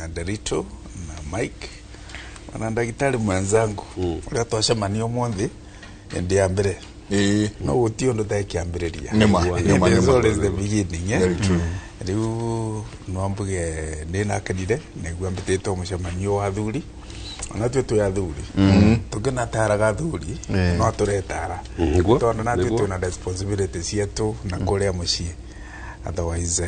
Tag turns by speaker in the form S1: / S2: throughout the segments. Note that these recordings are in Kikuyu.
S1: Na Derito na Mike na ndagitari mwenzangu uria twacemania umuthi ndi ya mbere. No guti undu tekiambiriria.
S2: Nĩma, nĩma,
S1: It is
S2: nĩma.
S1: always the beginning, eh?
S2: Very true.
S1: Riu no mbuge ndinakenire niguo mbitite mucemanio wa athuri, ona tue twi athuri tunginataraga athuri no turetara.
S3: Nĩguo,
S1: tondu natue
S3: nĩguo.
S1: Twina responsibility cietu na kuria mucii. Otherwise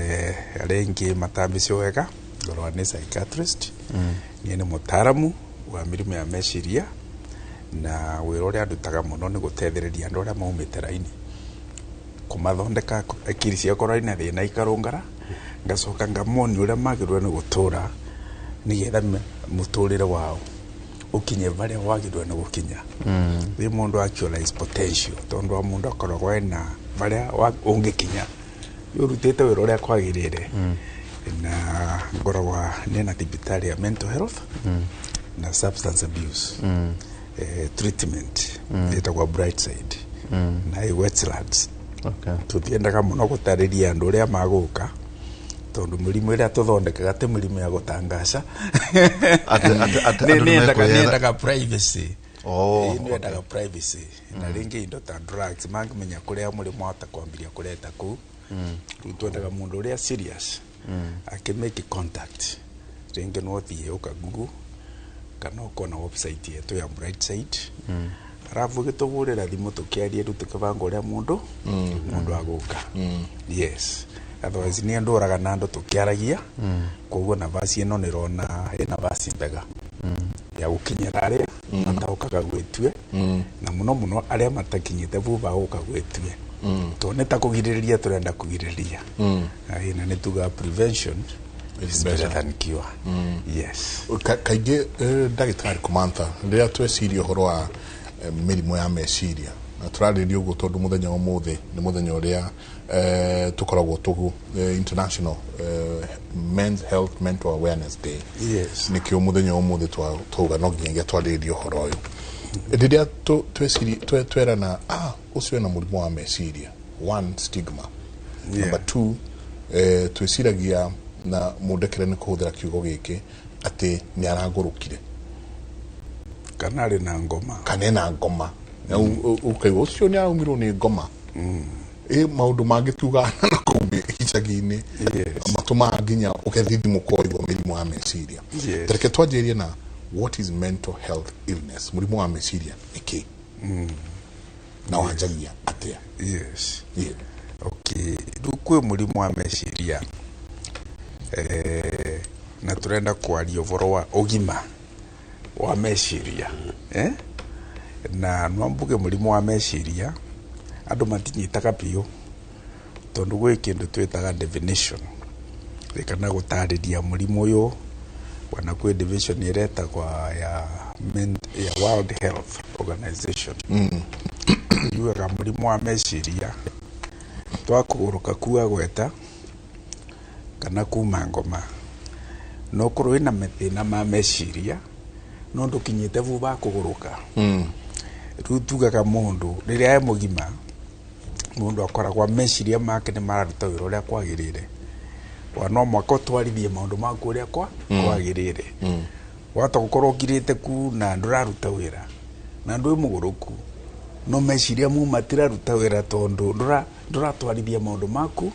S1: aria ingi matambicio wega ngorwa ni psychiatrist, nie ni mutaramu wa mirimu ya meciria, na wira uria ndutaga muno ni gutethereria andu aria maumite raini, kumathondeka akiri ciakorwo ina thina ikarungara, ngacoka ngamonia uria magĩrĩirwo nĩ gũtũra nĩgetha mũtũrĩre wao ũkinye varia wagĩrĩirwo nĩ gũkinya. Rĩ mũndũ actualize potential, tondũ wa mũndũ akoragwo ena varia ũngĩkinya ũrutĩte wĩra ũrĩa kwagĩrĩire. Na ngoragwa nĩna thibitarĩ ya mental health na substance abuse treatment ĩtagwo Brightside na ĩ Westlands. Tũtiendaga mũno gũtarĩria andũ ũrĩa magũka, tondũ mĩrimũ ĩrĩa tũthondekaga ti mĩrimũ ya gũtangaca.
S4: Atĩ andũ nĩmekwĩyetha-
S1: Nĩendaga privacy.
S4: Oh,
S1: Ĩĩ, nĩendaga privacy. Na rĩngĩ indo ta drugs mangĩmenya kũrĩa mũrĩmo wahota kwambiria kũreta kũu. Rĩu twendaga mũndũ ũrĩa serious akĩmake contact, rĩngĩ no ũthiĩ ũka Google kana ũkona website yetu ya Brightside, arabu gĩtũhũrĩra thimũ tũkĩarie, rĩu tũkĩbanga ũrĩa mũndũ agũka. Yes, otherwise niĩ ndũraga na andũ tũkĩaragia, koguo nabasi ĩno nĩrona ĩna nabasi mbega ya gũkinyĩra arĩa mataũkaga gwĩtue, na mũno mũno arĩa matakinyĩte buba gũka gwĩtue, tondũ nĩ ta kũgirĩrĩria tũrenda kũgirĩrĩria. Ĩĩ, na nĩ tugaga prevention is better than cure, yes.
S2: Kaingĩ ndagĩtarĩ Kumantha, rĩrĩa tweciria ũhoro wa mĩrimũ ya meciria, na tũrarĩrĩria ũguo tondũ mũthenya wa ũmũthĩ nĩ mũthenya ũrĩa tũkoragwo tũgu International Men's Health Mental Awareness Day. Nĩkĩo mũthenya wa ũmũthĩ twauga no nginyagia twarĩrĩrie ũhoro ũyũ. Rĩrĩa twerana ũcio ena mũrimũ wa meciria, one, stigma. Number two, twĩciragia, na mũndekere nĩ kũhũthĩra kiugo gĩkĩ, atĩ nĩ aragũrũkire.
S1: Kana arĩ na ngoma.
S2: Kana ena ngoma. Na ũkaigua ũcio nĩ araumirwo nĩ ngoma. Ĩ maũndũ mangĩ tugaga na kũu icagi-inĩ matũmaga nginya ũgethithimũka waigua mĩrimũ ya meciria. Reke twanjĩrĩrie na what is mental health illness? Mũrimũ wa meciria nĩ kĩ na wanjagia atĩa?
S1: Yes. Okay, rĩu kwĩ mũrimũ wa meciria, na tũrenda kwaria ũhoro wa ũgima wa meciria, eh? Na no mbuge mũrimũ wa meciria andũ matinyitaga biũ, tondũ gwĩ kĩndũ twĩtaga definition kana gũtarĩria mũrimũ ũyũ. Wana kwĩ division ĩretagwa ya World Health Organization, yugaga mũrimũ wa meciria twakũgũrũka kuga gweta kana kuma ngoma, no korwo wĩna mathĩna ma meciria no ndũkinyĩte bu bakũgũrũka. Rĩu tugaga mũndũ rĩrĩa e mũgima, mũndũ akoragwa meciria make nĩ mararuta wĩra ũrĩa kwagĩrĩire, wa no mwaka ũtwarithie maũndũ maku ũrĩa kwagĩrĩire. Wahota gũkorwo ũkirĩte ku na ndũraruta wĩra na ndwĩ mũgũrũku, no meciria mu matiraruta wĩra tondũ ndũratwarithia maũndũ maku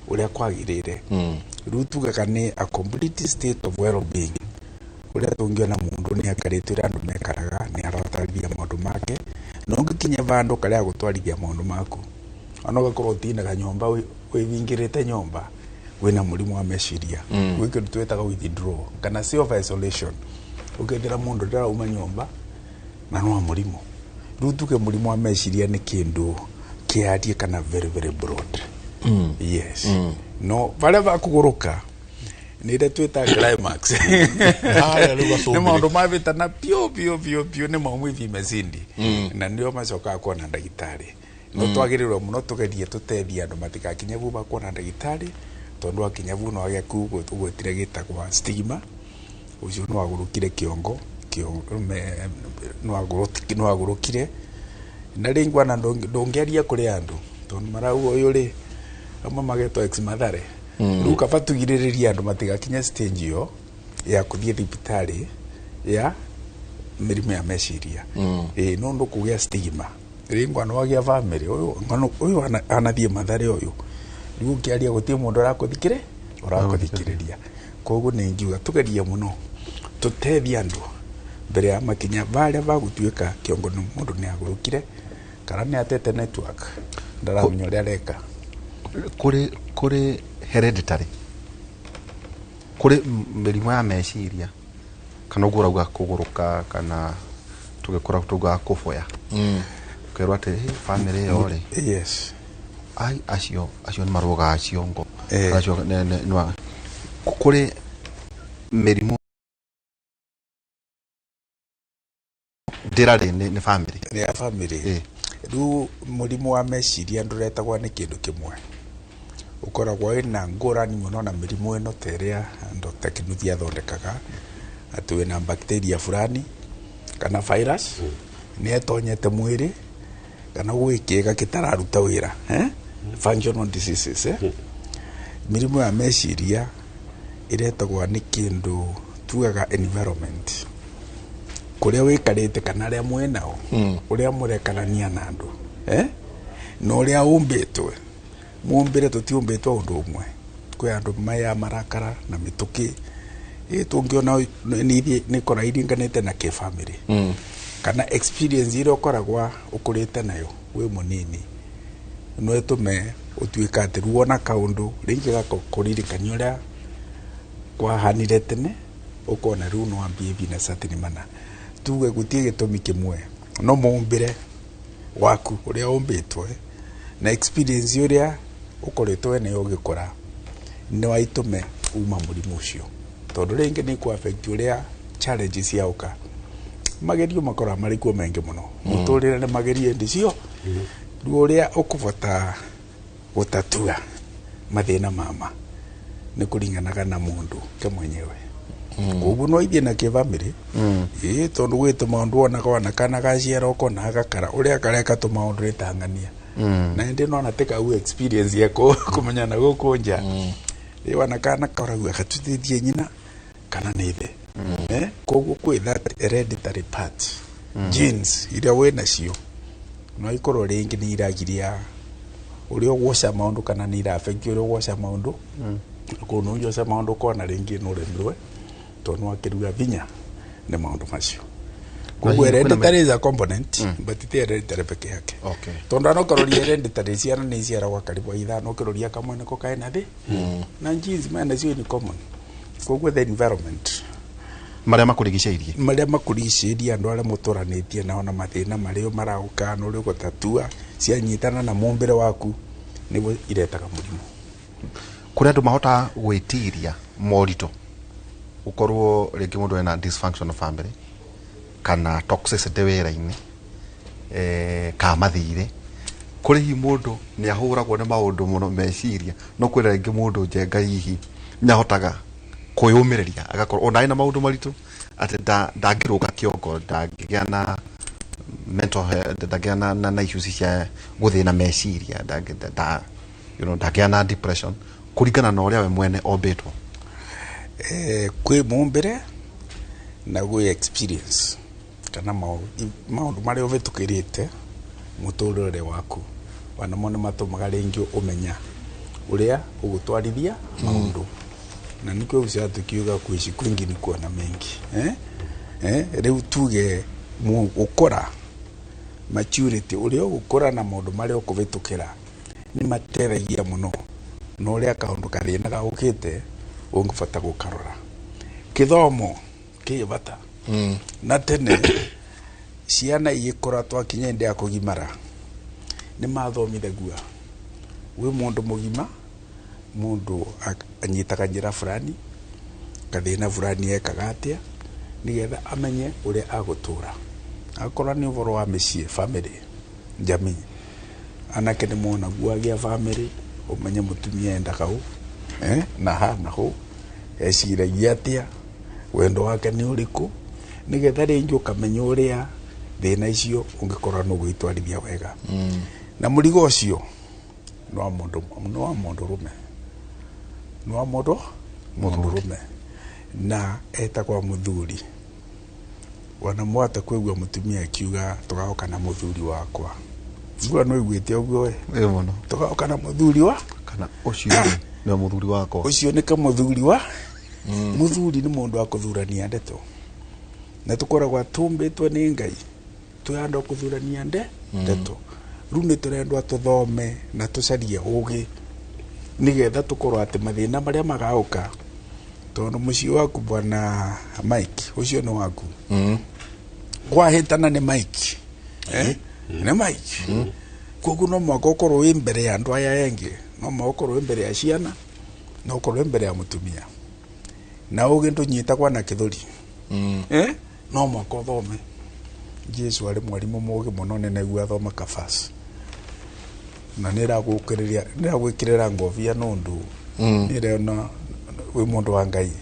S1: ũrĩa kwagĩrĩire. Rĩu tugaga nĩ a complete state of well being, ũrĩa tũngĩona mũndũ nĩ akarĩte ũrĩa andũ mekaraga, nĩ aratwarithia maũndũ make. No ũngĩkinya vandũ karĩa gũtwarithia maũndũ maku, ona ũgakorwo ũtinaga nyũmba, wĩhingĩrĩte nyũmba, wĩna mũrimũ wa meciria. Gwĩ kĩndũ twĩtaga withdraw kana self isolation, ũkethĩra mũndũ ndarauma nyũmba na no mũrimũ. Rĩu tuge mũrimũ wa meciria nĩ kĩndũ kĩarie kana very very broad. Yes, no varia bakũgũrũka nĩ ĩrĩa twĩta climax.
S2: Harĩa rĩu
S1: nĩ
S2: gacũmbĩrĩ.
S1: Maũndũ mavĩtana piũ piũ piũ piũ, nĩ maumũ ithi mecindi na nĩo macokaga kuona ndagĩtarĩ. No twagĩrĩirwo mũno tũgerie tũteithie andũ matigakinye bu bakuona ndagĩtarĩ, tondũ akinya bu no agĩa kuu ũgwĩtire gĩtagwa stigma, ũcio no agũrũkire kĩongo no agũrũkire. Na rĩngĩ ona ndũngĩaria kũrĩ andũ tondũ marauga ũyũ rĩ, amwe magetwo ex Mathare. Rĩu kaba tugirĩrĩrie andũ matigakinye stage ĩyo. Ya kuthie thibitari ya mĩrimũ ya meciria. Ĩ no ndũkũgĩa stigma rĩngwa no wagĩa family ũyũ ng'ano ũyũ anathiĩ Mathare ũyũ rĩu ũngĩaria gũtirĩ mũndũ ũrakũthikĩrĩria. Koguo nĩ ngiuga tũgerie mũno tũteithie andũ mbere ya makinya barĩa bagũtuĩka kĩongo nĩ mũndũ nĩ agũrũkire kana nĩ atete network ndaramenya ũrĩa areka.
S4: Kũrĩ hereditary, kũrĩ mĩrimũ ya meciria kana ũguo ũrauga kũgũrũka kana tũgĩkũra tũgaga kũboya ũkerwo atĩ, "Hey, family ĩyo rĩ, ai acio nĩ marũgaga ciongo." Acio kũrĩ mĩrimũ ndĩrarĩ nĩ family.
S1: Nĩ ya family. Rĩu mũrimũ wa meciria ndũretagwo nĩ kĩndũ kĩmwe, ũkoragwo wĩna ngũrani mũno na mĩrimũ ĩno ta ĩrĩa Dr. Kinuthia athondekaga atĩ wĩna bacteria fulani kana virus nĩ ĩtonyete mwĩrĩ kana gwĩ kĩga kĩtararuta wĩra, eh? Functional diseases, eh? Mĩrimũ ya meciria ĩretagwo nĩ kĩndũ tugaga environment kũrĩa wĩkarĩte kana arĩa mwĩnao, ũrĩa mũrekarania na andũ, eh? Na ũrĩa ũmbĩtwe mũmbĩre tũtiũmbĩtwo ũndũ ũmwe. Kwĩ andũ maya marakara na mĩtũkĩ ĩ tũngĩona nĩ kora iringanĩte na kĩbamĩrĩ kana experience iria ũkoragwa ũkũrĩte nayo wĩ mũnini no ĩtũme ũtuĩke atĩ rĩu wona kaũndũ rĩngĩ gakũririkania ũrĩa kwahanire tene ũkona rĩu no ambie na certain manner. Tuge gũtirĩ gĩtũmi kĩmwe no mũmbĩre waku ũrĩa ũmbĩtwo na experience ũrĩa ũkoretwo nayo ũgĩkũra nĩ waitũme uma mũrimũ ũcio tondũ rĩngĩ nĩ kũ affect ũrĩa challenges ciaũka magerio makoragwo marĩ kuo maingĩ mũno mũtũrĩre nĩ magerio ĩndĩ cio rĩu ũrĩa ũkũbota gũtatua mathĩna mama nĩ kũringanaga na mũndũ ke mwenyewe. Koguo no ithiĩ na kĩbamĩrĩ ĩĩ tondũ gwĩ tũmaũndũ wonaga wana kana gaciara ũkona gakara ũrĩa kareka tũmaũndũ nĩtang'ania na ĩndĩ nona tĩ kau experience ya kũmenyana gũkũ nja ĩ wana kana karauga gatutithie nyina kana nĩ ithe, eh? Koguo kwĩ that hereditary part, genes iria wĩ nacio no ikorwo rĩngĩ nĩ iragiria ũrĩa ũgũca maũndũ kana nĩ ira affect ũrĩa ũgũca maũndũ kũu nũnjoca maũndũ ũkona rĩngĩ nĩ ũremirwe tondũ nĩwakĩruga vinya nĩ maũndũ macio. Koguo
S4: hihi kwĩna
S1: hereditary is a component but ti hereditary peke yake. Tondũ ana ũkaroria hereditary ciana nĩ iciaragwo karibu ithano ũkĩroria kamwe nĩko kaĩ thĩ na genes mena cio ni common. Koguo the environment
S4: marĩa makũrigicĩirie
S1: marĩa makũrigicĩirie andũ arĩa mũtũranĩtie nao na mathĩna marĩa maragũka na ũrĩa ũgũtatua cianyitana na mũmbĩre waku nĩguo iretaga mũrimũ.
S4: Kũrĩ andũ mahotaga gwĩtiria moritũ gũkorwo rĩngĩ mũndũ ena dysfunctional family kana toxicity wĩra-inĩ, kana mathirĩ. Kũrĩ hihi mũndũ nĩ ahũragwo nĩ maũndũ mũno meciria no kwĩna rĩngĩ mũndũ njenga hihi nĩ ahotaga kwĩyũmĩrĩria agakorwo ona ena maũndũ maritũ atĩ ndangĩrũga kĩongo ndangĩgĩa na mental health ndangĩgĩa na issues cia gũthĩna meciria ndangĩgĩa na depression kũringana na ũrĩa we mwene ombĩtwo.
S1: Kwĩ mũmbĩre na gwĩ experience kana maũndũ marĩa ũhĩtũkĩrĩte mũtũrĩre waku wanamo nĩ matũmaga rĩngĩ ũmenya ũrĩa ũgũtwarithia maũndũ na nĩkĩo gucia tukiuga kuishi kwingi ni kuona mengi, eh? Eh? Rĩu tuge gũkũra maturity ũrĩa ũgũkũra na maũndũ marĩa ũkũhĩtũkĩra nĩ mateithagia mũno na ũrĩa kaũndũ kathĩna gaũkĩte ũngĩbata gũkarora. Kĩthomo kĩ bata na tene ciana igĩkũra twakinya hĩndĩ ya kũgimara nĩ mathomithagua wĩ mũndũ mũgima mũndũ anyitaga njĩra fulani kathĩna fulani ekaga atĩa nĩgetha amenye ũrĩa agũtũra akorwo nĩ ũhoro wa mĩciĩ family jamii anake nĩ monagua agĩa family ũmenye mũtumia endaga ũ, eh? Na ha na hũ eciragia atĩa wendo wake nĩ ũrĩkũ nĩgetha rĩngĩ ũkamenya ũrĩa thĩna icio ũngĩkorwo nĩ ũgũitwarithia wega na mũrigo ũcio nĩ wa mũndũ nĩ wa mũndũrũme nĩ wa mũndũ mũndũrũme Na etagwa muthuri. Wana mwata kwigua mutumia akiuga tugaoka na muthuri wakwa. Igua no iguite uguo we.
S4: Ĩ mũno.
S1: Tugaoka na muthuri wa
S4: Kana ũcio rĩ nĩwe mũthuri wakwa.
S1: Ucio nĩ kamuthuri wa muthuri nĩ mũndũ wa kũthurania ndeto na tũkoragwo tũmbĩtwo nĩ Ngai twĩ andũ a kũthurania ndeto. Rĩu nĩ tũrendwa tũthome na tũcarie ũgĩ nĩgetha tũkorwo atĩ mathĩna marĩa magaũka, tondũ mũciĩ waku bwana Mike ũcio nĩ waku. Kwahĩtana nĩ Mike, nĩ Mike. Koguo no mũhaka ũkorwo wĩ mbere ya andũ aya engĩ, no mũhaka ũkorwo wĩ mbere ya ciana, no ũkorwo wĩ mbere ya mũtumia. Na ũgĩ ndũnyitagwo na kĩthũri. No mũhaka ũthome. Jesu arĩ mwarimũ mũgĩ mũno, nĩ naigua athoma kabas na nĩragwĩkĩrĩra ngobia nũndũ nĩrona wĩ mũndũ wa Ngai.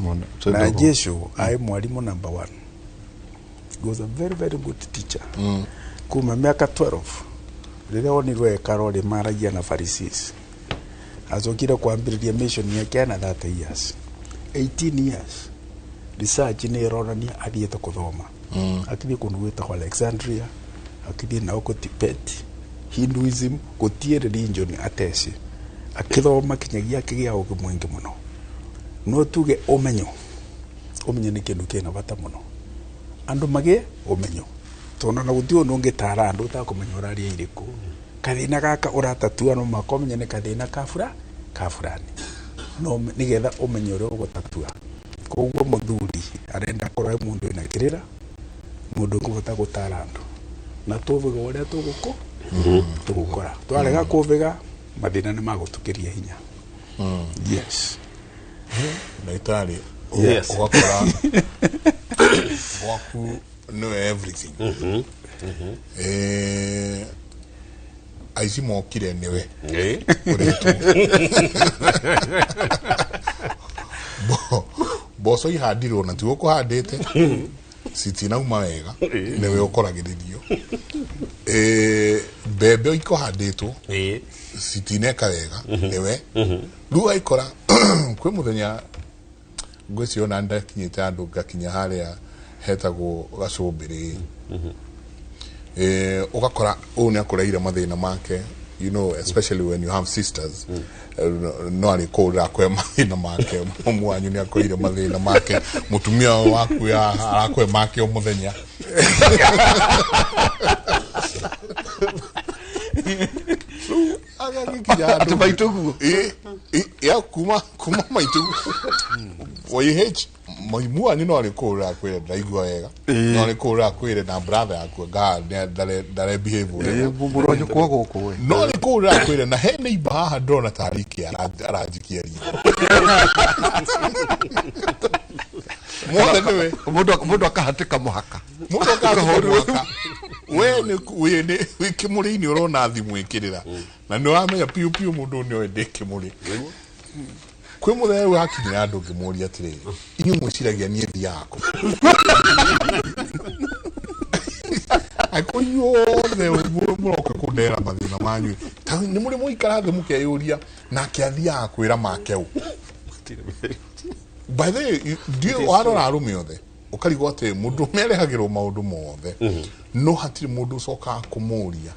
S4: Mũno.
S1: Na Jesu aĩ mwarimũ number one. He was a very very good teacher. Kuma mĩaka 12 rĩrĩa onirwo hekarũ maragia na Pharisees, acokire kwambĩrĩria mission yake na 30 years, 18 years. Research nĩ ĩronania athiĩte kũthoma, akithiĩ kũndũ gwĩtagwo Alexandria, akithiĩ nao kũ Tibet, Hinduism, gũtiĩ religion ateci, akĩthoma kinyagia akĩgĩa ũgĩ mũingĩ mũno. No tuge ũmenyo, ũmenyo nĩ kĩndũ kĩna bata mũno, andũ magĩe ũmenyo, tondũ na gũtirĩ ũndũ ũngĩtara andũ ũtakũmenya ũraria irĩkũ. Kathĩna gaka ũratatua no mũhaka ũmenye nĩ kathĩna ka bura ka burani, no nĩgetha ũmenye ũrĩa ũgũtatua. Koguo mũthuri arenda akorwo e mũndũ wĩna kĩrĩra, mũndũ ũkũhota gũtara andũ, na tũvĩga ũrĩa tũgũkora. Twarega kũvĩga, mathĩna nĩ magũtũkĩria hinya. Yes.
S2: Ndagĩtarĩ,
S3: Yes.
S2: ũgakora gwaku nĩwe everything. Aici mokire nĩwe ũrĩtwo. Mboco ihandirwo na tiwe ũkũhandĩte, citinauma wega, nĩwe ũkoragĩrĩrio. Mbembe ikũhandĩtwo citineka wega, nĩwe rĩu aikora. Kwĩ mũthenya ngwĩciria ona ndakinyĩte andũ ngakinya harĩa hetagwo gacũmbĩrĩ, ũgakora ũyũ nĩ akũreire mathĩna make, especially when you have sisters. No arĩ kũũrĩra akũhe mathĩna make, mũmũ wanyu nĩ akũreire mathĩna make, mũtumia ũyũ waku arakũhe make o mũthenya. Rĩu agagĩkinya handũ
S4: Atĩ maitũguo?
S2: Ya kuma maitũguo YH maimu wanyu no arĩ kũũrĩra akwĩre ndaigua wega, no arĩ kũũrĩra akwĩre na brother yaku nga ndare behave wega.
S4: Mũrũ wa nyũkwa gũkũ we.
S2: No arĩ kũũrĩra akwĩre na he neighbor haha ndĩrona tarĩ ike aranjikia ritho mothe nĩwe.
S4: Mũndũ akahatĩka mũhaka.
S2: Mũndũ akahatĩka mũhaka. We nĩ wĩ nĩ wĩ kĩmũrĩ-inĩ ũrona thimũ ĩkĩrĩra na nĩ ũramenya piũ piũ mũndũ nĩ oĩ ndĩ kĩmũrĩ. Kwĩ mũthenya rĩu hakinyĩra andũ ngĩmũria atĩrĩrĩ, inyuĩ mwĩciragia niĩ thiaga kũ? Angĩkorwo inyuothe mũroka kũndehera mathĩna manyu, ta nĩ mũrĩ mwaikara thĩ mũkeyũria nake athiaga kwĩra make ũ? By the way, ndiũ warora arũme othe ũkarigwo atĩ mũndũ arehagĩrwo maũndũ mothe, no hatirĩ mũndũ ũcokaga kũmũria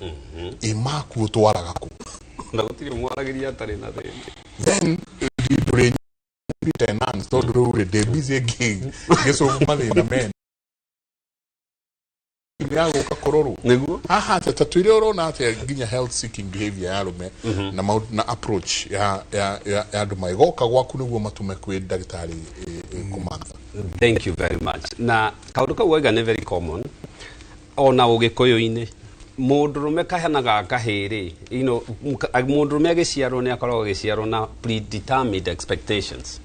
S2: ĩ maku ũtwaraga kũ?
S3: Na gũtirĩ mwaragĩria atarĩ na thĩna.
S2: Then ndũrĩ tenants tondũ rĩu rĩ ndĩ busy ngĩsolve mathĩna mene ya gũka kũrorwo.
S3: Nĩguo.
S2: Haha atĩa ta twĩre ũrona atĩa nginya health seeking behavior ya arũme na na approach ya andũ magĩgoka gwaku nĩguo matũme kwĩ ndagĩtarĩ kũmantha?
S3: Thank you very much. Na kaũndũ kau waiga nĩ very common ona ũgĩkũyũ-inĩ. Mũndũrũme kahanaga kahĩrĩ, mũndũrũme agĩciarwo nĩ akoragwo agĩciarwo na predetermined expectations.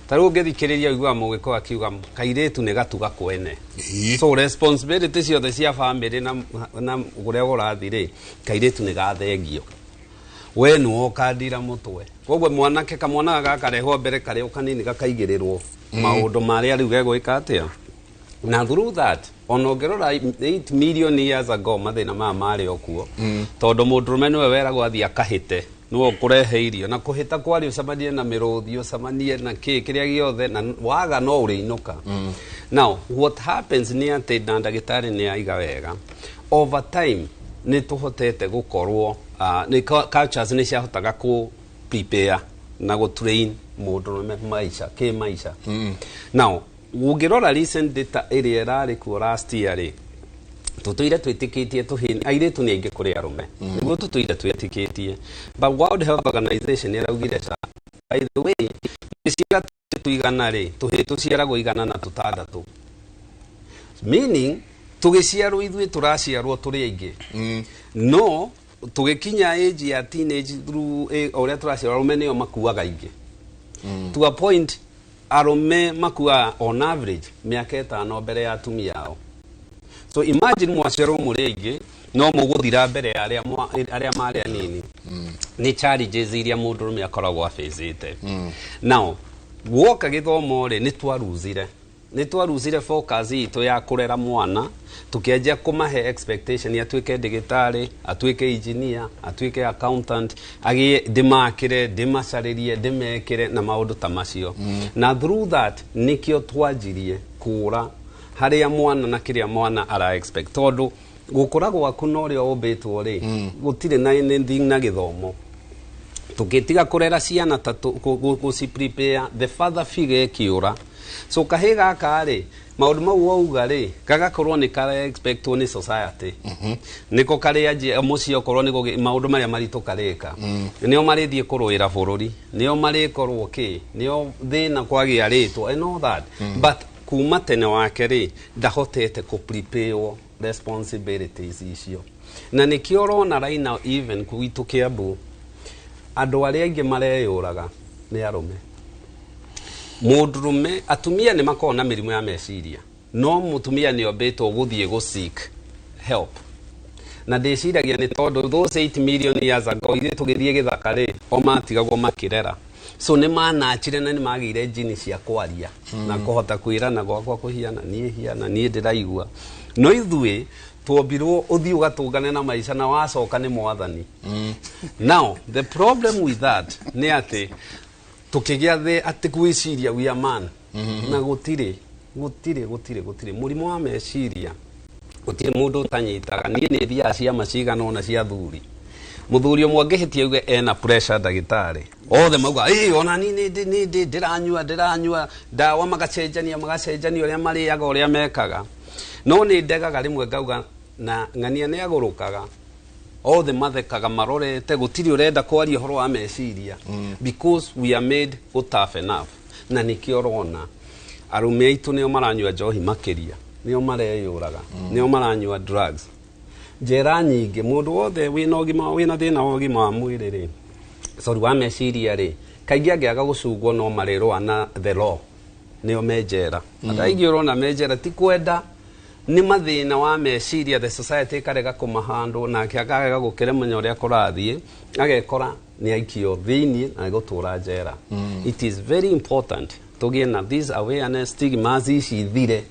S3: Ta rĩu ũngĩthikĩrĩria ũiguaga mũgĩkũyũ akiuga kairĩtu nĩ gatuga kwene. So responsibility ciothe cia family na ũrĩa ũrathiĩ rĩ, kairĩtu nĩ gathengio, we nĩwe ũkandira mũtwe. Koguo mwanake kamwana gakarehwo mbere karĩ o kanini gakaigĩrĩrwo maũndũ marĩa rĩu gegwĩka atĩa. Na through that, ona ũngĩrora 8 million years ago, mathĩna maya marĩ o kuo, tondũ mũndũrũme nĩwe weragwo athiĩ akahĩte. Nĩwe ũkũrehe irio na kũhĩta kwaria, ũcemanie na mĩrũthi, ũcemanie na kĩ kĩrĩa gĩothe, na waga no ũrĩinũka. Now what happens nĩ atĩ, na ndagĩtarĩ nĩ aiga wega, over time nĩ tũhotete gũkorwo nĩ cultures nĩ ciahotaga kũ prepare na gũ train mũndũrũme maica kĩ maica. Now ũngĩrora recent data ĩrĩa ĩrarĩ kuo last year rĩ, tũtũire twĩtĩkĩtie tũhĩ airĩtu nĩ aingĩ kũrĩ arũme, nĩguo tũtũire twĩtĩkĩtie, but World Health Organization ĩraugire ca, by the way, tũgĩciara tũigana rĩ, tũhĩ tũciaragwo 106, meaning tũgĩciarwo ithuĩ tũraciarwo tũrĩ aingĩ, no tũgĩkinya age ya teenage through o ũrĩa tũraciarwo, arũme nĩo makuaga aingĩ, to a point arũme makuaga on average mĩaka 5 mbere ya atumia ao. So imagine mwaciarwo mũrĩ aingĩ no mũgũthira mbere ya arĩa marĩ anini. Nĩ challenges iria mũndũrũme akoragwo abĩcĩte. Now woka gĩthomo rĩ, nĩ twaruzire focus itũ ya kũrera mwana, tũkĩanjia kũmahe expectation atuĩke ndĩgĩtarĩ, atuĩke engineer, atuĩke accountant, agĩe ndĩmakĩre, ndĩmacarĩrie, ndĩmekĩre na maũndũ ta macio. Na through that nĩkĩo twanjirie kũra harĩa mwana na kĩrĩa mwana ara expect, tondũ gũkũra gwaku na ũrĩa ũmbĩtwo rĩ, gũtirĩ na anything na gĩthomo. Tũngĩtiga kũrera ciana ta gũci prepare, the father figure ĩkĩũra. So kahĩ gaka rĩ, maũndũ mau wauga rĩ, gagakorwo nĩ kara expectwo nĩ society, nĩko karĩanjia mũciĩ, okorwo nĩ maũndũ marĩa maritũ karĩka, nĩo marĩthiĩ kũrũĩra bũrũri, nĩo marĩkorwo kĩ, nĩo thĩna kwagĩa rĩtwa and all that. But kuma tene wake rĩ, ndahotete kũ prepare responsibilities icio, na nĩkĩo ũrona right now even gwitũ Kĩambu andũ arĩa aingĩ mareyũraga nĩ arũme. Mũndũrũme, atumia nĩ makoragwo na mĩrimũ ya meciria, no mũtumia nĩ ombĩtwo gũthiĩ gũ seek help, na ndĩciragia nĩ tondũ those 8 million years ago ithuĩ tũgĩthiĩ gĩthaka rĩ, o matigagwo makĩrera, so nĩ manachire na nĩ magĩire jini cia kwaria na kũhota kwĩrana gwakwa kũhiana niĩ hiana niĩ ndĩraigua. No ithuĩ twombirwo ũthiĩ ũgatũngane na maica na wacoka nĩ mwathani. Now the problem with that nĩ atĩ tukĩgĩa thĩ atĩ gwĩciria we are man, na gũtirĩ gũtirĩ gũtirĩ gũtirĩ mũrimũ wa meciria, gũtirĩ mũndũ ũtanyitaga. Niĩ nĩ thiaga ciama cigana ũna cia thuri, mũthuri ũmwe angĩhĩtia auge ena pressure, ndagĩtarĩ othe mauga ĩ ona ni nĩ nĩ ndĩranyua ndawa, magacenjania magacenjania ũrĩa marĩaga, ũrĩa mekaga. No nĩ ndegaga rĩmwe ngauga na ng'ania nĩ agũrũkaga, othe mathekaga marorete, gũtirĩ ũrenda kwaria ũhoro wa meciria, because we are made go tough enough. Na nĩkĩo ũrona arũme aitũ nĩo maranyua njohi makĩria, nĩo mareyũraga, nĩo maranyua drugs. Njera nyingĩ, mũndũ wothe wĩna ũgima, wĩna thĩna wa ũgima wa mwĩrĩ rĩ, sorry, wa meciria rĩ, kaingĩ angĩaga gũcungwo no marĩrũa na the law, nĩo me njera. Andũ aingĩ ũrona me njera ti kwenda, nĩ mathĩna wa meciria. The society ĩkarega kũmahandwo, nake akarega gũkĩremenya ũrĩa kũrathiĩ, agekora nĩ aikio thĩiniĩ na gũtũra njera. It is very important tũgĩe na this awareness, stigmas ici ithire.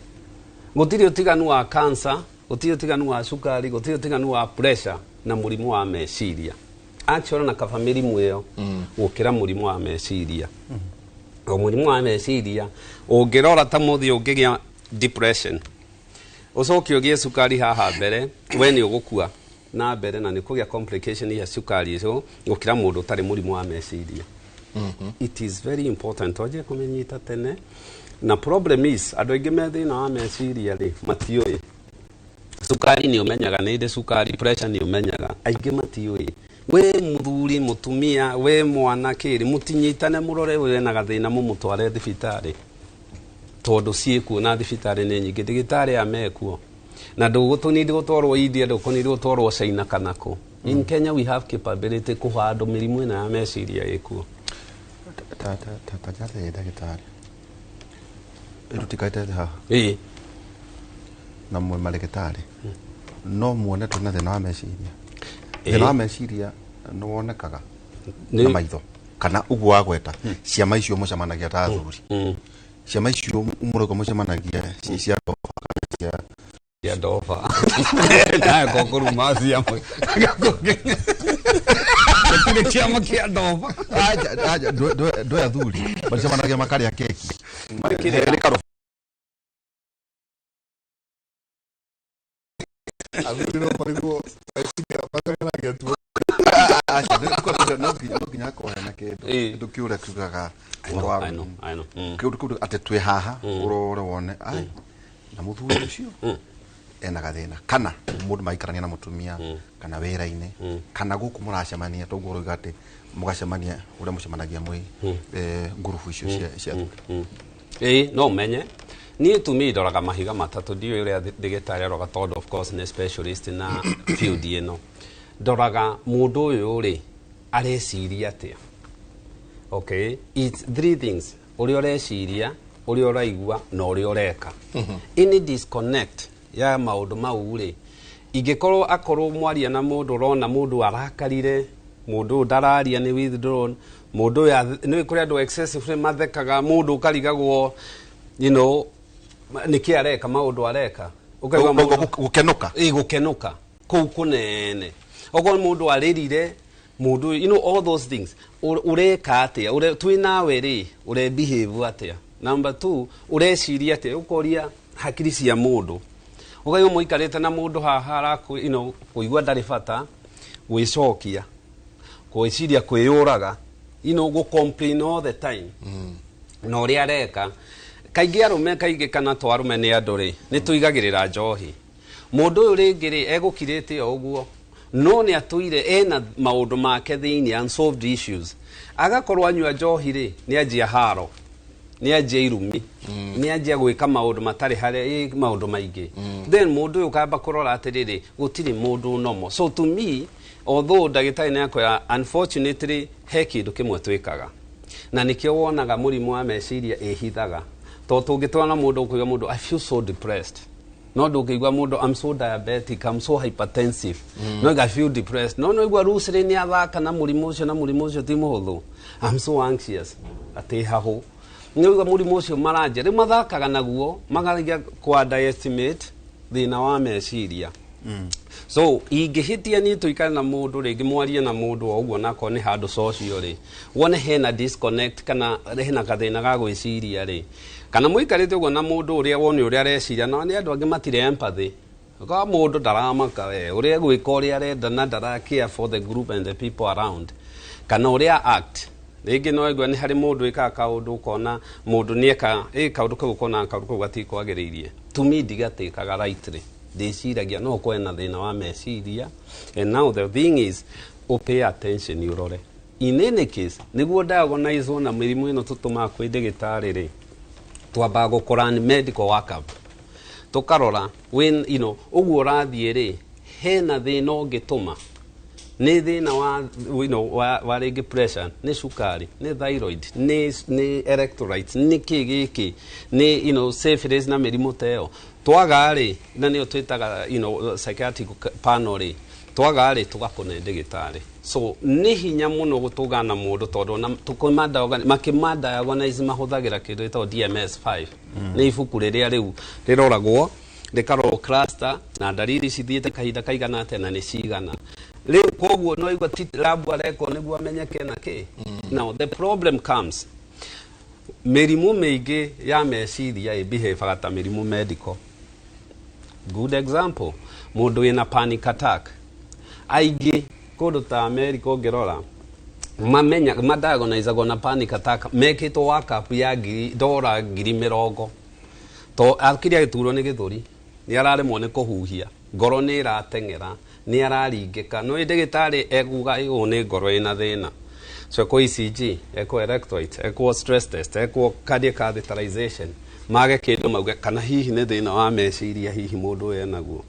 S3: Gũtirĩ ũtiganu wa cancer, gũtirĩ ũtiganu wa cukari, gũtirĩ ũtiganu wa pressure na mũrimũ wa meciria. Actually na kaba mĩrimũ ĩyo gũkĩra mũrimũ wa meciria. O mũrimũ wa meciria ũngĩrora ta mũthĩ ũngĩgĩa depression, ũcoke ũgĩe cukari haha mbere, we nĩ ũgũkua na mbere na nĩ kũgĩa complication ya cukari icio gũkĩra mũndũ ũtarĩ mũrimũ wa meciria. It is very important twanjie kũmenyita tene. Na problem is andũ aingĩ me thĩna wa meciria rĩ, matiũĩ cukari nĩ ũmenyaga nĩ ndĩ cukari, pressure nĩ ũmenyaga, aingĩ matiũĩ. We mũthuri, mũtumia, we mwana kĩrĩ, mũtinyitane mũrore we na gathĩna, mũmũtware thibitarĩ, tondũ ciĩkuo na thibitarĩ nĩ nyingĩ, ndagĩtarĩ amekuo na ndũgũtũnindi gũtwarwo India, ndũkũnindi gũtwarwo China kana kũ. In Kenya we have capability kũhandũ mĩrimũ ĩno ya meciria ĩkuo.
S4: Ta ta ta ta njathe ndagĩtarĩ ĩrutikaite haha.
S3: Ĩĩ.
S4: Na mwe marĩgĩtarĩ no muone twĩna thĩna wa meciria?
S3: Ĩĩ.
S4: Thĩna wa meciria nĩ wonekaga na maitho kana ũguo wagweta ciama icio mũcemanagia ta athuri, ciama icio mũrauga mũcemanagia ci cia ndoba kana cia
S3: Cia ndoba nawe kokũruma ciama. Gĩkĩama kĩa ndoba.
S4: Aja aja, ndwe athuri macemanagia makarĩa keki.
S3: Kĩrĩa?
S4: Nĩ karũ.
S2: Athuri no marigwo mateng'eragia tu.
S4: Aca, no nginya akorwo hena kĩndũ. Kĩndũ kĩũrĩa kiugaga ũhoro wa
S3: I know, I know.
S4: Kĩndũ kĩu atĩ twĩ haha ũrore wone ai na mũthuri ũcio ena gathĩna, kana mũndũ maikarania na mũtumia, kana wĩra-inĩ, kana gũkũ mũracemania, toguo ũroiga atĩ mũgacemania ũrĩa mũcemanagia mwĩ ngurubu icio cia athuri.
S3: Ĩĩ, no menye niĩ tumi ndoraga mahiga matatũ. Ndiũĩ ũrĩa ndagĩtarĩ aroga, tondũ of course nĩ specialist na field ĩno. Ndoraga mũndũ ũyũ rĩ, areciria atĩa? Okay, it's three things: ũrĩa ũreciria, ũrĩa ũraigua na ũrĩa ũreka. Any disconnect ya maũndũ mau rĩ, ingĩkorwo akorwo mwaria na mũndũ, ũrona mũndũ arakarire, mũndũ ũyũ ndararia, nĩ withdrawn, mũndũ ũyũ nĩ kũrĩ andũ excessively mathekaga, mũndũ ũkarigagwo nĩkĩ areka maũndũ areka. Ũkaigua mũndũ
S4: Gũkenũka.
S3: Ĩ, gũkenũka kũu kũnene, okorwo mũndũ arĩrire, mũndũ all those things. Ũreka atĩa? Twĩ nawe rĩ, ũre behave atĩa? Number two, ũreciria atĩa? Ũkoria hakiri cia mũndũ, ũkaigua mũikarĩte na mũndũ haha arakũ kũigua ndarĩ bata, gwĩcokia, gwĩciria kwĩyũraga, gũ complain all the time na ũrĩa areka. Kaingĩ arũme, kaingĩ kana to arũme, nĩ andũ rĩ, nĩ tũigagĩrĩra njohi. Mũndũ ũyũ rĩngĩ rĩ, egũkirĩte o ũguo, no nĩ atũire ena maũndũ make thĩinĩ, unsolved issues. Agakorwo anyua njohi rĩ, nĩ anjia haro, nĩ anjia irumi, nĩ anjia gwĩka maũndũ matarĩ harĩa maũndũ maingĩ. Then mũndũ ũyũ ũkamba kũrora atĩrĩrĩ, gũtirĩ mũndũ nomo. So to me, although ndagĩtarĩ nĩ akwĩra, unfortunately he kĩndũ kĩmwe twĩkaga, na nĩkĩo wonaga mũrimũ wa meciria ĩhithaga, tondũ tũngĩtwara mũndũ, ũkũigua mũndũ, "I feel so depressed," no ndũngĩigua mũndũ, "I'm so diabetic, I'm so hypertensive." No I feel depressed, no igua rucĩrĩ nĩ athaka na mũrimũ ũcio, na mũrimũ ũcio ti mũhũthũ. "I'm so anxious," atĩ hahũ nĩ ũigua mũrimũ ũcio maranja. Rĩu mathakaga naguo magaria kwa underestimate thĩna wa meciria. So ingĩhĩtia niĩ tũikare na mũndũ rĩngĩ, mwarie na mũndũ o ũguo, nakorwo nĩ handũ social rĩ, wone hena disconnect kana hena gathĩna ga gwĩciria rĩ, kana mũikarĩte ũguo na mũndũ ũrĩa wone ũrĩa areciria, na nĩ andũ angĩ matirĩ empathy. Kwa mũndũ ndaramaka we ũrĩa egwĩka, ũrĩa arenda, na ndara care for the group and the people around, kana ũrĩa act. Rĩngĩ no igua nĩ harĩ mũndũ ĩkaga kaũndũ, ũkona mũndũ nĩ eka ĩ kaũndũ kau, ũkona kaũndũ kau gatikwagĩrĩirie. To me, ndigatĩkaga rightly, ndĩciragia no ũkorwe na thĩna wa meciria. And now the thing is, pay attention, ũrore. In any case, nĩguo diagnose na mĩrimũ ĩno tũtũmaga kwĩ ndĩgĩtarĩ rĩ, twambaga gũkora nĩ medical workup, tũkarora when ũguo ũrathiĩ rĩ, hena thĩna ũngĩtũma, nĩ thĩna wa wa rĩngĩ pressure, nĩ cukari, nĩ thyroid, nĩ electrolytes, nĩ kĩ gĩkĩ, nĩ syphilis na mĩrimũ ta ĩyo. Twaga rĩ, na nĩyo twĩtaga psychiatric panel rĩ, twaga rĩ, tũgakũne ndĩgĩtarĩ. So nĩ hinya mũno gũtũgana mũndũ, tondũ ona makĩmadiagnose mahũthagĩra kĩndũ gĩtagwo DMS5. Nĩ ibuku rĩrĩa rĩu rĩroragwo, rĩkarorwo cluster na ndariri cithiĩte kahinda kaigana atĩa na nĩ cigana rĩu. Koguo no igua ti lab arekwo nĩguo amenyeke na kĩ. Now the problem comes, mĩrimũ mĩingĩ ya meciria ĩbehavaga ta mĩrimũ medical. Good example, mũndũ wĩna panic attack, aingĩ kũndũ ta America ũngĩrora, mamenya madiagnosagwo na panic attack, mekĩtwo workup ya ngiri dora 20,000, to akiri agĩturwo nĩ gĩthũri, nĩ araremwo nĩ kũhuhia, ngoro nĩ ĩrateng'era, nĩ araringĩka, no ndĩgĩtarĩ ekuga ũũ nĩ ngoro ĩna thĩna. So ekwo ECG, ekwo electrolyte, ekwo stress test, ekwo cardiac catheterization, mage kĩndũ, mauge kana hihi nĩ thĩna wa meciria hihi mũndũ ũyũ enaguo.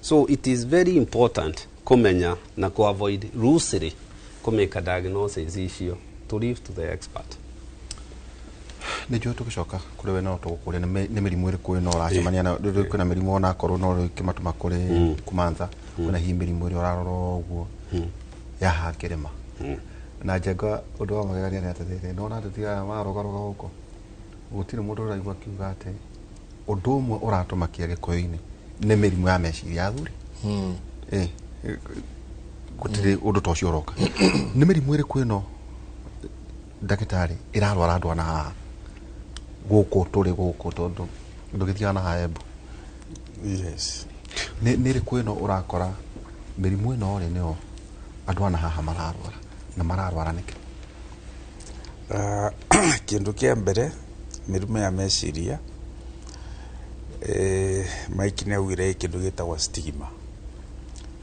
S3: So it is very important kũmenya na ku avoid loosely kũmĩka diagnosis icio, to leave to the expert.
S4: Nä njå tå gä coka kå rä we no tå gå kå ria nä mä rimå ä rä kå ä no ũracemania nayo. Rĩu kwĩna mĩrimũ onakorwo no rĩkĩmatũma kũrĩ kumantha, kwĩna hihi mĩrimũ ĩrĩa ũrarora ũguo ya hakĩrĩma na njenga. Ũndũ wa magegania nĩ atĩrĩrĩ, nona ateti aya marogaroga gũkũ, gũtirĩ mũndũ ũraigua akiuga atĩ ũndũ ũmwe ũratũmakia gĩkũyũ-inĩ nĩ mĩrimũ ya meciria ya athuri. Gũtirĩ ũndũ ta ũcio ũroka. Nĩ mĩrimũ ĩrĩkũ ĩno, ndagĩtarĩ, ĩrarwara andũ ana haha gũkũ tũrĩ gũkũ, tondũ ndũgĩthiaga na haha Embu?
S1: Yes.
S4: Nĩ ĩrĩkũ ĩno ũrakora mĩrimũ ĩno rĩ nĩyo andũ ana haha mararwara, na mararwara nĩkĩ?
S1: Kĩndũ kĩa mbere, mĩrimũ ya meciria, Mike nĩ augire kĩndũ gĩtagwo stigma,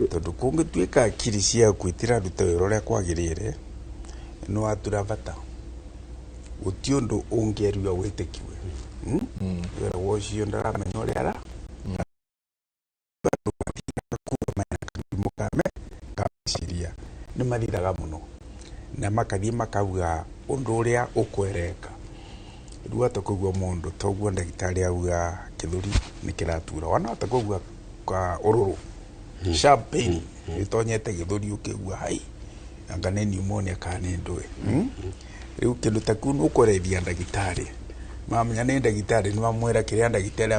S1: tondũ kũngĩtuĩka akiri ciaku itiraruta wĩra ũrĩa kwagĩrĩire, nĩ watura bata gũti ũndũ ũngĩerio wĩtĩkiwe. Wĩragwo ũcio ndaramenya ũrĩa ara andũ mathiaga kuga mena kamũrimũ ka meciria, nĩ mathiraga mũno na makathiĩ makauga ũndũ ũrĩa ũkwereka. Rĩu hata kũigua mũndũ toguo ndagĩtarĩ auga gĩthũri nĩ kĩratura, wanahota kũigua ka ũrũrũ, sharp pain ĩtonyete gĩthũri, ũkĩigua hai anga nĩ pneumonia kana nĩ ndũĩ. Rĩu kĩndũ ta kĩu nĩ ũkũrethia ndagĩtarĩ, mamenya nĩ ndagĩtarĩ, nĩ mamwĩra kĩrĩa ndagĩtarĩ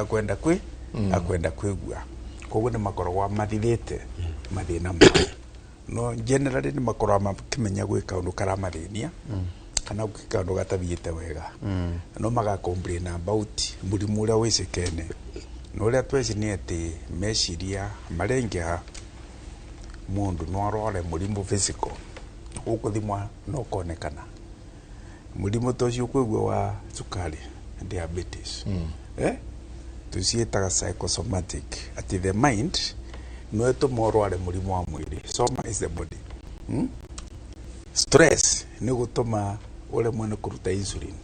S1: akwenda kwĩgua. Koguo nĩ makoragwo mathirĩte mathĩna mao, no generally nĩ makoragwo makĩmenya gwĩ kaũndũ karamathĩnia kana gwĩ kaũndũ gatathiĩte wega, no maga complain about mũrimũ ũrĩa wĩcĩkene. Na ũrĩa tweci nĩ atĩ meciria marengĩha, mũndũ no arware mũrimũ physical ũkũthimwa no konekana mũrimũ ta ũcio ũkũigua wa cukari, diabetes, tũciĩtaga psychosomatic, atĩ the mind no ĩtũma ũrware mũrimũ wa mwĩrĩ. Soma is the body. Stress nĩ gũtũma ũremwo nĩ kũruta insulin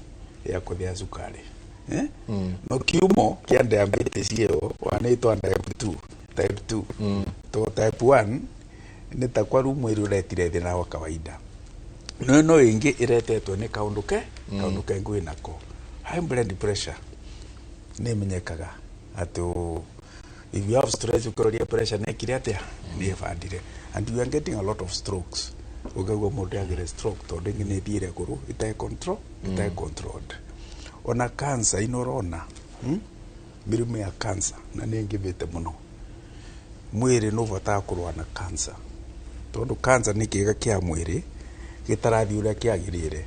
S1: ya kũthĩa cukari, eh? No kiumo kĩa diabetes ĩyo wanĩtwa type 2, type 2 to type 1 nĩ ta kwa rĩu mwĩrĩ ũretire thĩna wa kawaida, no ĩno ĩngĩ ĩretetwo nĩ kaũndũ kengĩ wĩnako. High blood pressure nĩ ĩmenyekaga atĩ if you have stress, ũkĩroria pressure nĩ ĩkire atĩa, nĩ ĩbandire, and we are getting a lot of strokes. Ũkaigua mũndũ agĩre stroke tondũ ĩngĩ nĩ ĩthiĩre igũrũ ĩtarĩ control, ĩtarĩ controlled. Ona cancer ino ũrona, Mĩrimũ ya cancer na nĩ ĩngĩbĩte mũno, mwĩrĩ nĩ ũbotaga kũrũa na cancer, tondũ cancer nĩ kĩga kĩa mwĩrĩ gĩtarathiĩ ũrĩa kĩagĩrĩire,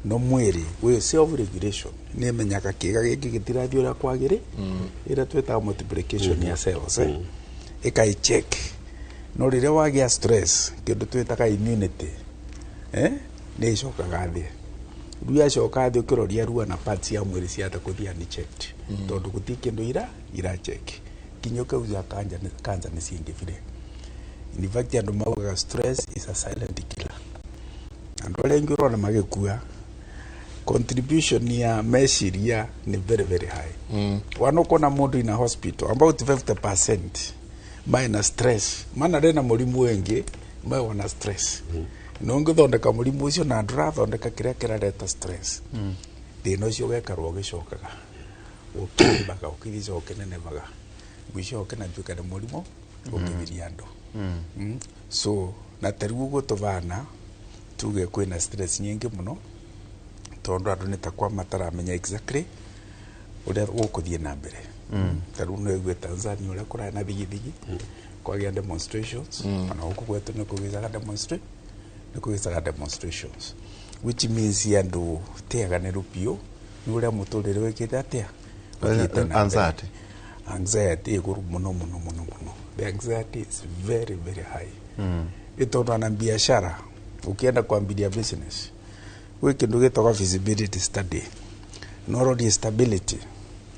S1: no mwĩrĩ wĩ self regulation, nĩ ĩmenyaga kĩga gĩkĩ gĩtirathiĩ ũrĩa kwagĩrĩ, ĩrĩa twĩtaga multiplication ya cells, ĩkai check. No rĩrĩa wagĩa stress, kĩndũ twĩtaga immunity, nĩ ĩcokaga thĩ. Rĩu yacoka thĩ, ũkĩroria rua na parts ya mwĩrĩ ciata kũthiĩ unchecked, tondũ gũtirĩ kĩndũ ira check kinya ũkauga cancer nĩ ciingĩbire. In fact, andũ maugaga stress is a silent killer. Andũ arĩa aingĩ ũrona magĩkua, contribution ya meciria nĩ very very high. Wana ũkona mũndũ in a hospital, about 50% maina stress, mana rena mũrimũ ũngĩ, mewona stress no ũngĩthondeka mũrimũ ũcio na ndũrathondeka kĩrĩa kĩrareta stress, thĩna ũcio ũgekarwo ũgĩcokaga ũkĩimbaga, ũkĩthiica ũkĩnenebaga, mũico ũkĩnatuĩka nĩ mũrimũ ũkĩthiria andũ. So na ta rĩu ũguo tũbana tuge kwĩna stress nyingĩ mũno, tondũ andũ nĩ ta kwa mataramenya exactly ũrĩa gũkũthiĩ na mbere. Ta rĩu no igue Tanzania ũrĩa kũrarĩ na thigithigi, kwagĩa demonstrations, ona gũkũ gwetũ nĩ kũgĩcaga nĩ kũgĩcaga demonstrations, which means andũ tiaganĩru biũ nĩ ũrĩa mũtũrĩre wĩkĩte atĩa, ũthiĩte na mbere.
S4: Anxiety.
S1: Anxiety igũrũ mũno mũno mũno mũno. The anxiety is very very high, ĩtondũ ona biashara ũkĩenda kwambiria business, gwĩ kĩndũ gĩtagwo feasibility study, no ũrorie stability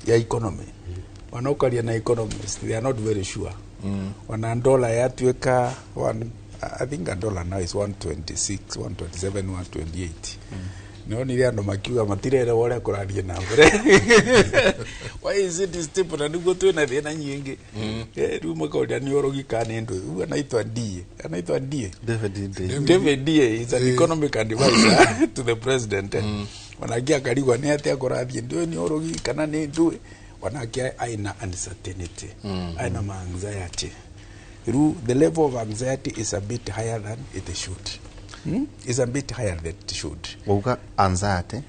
S1: ya economy. Ona ũkaria na economist, they are not very sure. Ona dollar yatuĩka one, I think a dollar now is 126, 127, 128. Nonire andũ makiuga matirerewa ũrĩa kũrathiĩ na mbere. Why is it stable na nĩguo twĩna thĩna nyingĩ? Rĩu makoria nĩ ũrogi kana nĩ ndũĩ. Rĩu anaitwa ndie, anaitwa ndie.
S4: David Ndii.
S1: David Ndii is an economic advisor to the president. Onake akarigwa nĩ atĩa kũrathiĩ, ndũĩ nĩ ũrogi kana nĩ ndũĩ. Onake aina uncertainty, aina ma anxiety. Rĩu the level of anxiety is a bit higher than it should. Is a bit higher than it should.
S4: Wauga anxiety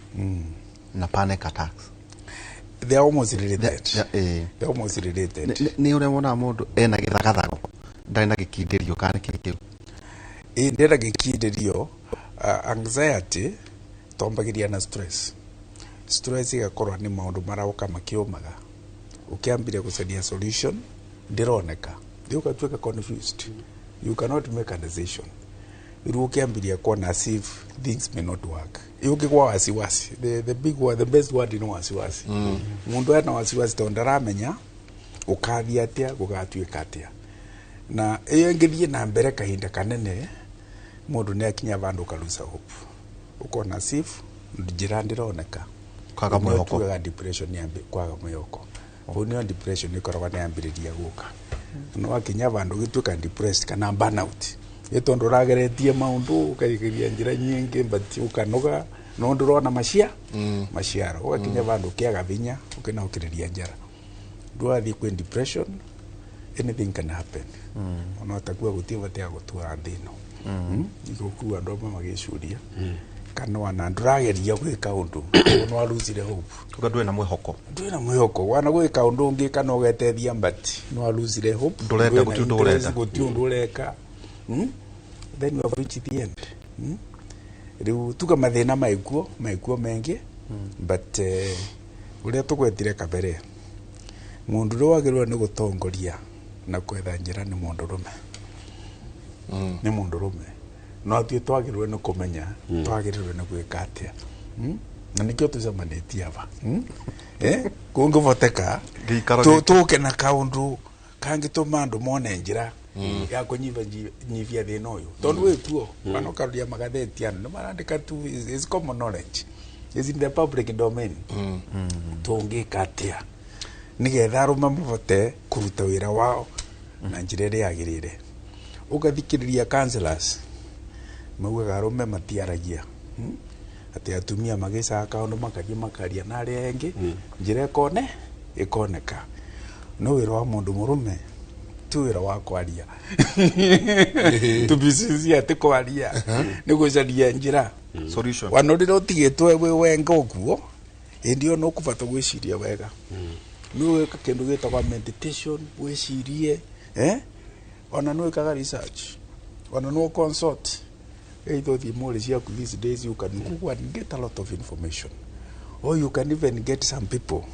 S4: na panic attacks.
S1: They are almost related.
S4: They
S1: They are almost related.
S4: Nĩ ũrĩa wonaga mũndũ ena gĩthagathago, ndarĩ na gĩkindĩrio kana nĩ kĩĩ kĩu?
S1: Ndĩra gĩkindĩrio anxiety twambagĩria na stress. Stress ĩgakorwo nĩ maũndũ maroka makĩũmaga, ũkĩambire gũcaria solution ndĩroneka, rĩu ũgatuĩka confused, you cannot make a decision. Rĩu ũkĩambiria kuona as if things may not work, ũkĩgwa wasiwasi. The big word, the best word ni wasiwasi. Mũndũ ena wasiwasi tondũ ndaramenya ũkathiĩ atĩa, gũgatuĩka atĩa, na ĩyo ĩngĩthiĩ na mbere kahinda kanene, mũndũ nĩ akinya vandũ ũkalusa hope, ũkona as if njĩra ndĩroneka.
S4: Kwaga mwĩhoko.
S1: Tugaga depression nĩ kwaga mwĩhoko hau nĩyo depression ĩkoragwo nĩ yambĩrĩria gũka. No wakinya vandũ ũgĩtuĩka depressed kana burnout, ĩ tondũ ũrageretie maũndũ, ũkageria njĩra nyingĩ, but ũkanoga no ndũrona maciaro, ũgakinya vandũ ũkĩaga vinya, ũkĩnaũkĩrĩria njara, ndwathiĩ kwĩ depression, anything can happen. Ona ũtakua gũtiĩ bata ya gũtura thĩ ĩno. Igũkua andũ amwe magĩcuria kana wana ndũrageria gwĩka ũndũ no warusire hope.
S4: Uga ndũrĩ na mwĩhoko.
S1: Ndwĩ na mwĩhoko wana gwĩka ũndũ ũngĩ kana ũgetethia, but no warusire hope.
S4: Ndũrenda,
S1: Ndwĩ na
S4: gũtirĩ ũndũ
S1: interest,
S4: ũrenda.
S1: Gũtirĩ ũndũ ũreka. Then you have reached the end. Rĩu tuga mathĩna maikuo mengĩ, but ũrĩa tũgwetire kabere, mũndũ ũrĩa wagĩrĩirwo nĩ gũtongoria na kwetha njĩra nĩ mũndũrũme, nĩ mũndũrũme. No athuĩ twagĩrĩirwo nĩ kũmenya twagĩrĩirwo nĩ gwĩka atĩa. Na nĩkĩo tũcemanĩtie aba. Eh? Kũngĩhoteka
S4: Gĩikaro gĩkĩ.
S1: tũke na kaũndũ kangĩtũma andũ mone njĩra ya kũnyibanyibia thĩna ũyũ, tondũ wĩ tuo kana ũkaroria magatheti, andũ nĩ marandĩka tu, is common knowledge, is in the public domain. Tũngĩka atĩa nĩgetha arũme mahote kũruta wĩra wao na njĩra ĩrĩa yagĩrĩire? Ũgathikĩrĩria counselors maugaga arũme matiaragia. Atĩ atumia magĩcaga kaũndũ makathiĩ makaria na arĩa angĩ, njĩra ĩkoneka. No wĩra wa mũndũ mũrũme ti wĩra wa kwaria, to be sincere, ti kwaria, nĩ gũcaria njĩra.
S4: Solution.
S1: Wana rĩrĩa ũtigĩtwo wĩ wenga ũguo, hĩndĩ ĩyo nĩ ũkũbata gwĩciria wega, nĩ gwĩka kĩndũ gĩtagwo meditation, wĩcirie, eh? Ona nĩ wĩkaga research, ona no consult either ũthiĩ mũrĩ ciaku. These days you can Google and get a lot of information, or you can even get some people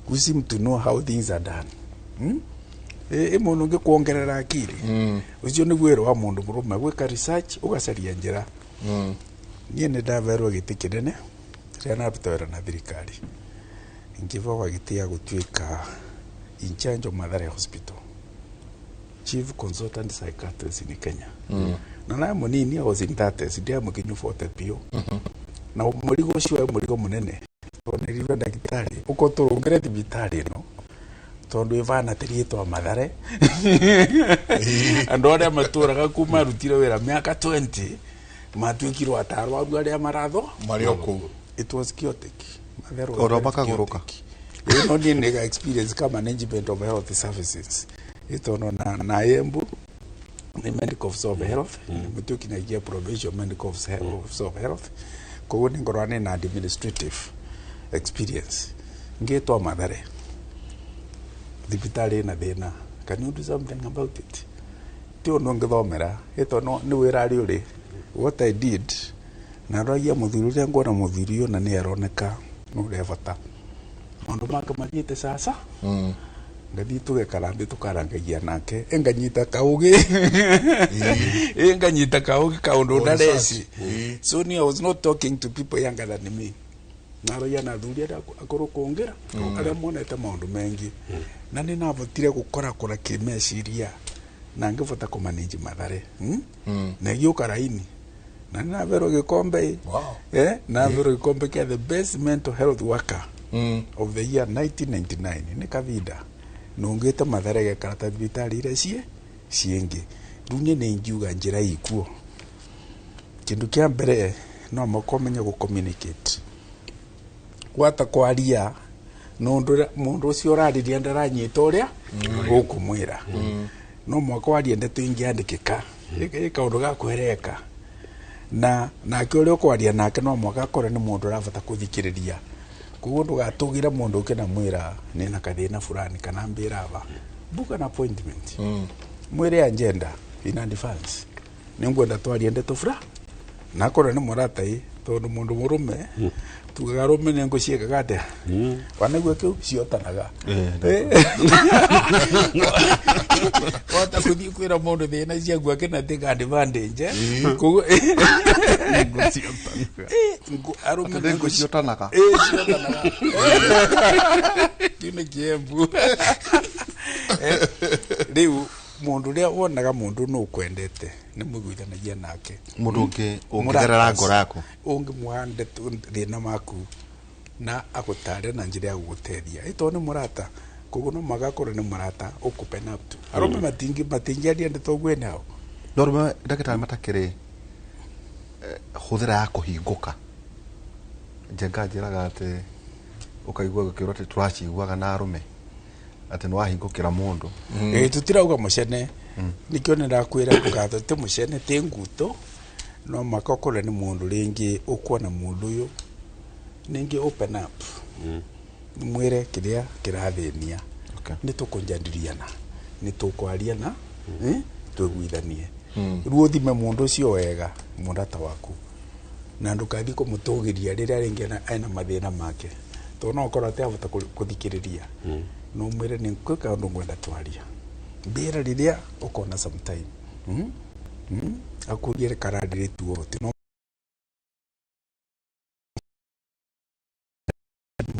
S1: who seem to know how things are done. Ĩ mũndũ ũngĩ kuongerera akili. Ũcio nĩguo wĩra wa mũndũ mũrũme, gwĩka research, ũgacaria njĩra. Niĩ nĩ ndaverwo gĩtĩ kĩnene rĩrĩa ndaruta wĩra na thirikari, ngĩbagwa gĩtĩ ya gũtuĩka in charge of Mathare Hospital, chief consultant psychiatrist in Kenya. Na naye mũnini, I was in 30s, ndiamũkinyu 40 biũ, na mũrigo ũcio wĩ mũrigo mũnene, tondũ nĩrirwo ndagĩtarĩ ũko tũrũngĩre thibitarĩ ĩno, tondũ ĩbana ta rĩtwa Mathare, andũ arĩa matũraga kuu marutire wĩra mĩaka 20 matuĩkirwo atarwaru arĩa maratho
S2: marĩ o kũu.
S1: It was chaotic. Mathare was
S4: Oro
S1: very
S4: makagũrũka.
S1: chaotic. Ĩno niĩ nĩ experience ka management of health services, ĩtono na Embu nĩ medical officer of health, mũtuĩkinyagia provincial medical officer of health, koguo nĩ ngorwo nĩ na administrative experience. Ngĩtwa Mathare thibitarĩ ĩna thĩna, can you do something about it? Ti ũndũ ũngĩthomera, ĩtono nĩ wĩra arĩ ũrĩ. What I did, naroragia mũthuri ũrĩa nguona, mũthuri ũyũ na nĩ aroneka nĩ ũrĩa bata maũndũ make mathiĩte sasa, ngathiĩ tũgekara thĩ, tũkarangagia nake, ĩnganyita kaũgĩ, ĩnganyita kaũgĩ kaũndũ
S2: Oh,
S1: ndareci.
S2: research. Ĩĩ.
S1: So ni I was not talking to people younger than me, naroria na athuri arĩa akũrũ kũngĩra, arĩa monete maũndũ mengi, na nĩ navotire gũkorakora kĩmeciria na ngĩbota kũmanage Mathare. Na gĩũka raini na nĩ naverwo gĩkombe.
S2: Wow.
S1: Eh, naverwo gĩkombe kĩa the best mental health worker of the year 1999. Nĩ kavinda nũngĩte Mathare gekara ta thibitarĩ iria ciĩngĩ. Rĩu niĩ nĩ ingiuga njĩra ikuo, kĩndũ kĩa mbere no makomenye gũ communicate, gwata kwaria nũndũ mũndũ ũcio ũrarĩria ndaranyita ũrĩa gũkũmwĩra, no mwaka warie ndeto ingĩandĩkĩka, ĩ kaũndũ ga kwereka na nake ũrĩa ũkwaria nake no mwaka akorwo nĩ mũndũ ũrabata kũthikĩrĩria. Koguo ndũgatũgĩre mũndũ ũke na mwĩra nĩna kathĩna fulani kana mbĩra aba, book an appointment, mwĩre agenda in advance. Nĩ ngwenda twarie ndeto fura nakorwo nĩ mũrata ĩ, tondũ mũndũ mũrũme tugaga arũme nĩ ngũ ciĩkaga atĩa, wanaigua kĩu ciotanaga. Wahota kũthiĩ kwĩra mũndũ thĩna ciaku akĩna advantage koguo arũme
S4: Atĩ nĩ ngũ ciotanaga.
S1: Ĩ, ciotanaga. Kĩu nĩ kĩembu. Rĩu mũndũ ũrĩa wonaga mũndũ nũ ũkwendete nĩ mũiguithanagia nake.
S4: Mũndũ ũngĩ ũngĩtherera ngoro yaku.
S1: Ũngĩmũha ndeto thĩna maku na agũtare na njĩra ya gũgũteithia, ĩ tondũ nĩ mũrata, koguo no mũhaka akorwo nĩ mũrata ũkũ-open up to. Arũme matingĩaria ndeto ũguo anyhow.
S4: No arũme, ndagĩtarĩ, matakĩrĩ hũthĩra ya kũhingũka. Njenga njĩraga atĩ ũkaigua gũkĩrwo atĩ tũraciguaga na arũme atĩ nĩ wahingũkĩra mũndũ.
S1: Ĩ, tũtirauga mũcene, nĩkĩo nĩndakwĩra ndũgatete mũcene tĩ nguto, no mũhaka ũkorwo nĩ mũndũ rĩngĩ ũkuona mũndũ ũyũ ningĩ open up, mwĩre kĩrĩa kĩrathĩnia. Nĩ tũkũnjandiriana, nĩ tũkwaria na twĩguithanie. Rĩu ũthime mũndũ ũcio wega, mũrata waku, na ndũkathiĩ kũmũtũgĩria rĩrĩa rĩngĩ ena mathĩna make, tondũ no ũkorwo atehota kũthikĩrĩria. No mwĩre nĩ kwĩ kaũndũ ngwenda twaria, mbĩra rĩrĩa ũkona sometime. Akũrie kararĩrĩtuo ti no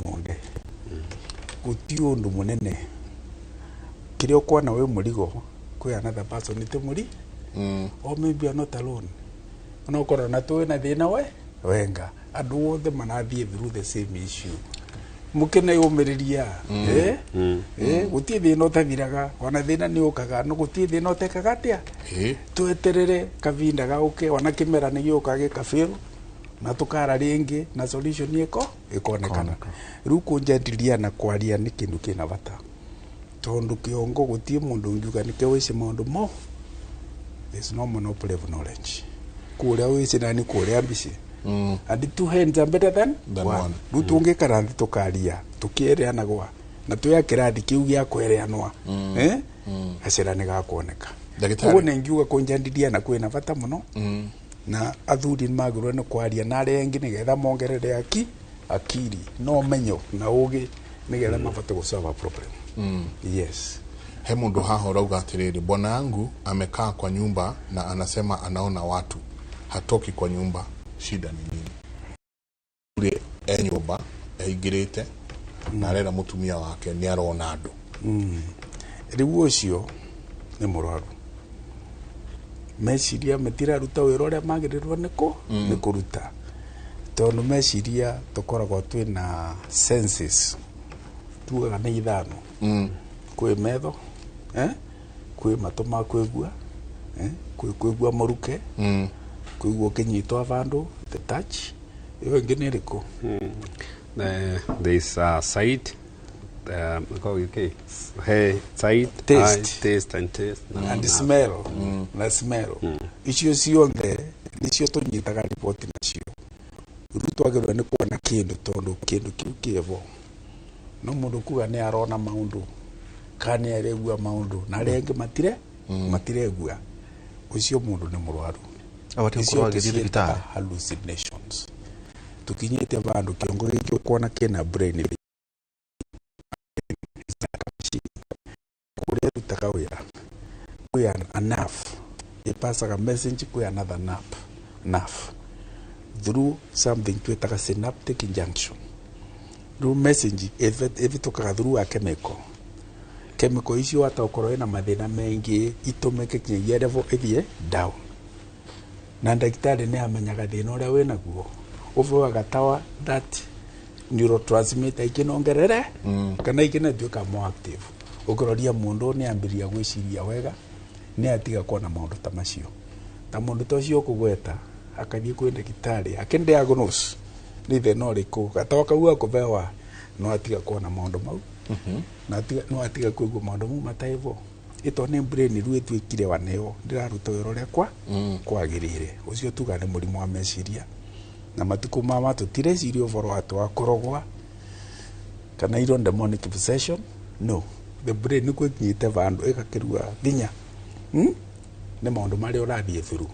S1: monde guti undu munene kiria ukwana wi murigo kwi another person ti muri, or maybe you are not alone, no ukorwo na tuwi na thina we wenga, andu othe marathie through the same issue. Mukineyumiriria, gutie thina utathiraga, ona thina ni ukaga, no gutie thina utekaga atia. Tweterere kavinda gauke, ona kimera ni giuka gikabiru na tukara ringi na solution iko ikonekana. Riu kunjandiria na kwaria ni kindu kina bata, tondu kiongo gutie mundu ungiuga nike wici maundu mo. There's no monopoly of knowledge. Kuria wici na ni kuria mbici, and two hands are better than one.
S2: One.
S1: Riu tungikara nthi tukaria tukiereanagwa na tuya kirathi kiu gia kwereanwa, gacira ni gakuoneka.
S2: Ndagĩtarĩ.
S1: Koguo nĩngiuga kũnjandiria na kwĩna bata mũno, na athuri nĩ magĩrĩirwo nĩ kwaria na arĩa angĩ nĩgetha mongerere akiri na ũmenyo na ũgĩ nĩgetha mabote gũ solve a problem. Yes.
S2: He mundu haha urauga atiriri, bwana yangu amekaa kwa nyumba na anasema anaona watu, hatoki kwa nyumba, shida ni nini? Uri e nyumba ehingirite na arera mutumia wake ni arona andu.
S1: Rĩu ũcio nĩ mũrwaru meciria, matiraruta wĩra ũrĩa magĩrĩirwo nĩ kũruta, tondũ meciria tũkoragwo twĩna senses, tugaga nĩ ithano. Kwĩ metho, kwĩ matũ ma kwĩgua, kwĩ kwĩgua mũruke, kwĩgua ũkĩnyitwo vandũ, the touch. Ĩyo ĩngĩ nĩ ĩrĩkũ?
S3: There is sight, okay, hey, sight,
S1: Taste.
S3: eye, taste and taste. No,
S1: and
S3: no.
S1: Smell na smell. Icio ciothe nicio tũnyitaga riboti nacio. Rĩu twagĩrĩirwo nĩ kuona kĩndũ tondũ kĩndũ kĩu kĩvo, no mũndũ kuga nĩ arona maũndũ kana nĩ aregua maũndũ na arĩa angĩ matiregua, ũcio mũndũ nĩ mũrwaru.
S4: Abatiĩ
S1: Icio
S4: gũkorwo agĩthiĩ
S1: tũciĩtaga
S4: thibitarĩ.
S1: hallucinations. Tukinyĩte vandũ kĩongo gĩkĩ ũkuona kĩna brain kũrĩa ĩrutaga wĩra, kwĩ a nerve ĩpasaga message kwĩ another nerve through something twĩtaga synaptic junction. Rĩu message ĩvĩtũkaga through a chemical. Chemical icio hata ũkorwo ĩna mathĩna maingĩ itũmĩke kinyagia level ĩthiĩ down, na ndagĩtarĩ nĩ amenyaga thĩna ũrĩa wĩnaguo, ũbewaga tawa that neurotransmitter ikĩnongerere kana ikĩnatuĩka more active. Ũkĩroria mũndũ nĩ ambĩrĩria gwĩciria wega, nĩ atiga kuona maũndũ ta macio. Ta mũndũ ta ũcio ũkũgweta akathiĩ kwĩ ndagĩtarĩ akĩdiagnose nĩ thĩna ũrĩkũ, gatawa kau akũbewa no atiga kuona maũndũ mau na no atiga kũigua maũndũ mau mataivo ĩto nĩ brain rĩu ĩtuĩkire wa nĩyo ndĩraruta wĩra ũrĩa kwa kwagĩrĩire. Ũcio tuga nĩ mũrimũ wa meciria, na matukũ mama tũtireciria ũboro atĩ wa kũrogwa kana iro demonic possession. No the brain nĩkuo ĩkinyĩte vandũ ĩgakĩrua vinya, Nĩ maũndũ marĩa ũrathiĩ through.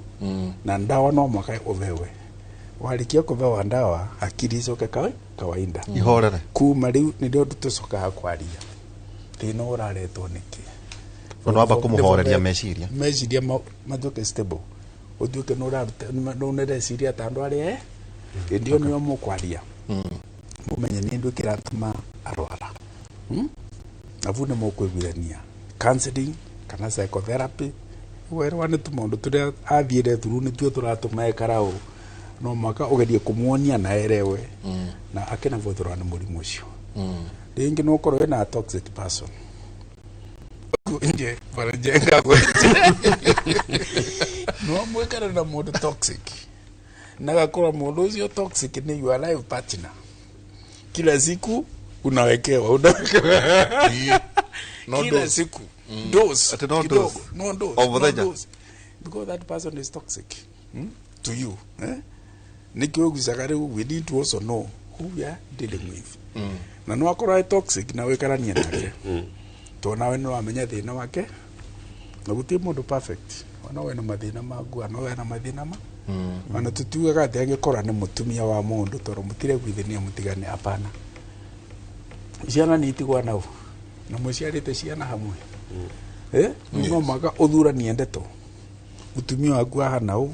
S1: Na ndawa no mwaka ũthewe. Warikia kũthewa ndawa, akiri icoke kawaida.
S4: Ihorere.
S1: Kuma rĩu nĩrĩo tũcokaga kwaria thĩna ũraretwo nĩkĩ.
S4: Ũndũ wamba kũmũhoreria meciria.
S1: Meciria matuĩke stable, ũtuĩke nĩũreciria ta andũ arĩa hĩndĩ ĩyo nĩyo mũkwaria, mũmenye nĩ ndũ kĩratũma arwara. Nabu nĩ mũkũiguithania counseling kana psychotherapy, werwa nĩ tũmaũndũ tũrĩa athiĩre through nĩtuo tũratũma ekara ũũ. No mwaka ũgerie kũmuonia na erewe na akenavothorwa nĩ mũrimũ ũcio. Rĩngĩ no ũkorwo wĩna a toxic person nje barajenga no mwĩkare na mũndũ toxic, na gakorwo mũndũ ũcio toxic nĩ your life partner, kila siku unawekewa
S2: No
S1: kila
S2: dose.
S1: siku dose.
S4: Ati no
S1: kidogo.
S4: dose.
S1: No dose.
S4: O
S1: no
S4: mũthenya.
S1: Dose. Because that person is toxic to you, eh? Nikio gucaga rĩu we need to also know who we are dealing with. Na no akorwo e toxic na wĩkaranie nake, to nawe nĩ wamenya thĩna wake, na gũtirĩ mũndũ perfect. Ona we na mathĩna maku, ona we na mathĩna ma ona tũtiugaga atĩ angĩkorwo nĩ mũtumia wa mũndũ tondũ mũtireguithania mũtigane, hapana. Ciana nĩ itigwa nau na mũciarĩte ciana hamwe, eh? No mwaka ũthuranie ndeto, mũtumia waku ahana ũũ,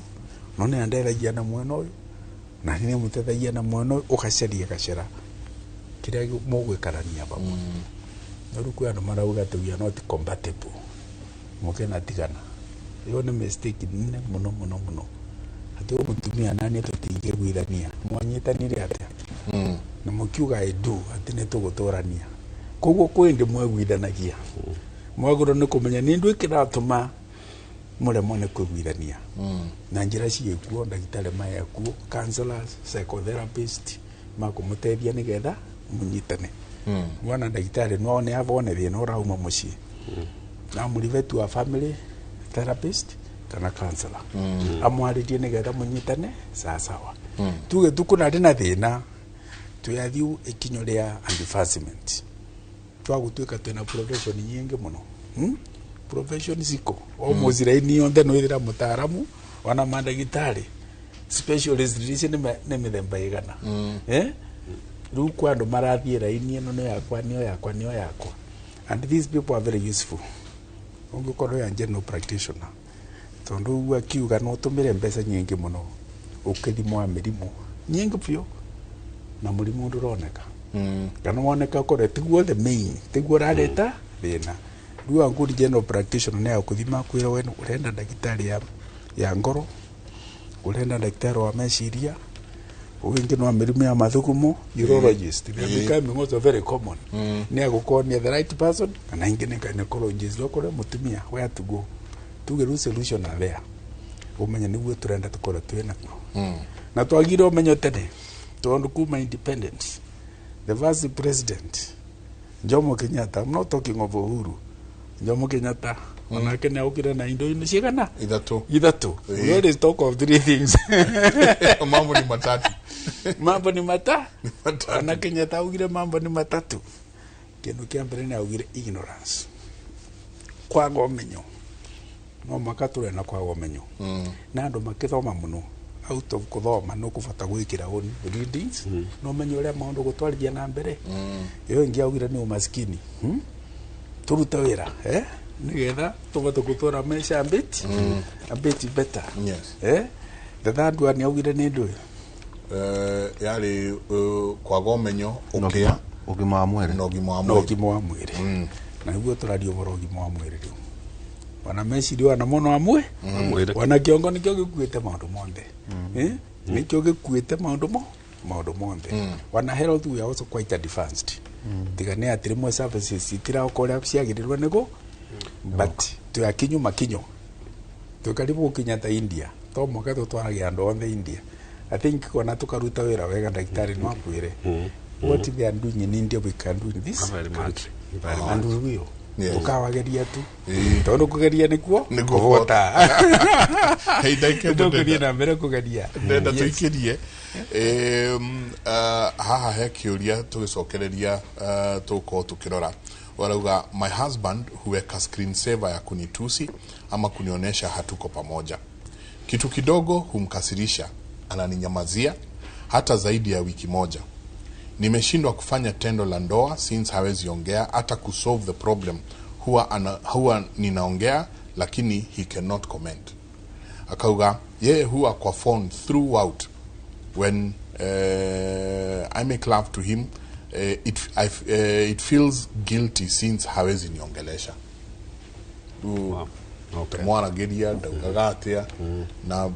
S1: no nĩ andethagia na mwena ũyũ na nĩ mũtethagia na mwena ũyũ, ũgacaria gacĩra kĩrĩa mũgwĩkarania hamwe. No rĩu kwĩ andũ marauga atĩ we are not compatible, mũke na tigana. Ĩyo nĩ mistake nene mũno mũno mũno, atĩ ũyũ mũtumia naniĩ tũtingĩguithania. Mwanyitanire atĩa na mũkiuga I do, atĩ nĩ tũgũtũrania? Koguo kwĩ ndĩ mweguithanagia, mwagĩrĩirwo nĩ kũmenya nĩ ndũ kĩratũma mũremwo nĩ kũiguithania, na njĩra ciĩkuo, ndagĩtarĩ maya kuo, counselors, psychotherapist makũmũteithia nĩgetha mũnyitane. Mwana ndagĩtarĩ no one avone thĩna ũrauma mũciĩ na mũribetu wa family therapist kana counselor amwarĩrie nĩgetha mũnyitane sawasawa. Tuge tu kũna na thĩna, twĩathiu ikinyo rĩa advancement, twagũtuĩka twĩna profession nyingĩ mũno, Profession ciko o mũciraini yonthe, nwĩthĩra mũtaaramu ona mandagĩtarĩ specialist ici nĩ mĩthemba igana, eh? Rĩu kwa andũ marathiĩ raini ĩno nĩyo yakwa, nĩyo yakwa, nĩyo yakwa, and these people are very useful ũngĩkorwo ya general practitioner, tondũ ũguo akiuga no ũtũmĩre mbeca nyingĩ mũno ũkĩthimwo mĩrimũ nyingĩ biũ na mũrimũ ndũroneka, kana woneka ũkorwo tiguo the main, tiguo ũrareta thĩna. Rĩu a good general practitioner nĩ agũthima akwĩra we ũrenda ndagĩtarĩ ya ngoro, ũrenda ndagĩtarĩ wa meciria, ũngĩ no mĩrimũ ya mathugumo, urologist. They are becoming also very common. Nĩ agũkonia the right person, kana ingĩ nĩ gynecologist, okorwo mũtumia, where to go. Tuge rĩu solution are there, ũmenye nĩguo tũrenda tũkorwo twĩ nakuo, na twagire ũmenyo tene, tondũ kuma independence, the first president Jomo Kenyatta, I'm not talking of Uhuru, Jomo Kenyatta onake nĩ aukire na indo ino cigana?
S2: Ithatũ.
S1: Ithatũ. We always talk of three things.
S2: Mambo ni matatu.
S1: Mambo ni mata
S2: Matatu.
S1: Ona Kenyatta augire mambo ni matatu. Kindu kia mbere nĩ augire ignorance, kwaga ũmenyo. No mwaka tũrĩ na kwaga ũmenyo na andũ makĩthoma mũno. Out of kũthoma nĩ ũkũbata gwĩkĩra own readings na ũmenye ũrĩa maũndũ gũtwarithia na mbere. Ĩyo ĩngĩ augire nĩ umaskini, Tũrute wĩra, eh? Nĩgetha tũbote gũtwara maica a bit better. Eh? The third one augire nĩ ndũĩ?
S2: Yarĩ kwaga ũmenyo, ũkĩa
S4: ũgima wa mwĩrĩ.
S2: Na ũgima wa
S1: na
S2: mwĩrĩ.
S1: Ũgima wa mwĩrĩ. Na nĩguo tũraria ũhoro ũgima wa mwĩrĩ rĩu, wana meciria wana mũno amwe
S3: Mwĩrĩ.
S1: Wana kĩongo nĩkĩo gĩkuĩte maũndũ monthe. Eh? Nĩkĩo gĩkuĩte maũndũ monthe. Wana health, we are also quite advanced, tiga nĩ atĩ rĩmwe services itiraoka ũrĩa ciagĩrĩirwo nĩgũ, but twĩ akinyu makinyo, twĩ karibu gũkinya ta India. To mwaka tũtwaragia andũ othe India. I think kona tukaruta wĩra wega, ndagĩtarĩ no akwĩre what they are doing in India, we can do in this
S3: Very much.
S1: country.
S3: Very much.
S1: And we will. Tukawageria tu, tondũ kũgeria nĩkuo
S2: Nĩkuo
S1: kũhota.
S2: Hey, ndagĩka ĩmwe.
S1: Tũkũthiĩ na mbere kũgeria.
S2: Ndenda tũikĩrie. Haha he kĩũria tũgĩcokereria, tũgũkorwo tũkĩrora. Warauga, "My husband huweka screen saver ya kunitusi ama kunionyesha hatuko pamoja. Kitu kidogo humkasirisha, ananinyamazia hata zaidi ya wiki moja. Nimeshindwa kufanya tendo la ndoa since hawezi ongea hata kusolve the problem. Huwa ninaongea lakini he cannot comment. Akauga yeye huwa kwa phone throughout. When I make love to him, it feels guilty since hawezi niongelesha.
S3: Wow. Okay.
S2: Mwaragiria ndaugaga atia na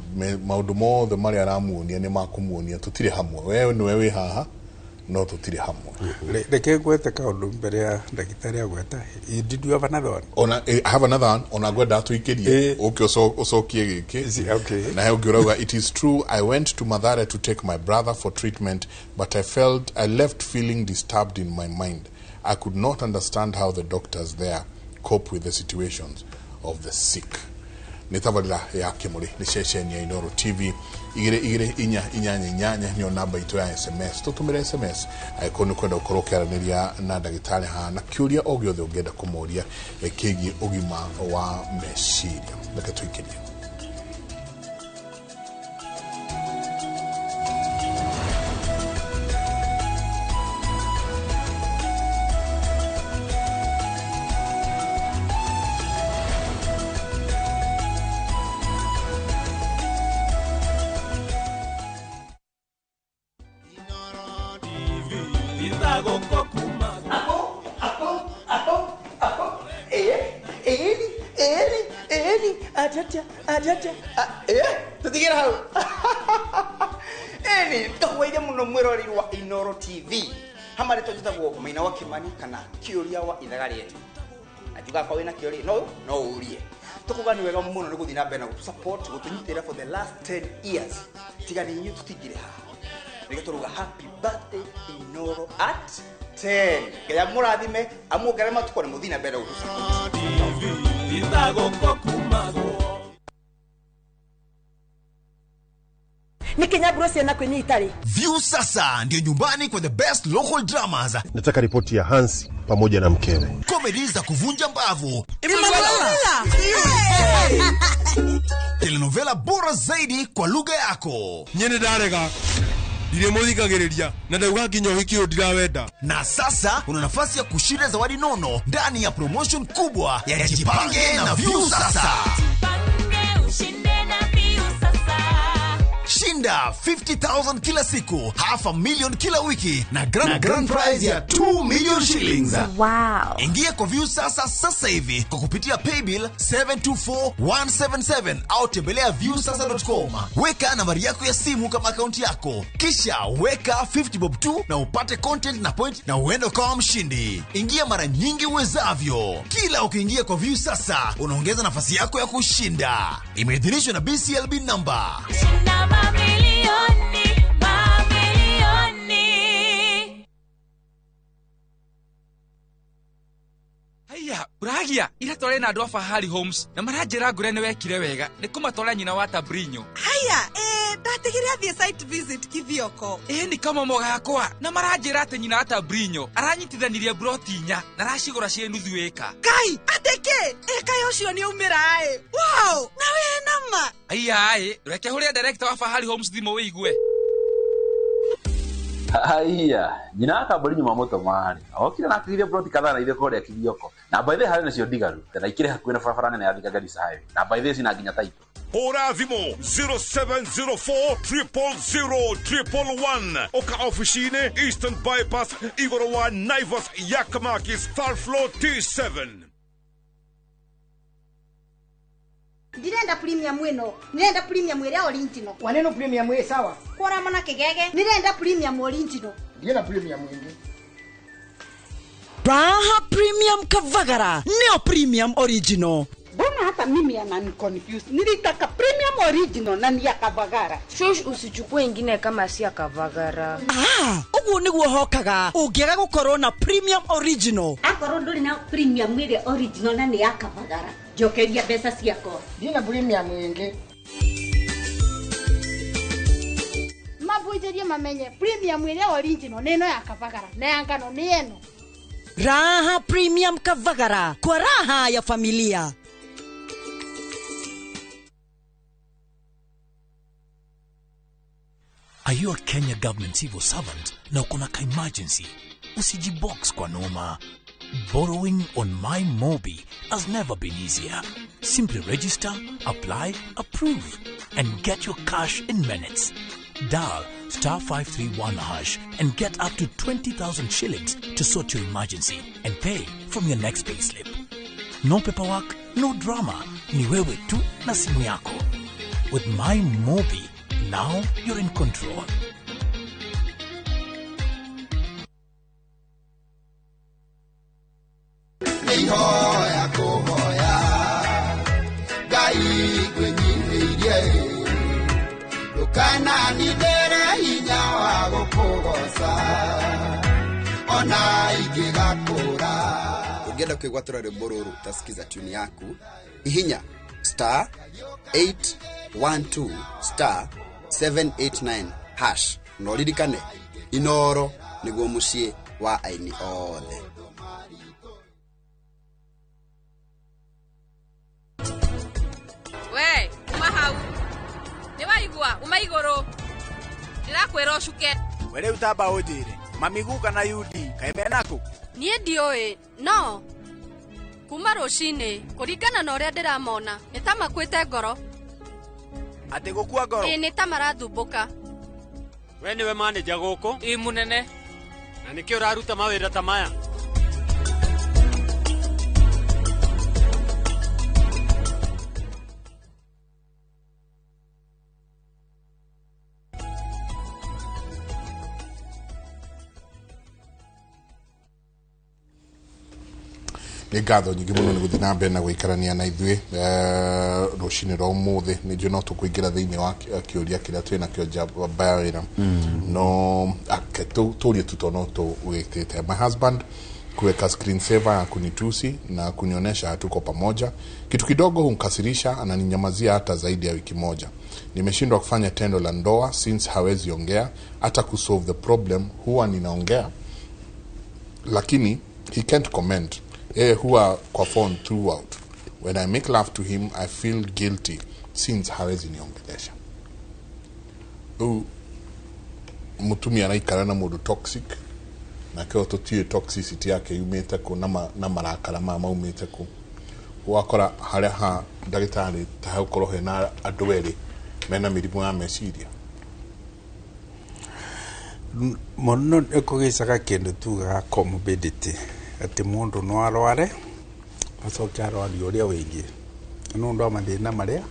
S2: maundu mothe maria aramuonia ni makumuonia tutire hamwe, wewe niwe wi haha no tutire hamwe.
S1: Reke ngwete kaundu mbere ya ndagitari agweta. Did you have another one?
S2: Ona I have another one ona ngwenda tuikirie uke ucokie giki.
S1: Okay.
S2: Na he ũngĩ ũrauga, it is true, I went to Mathare to take my brother for treatment, but I felt I left feeling disturbed in my mind. I could not understand how the doctors there cope with the situations of the sick. Nĩ tabarĩra ya Kĩmũrĩ, nĩ ceceni ya Inooro TV 2 2 4 8 8 nĩyo namba itũ ya SMS. Tũtũmĩre SMS angĩkorwo nĩ kwenda gũkorwo ũkĩaranĩria na ndagĩtarĩ haha na kĩũria o gĩothe ũngĩenda kũmũria kĩgiĩ ũgima wa meciria. Reke tũikĩrie.
S5: Tutigire hau. Eni ndakwaire muno mwiroreri wa Inooro TV. Hamari tũnjĩtagwo Maina wa Kimani kana Kĩũria wa ithaga rĩetu. Na njugaga kwa wĩna kĩũria no ũrie. Tũkuga nĩ wega mũno nĩ gũthiĩ na mbere na gũtũ-support, gũtũnyitĩrĩra for the last 10 years. Tiga nĩ inyuĩ tũtingĩrĩ haha. Nĩkĩo tũrauga happy birthday Inooro at 10. Ngai amũrathime, amuongerere matukũ na mũthiĩ na mbere na gũtũ-support.
S6: Nikinyaburo ciana kwĩnyita rĩ.
S7: View sasa ndio nyumbani kwa the best local dramas.
S8: Nataka ripoti ya Hansi pamoja na mkewe.
S7: Comedy za kuvunja mbavu.
S6: Emanuela.
S7: Telenovela bora zaidi kwa lugha yako.
S9: Nyene ndarega. Ndirimũthikagĩrĩria na ndauga nginya ũhiki ũyũ ndirawenda.
S7: Na sasa una nafasi ya kushinda zawadi nono ndani ya promotion kubwa ya Jipange na View sasa. Shinda 50,000 kila siku, 500,000 kila wiki na grand prize ya 2 million shillings.
S10: Wow.
S7: Ingia kwa View sasa sasa hivi kwa kupitia paybill 724177 au tembelea viewsasa.com. Weka nambari yako ya simu kama akaunti yako, kisha weka 50 bob tu na upate content na point na uende ukawa mshindi. Ingia mara nyingi uwezavyo. Kila ukiingia kwa View sasa unaongeza nafasi yako ya kushinda. Imeidhinishwa na BCLB number.
S10: Shinda mamilioni, mamilioni.
S11: Haya, uragia ira tware na andu a Fahari Homes na maranjira ngure ni wekire wega ni kumatwara nyina wa Tabrinyo.
S6: Haya, ndatigire athie site visit Kithioko.
S11: Ni kama mogakwa na maranjira ati nyina wa Tabrinyo aranyitithanirie broti inya na aracigura cie nuthu ĩka.
S6: Kai, ateke eka ucio ni umira ĩ. Wow, na we nama.
S11: Haya, reke huria director wa Fahari Homes thimo wigue.
S12: Haya, nyina wa Tabrinyo mamũtũma-rĩ okire na atigire broti kadhaa na ithe kũrĩa Kithioko na by the way harĩ nacio ndigaru na ikĩrĩ hakuhĩ na barabara nene ya Thika Garissa Highway na by the way cina nginya taito.
S9: Hũra thimũ 0704 000 111 oka ofici-inĩ Eastern Bypass igũrũ wa Naivas Yakamakis third floor T7.
S13: Ndirenda premium ĩno, ndirenda premium ĩrĩa original.
S14: Waneno premium ĩ sawa.
S13: Kora mana kigege, ndirenda premium original.
S14: Ndirenda premium ĩngĩ.
S6: Raha Premium Kavagara, neo premium original.
S13: Mbona hata mimi anani confuse. Nilitaka premium original na ni ya Kavagara.
S15: Shush, usichukue ingine kama si ya Kavagara.
S6: Ah, uguo niguo hokaga. Ungiaga gukorwo na premium original.
S13: Akorwo nduri na premium ile original na ni ya Kavagara. Njokeria mbeca ciakwa.
S14: Ndina premium ĩngĩ.
S13: Mabunjĩrie mamenye premium ile original nĩ ĩno ya Kavagara na ya ngano nĩ ĩno.
S6: Raha Premium Kavagara kwa raha ya familia.
S16: Are you a Kenya government civil servant na uko na ka emergency? Usijibox kwa noma. Borrowing on MyMobi has never been easier. Simply register, apply, approve, and get your cash in minutes. Dial star 531 hash and get up to 20,000 shillings to sort your emergency and pay from your next payslip. No paperwork, no drama. Ni wewe tu na simu yako. With MyMobi, now you're in control.
S17: Nĩihoya kũhoya Ngai ngwĩnyihĩirie ndũkananithĩre hinya wa gũkũgoca ona ingĩgakũra.
S5: Ũngĩenda kwĩgwatĩra rwĩmbo rũrũ utasikiza tune yaku, hihinya star 812 star 789 hash na ũririkane Inooro nĩguo mũciĩ wa aini othe.
S18: We, uma hau. Nĩ waigua, uma igũrũ. Ndĩrakwĩra ũcuke.
S19: We rĩu tamba ũnjĩre, mami guka na Yudi kaĩ menakũ?
S18: Niĩ ndiũĩ, no kuma rũcinĩ kũringana na ũrĩa ndĩramona nĩ ta makuĩte ngoro.
S19: Atĩ gũkua ngoro?
S18: Ĩĩ, nĩ ta marathumbũka.
S20: We nĩwe manĩja gũkũ?
S11: Ĩ mũnene.
S20: Na nĩkĩ ũraruta mawĩra ta maya?
S2: Nĩ ngatho nyingĩ mũno nĩ gũthiĩ na mbere na gũikarania na ithuĩ rũcinĩ rwa ũmũthĩ. Nĩ njũĩ no tũkũingĩra thĩinĩ wa kĩũria kĩrĩa twĩ nakĩo njamba ya wĩra, no tũrie tu tondũ no tũgĩtĩte. My husband kuweka screensaver ya kunitusi na kunionyesha hatuko pamoja. Kitu kidogo humkasirisha, ananinyamazia hata zaidi ya wiki moja. Nimeshindwa kufanya tendo la ndoa since hawezi ongea, hata kusolve the problem huwa ninaongea, lakini he can't comment. Yeye huwa kwa phone throughout. When I make love to him, I feel guilty since hawezi niongelesha. Rĩu mũtumia araikara na mũndũ toxic, na kĩo tũtiũĩ toxicity yake yumĩte kũ na marakara maya maumĩte kũ. Ũgakora harĩa ha ndagĩtarĩ ta hagũkorwo hena andũ erĩ mena mĩrimũ ya meciria.
S1: Mũno nĩkũgĩcaga kĩndũ tugaga comorbidity, atĩ mũndũ no arware acoke arwarie ũrĩa wĩngĩ nĩ ũndũ wa mathĩna marĩa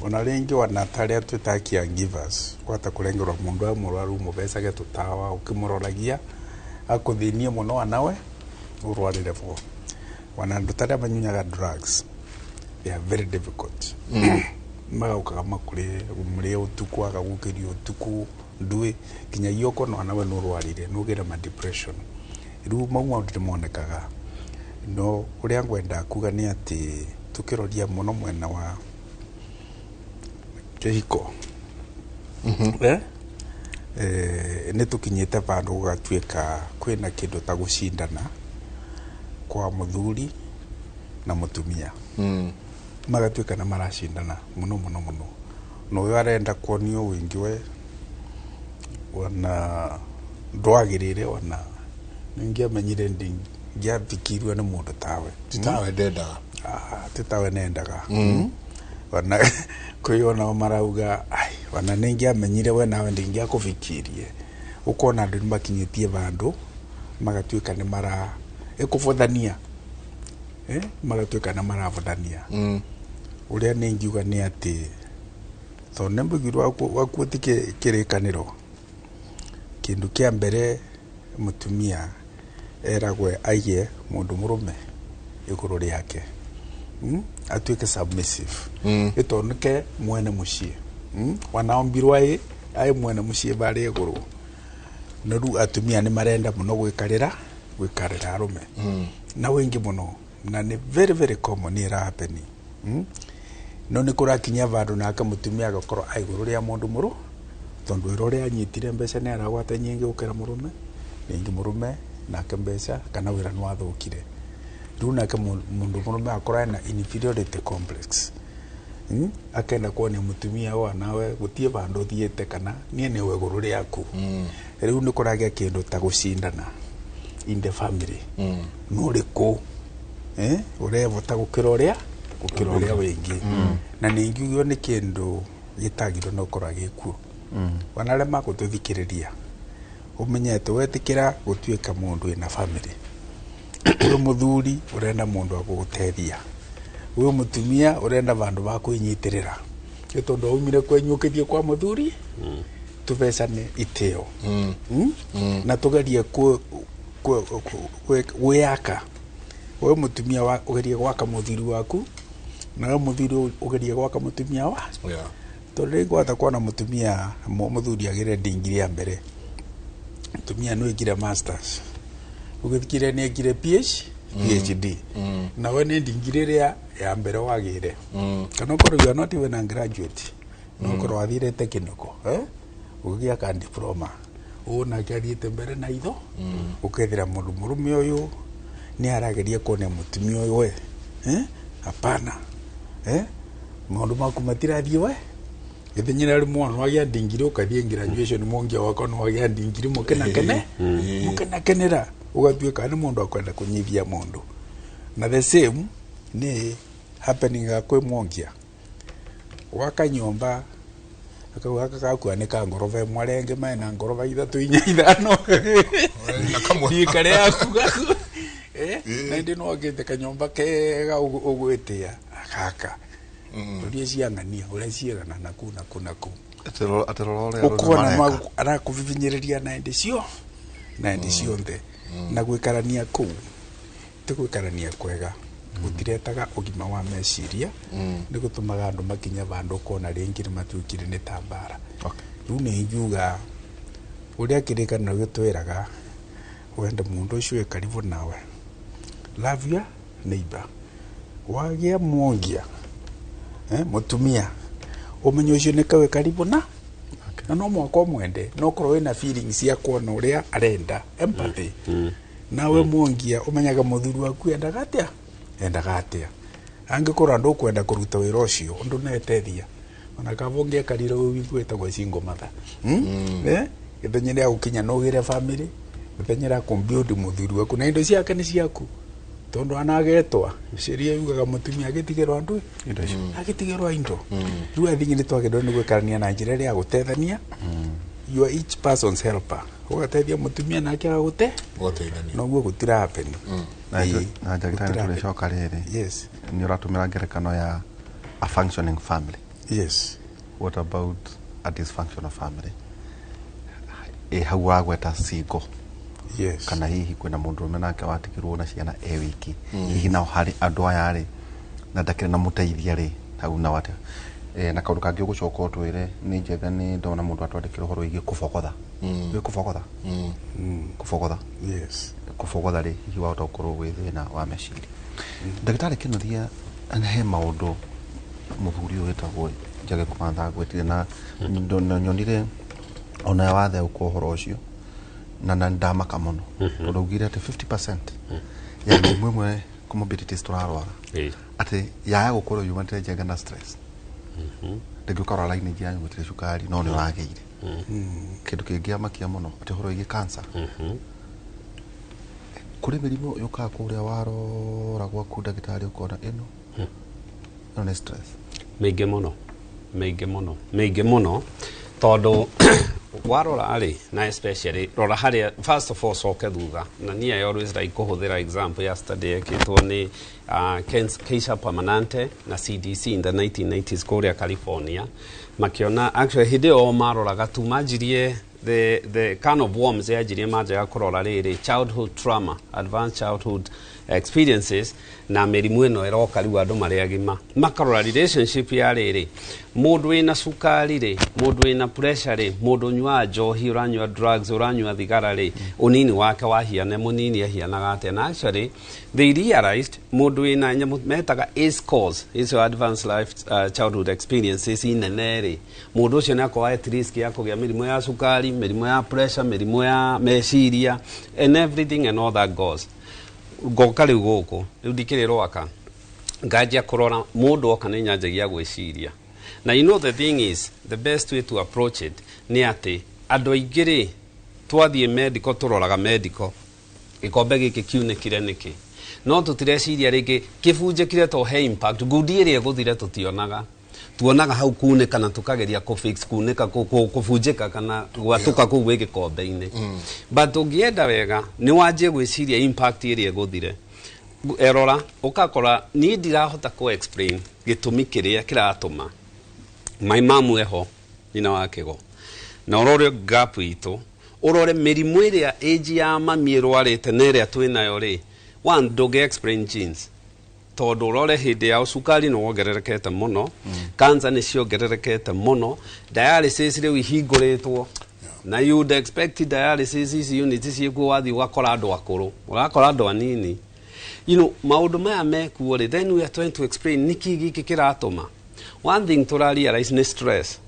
S1: ona rĩngĩ ona ta arĩa twĩtaga caregivers, kwata kũrengerwo mũndũ e mũrwaru mũbecage tũtawa ũkĩmũroragia akũthĩnie mũno anawe ũrwarĩre bo. Ona andũ ta arĩa manyunyaga drugs, they are very difficult. Magaukaga makũrĩ ũtukũ, agagũkĩria ũtukũ ndui kinyagia ũkona onawe nĩ ũrwarire nĩ ũgĩre ma depression. Rĩu mau maũndũ nĩ monekaga, no ũrĩa ngwenda kuga nĩ atĩ tũkĩroria mũno mwena wa kĩhiko, nĩ tũkinyĩte vandũ gũgatuĩka kwĩna kĩndũ ta gũcindana kwa mũthuri na mũtumia. Magatuĩka nĩ maracindana mũno mũno mũno, na ũyũ arenda kuonio ũingĩ we ona ndwagĩrĩire, ona ningĩamenyire ndingĩathikirwe nĩ mũndũ tawe.
S2: Ti tawe ndendaga.
S1: Ti tawe nendaga. Ona kwĩ onao marauga ai ona ningĩamenyire we nawe ndingĩakũbikirie. Ũkona andũ nĩmakinyĩtie vandũ magatuĩka nĩ mara ĩkũbũthania, magatuĩka nĩ marabũthania. Ũrĩa ningiuga nĩ atĩ tondũ nĩ mũgiri wakuo ti kĩrĩkanĩro, kĩndũ kĩa mbere mũtumia eragwe aige mũndũ mũrũme igũrũ rĩake, atuĩke submissive, ĩtoneke mwene mũciĩ, wanaombirwo aĩ mwene mũciĩ barĩa igũrũ. No rĩu atumia nĩ marenda mũno gwĩkarĩra arũme na wĩingĩ mũno, na nĩ very very common ĩra happen. No nĩ kũrakinya vandũ nake mũtumia agakorwo aĩ igũrũ rĩa mũndũ mũrũ, tondũ wĩra ũrĩa anyitire mbeca nĩ aragwata nyingĩ gũkĩra mũrũme, ningĩ mũrũme nake mbeca kana wĩra nĩ wathũkire. Rĩu nake mũndũ mũrũme akorwo ena inferiority complex. Akenda kuonia mutumia wa nawe gutie bandu thiete kana nie niwe iguru riaku. Riu ni kuragia kindu ta gucindana in the family. Nuriku urebota gukira uria wingi. Na ningiugio ni kindu gitagirwo no korwa gikuo. Wana aria magututhikiriria umenyete wetikira gutuika mundu wina family, uyu muthuri urenda mundu agugutethia, uyu mutumia urenda bandu ba kwinyitirira, ni tondu aumire kwenyu ukithie kwa muthuri. Tubecane iteo. Na tugerie gwĩaka. We mutumia wa ugerie gwaka muthuri waku, na we muthuri ugerie gwaka mutumia wa. Tondu rĩngĩ wahota kuona mutumia muthuri agĩre ndingiri ya mbere, mutumia no igire masters, ugithikire ni agire PhD, na we ni ndingiri ĩrĩa ya mbere wagire. Kana ukorwo you are not even a graduate, no ukorwo wathire technical, ugigia ka diploma, uũ nake athiĩte mbere na itho. Ukethira mundu murume uyu ni arageria kuonia mutumia uyu we, hapana, maundu maku matirathie we. Githinyira ri mwana wagia ndingiri ukathie graduation, mwongia wakwa no wagia ndingiri mukenakene mukenakenera, ugatuika ni mundu akwenda kunyithia mundu. Na the same ni happening kwi mwongia waka nyomba akauga gakua ni ka ngoroba ĩmwe rĩngĩ mena ngoroba 3 4 5 ndikare yaku gaku na indi no agĩte kanyomba kega ũgwĩtia gaka ũrĩa ciang'ania ũrĩa ciĩgana naku naku naku ũkona no arakũbibinyĩrĩria na indi cio na indi cionthe. Na gwĩkarania kũu ti gwĩkarania kwega, gũtiretaga ũgima wa meciria, nĩ gũtũmaga andũ makinya vandũ ũkona rĩngĩ nĩ matuĩkire nĩ ta mbara. Rĩu nĩ ingiuga ũrĩa kĩrĩkanĩro gĩtwĩraga wende mũndũ ũcio wĩ karibu nawe, love your neighbor, wagĩa mwongia mũtumia ũmenye ũcio nĩ kawe karibu na na no mwaka ũmwende, no ũkorwo wĩna feelings cia kuona ũrĩa arenda, empathy. Nawe mwongia ũmenyaga mũthuri waku endaga atĩa, endaga atĩa. Angĩkorwo andũ ũkwenda kũruta wĩra ũcio ũndũ netethia, ona kaba ũngĩekarire wĩ wiki wĩtagwo single mother. Gĩthenya rĩa gũkinya no ũgĩre family, gĩthenya rĩa kũmbuild mũthuri waku na indo ciake nĩ ciaku, tondu anagetwa sheria yugaga mutumia agitigirwo andu agitigirwo indo. Riu athingi ni twagirwo ni gwikarania na njira ria gutethania. You are each person's helper, ugatethia mutumia nake agagute
S2: ugateithania,
S1: noguo gutira happen.
S4: Na ndagitari turicoka riri.
S1: Yes,
S4: ni uratumira ngerekano ya a functioning family.
S1: Yes,
S4: what about a dysfunctional family? Hau wagweta single.
S1: Yes.
S4: Kana hihi kwina mundu rume nake watigirwo na ciana e wiki. Hihi nao hari andu aya ri na ndakire na muteithia ri hau na wate. Na kaundu kangi ugucoka utwire ni njega ni ndona mundu atwandikira uhoro wigie kubogotha. Wi kubogotha? Kubogotha.
S1: Yes.
S4: Kubogotha ri hihi wahota gukorwo wi thina wa meciria. Ndagitari Kinuthia he maundu muthuri uyu witagwo Njage Kumantha gwetire na nyonire ona wathe uko uhoro ucio na ndamaka muno tondu ugire ati 50% ya mĩrimũ ĩmwe comorbidities turarwara ati yaya gukorwo yumanĩte Njenga na stress. Rĩngĩ ũkarwara lineage yanyu gũtirĩ cukari no nĩ ũragĩire. Kĩndũ kĩngĩamakia mũno atĩ ũhoro wĩgiĩ cancer. Kũrĩ mĩrimũ yũkaga kũrĩa warora gwaku ndagĩtarĩ ũkona ĩno ĩno nĩ stress.
S3: Mĩingĩ mũno, mĩingĩ mũno, mĩingĩ mũno tondũ warora rĩ na especially rora harĩa first of all coke thutha na niĩ I always like kũhũthĩra example ya study yekĩtwo nĩ Kaiser Permanente na CDC in the 1990s kũrĩa California makiona actually hĩndĩ ĩyo maroraga tu manjirie the kind of worms yanjirie manjaga kũrora rĩrĩ childhood trauma, advanced childhood experiences na mĩrimũ ĩno ĩroka rĩu andũ marĩ agima makarora relationship ya rĩrĩ mũndũ wĩna cukari rĩ, mũndũ wĩna pressure rĩ, mũndũ ũnyuaga njohi, ũranyua drugs, ũranyua thigara rĩ, ũnini wake wahiana mũnini ahianaga atĩa. Na actually they realized mũndũ wĩna nyamũ metaga ACE scores, icio advanced life childhood experiences inene rĩ, mũndũ ũcio nĩ akoragwo at risk ya kũgĩa mĩrimũ ya cukari, mĩrimũ ya pressure, mĩrimũ ya meciria and everything and all that goes. Ngoka rĩu gũkũ rĩu ndikĩrĩ rwaka Nganjia kũrora mũndũ oka nĩ nyanjagia gwĩciria. Na you know the thing is, the best way to approach it nĩ atĩ andũ aingĩ rĩ, twathiĩ medical, tũroraga medical, gĩkombe gĩkĩ kiunĩkire nĩkĩ, no tũtireciria rĩngĩ kĩbunjĩkire to he impact ngundi ĩrĩa ĩgũthire. Tũtionaga, tuonaga hau kunĩka na tũkageria kũ-fix kunĩka, kũbunjĩka kana gwatũka kũu gwĩ gĩkombe-inĩ. But ũngĩenda wega nĩ wanjie gwĩciria impact ĩrĩa ĩgũthire. Erora ũgakora niĩ ndirahota kũ explain gĩtũmi kĩrĩa kĩratũma my mamu eho nyina wa kĩgo, na ũrore gap itũ, ũrore mĩrimũ ĩrĩa age ya mami ĩrwarĩte na ĩrĩa twĩnayo rĩ. One, ndũngĩ explain genes, tondũ ũrore hĩndĩ ya cukari nĩ wongererekete mũno, cancer nĩ ciongererekete mũno, dialysis rĩu ihingũrĩtwo, na you would expect dialysis ici unit ciĩkuo, wathiĩ ũgakora andũ akũrũ, ũrakora andũ anini. Maũndũ maya mekuo rĩ, then we are trying to explain nĩkĩ gĩkĩ kĩratũma. One thing tũra realize nĩ stress,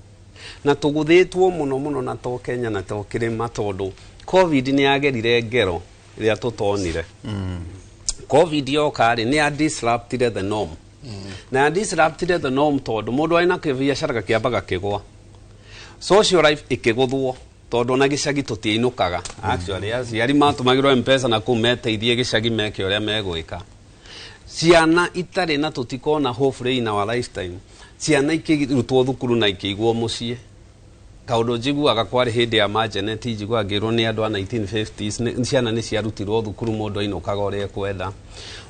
S3: na tũgũthĩtwo mũno mũno na to Kenya na to kĩrĩma, tondũ COVID nĩ yagerire ngero ĩrĩa tũtonire. COVID yoka rĩ, nĩ ya disrupted the norm, na ya disrupted the norm tondũ mũndũ arĩ na kĩbiacara gakĩambaga kĩgwa, social life ĩkĩgũthwo, tondũ ona gĩcagi tũtiainũkaga. Actually, aciari matũmagĩrwo Mpesa na kũu meteithie gĩcagi meke ũrĩa megwĩka. Ciana itarĩ na tũtikona, hopefully in our lifetime, ciana ikĩrutwo thukuru na ikĩigwo mũciĩ. Kaũndũ njiguaga kwarĩ hĩndĩ ya majeneti, njiguaga ngĩrwo nĩ andũ a 1950s, ciana nĩ ciarutirwo thukuru, mũndũ ainũkaga ũrĩa ekwenda.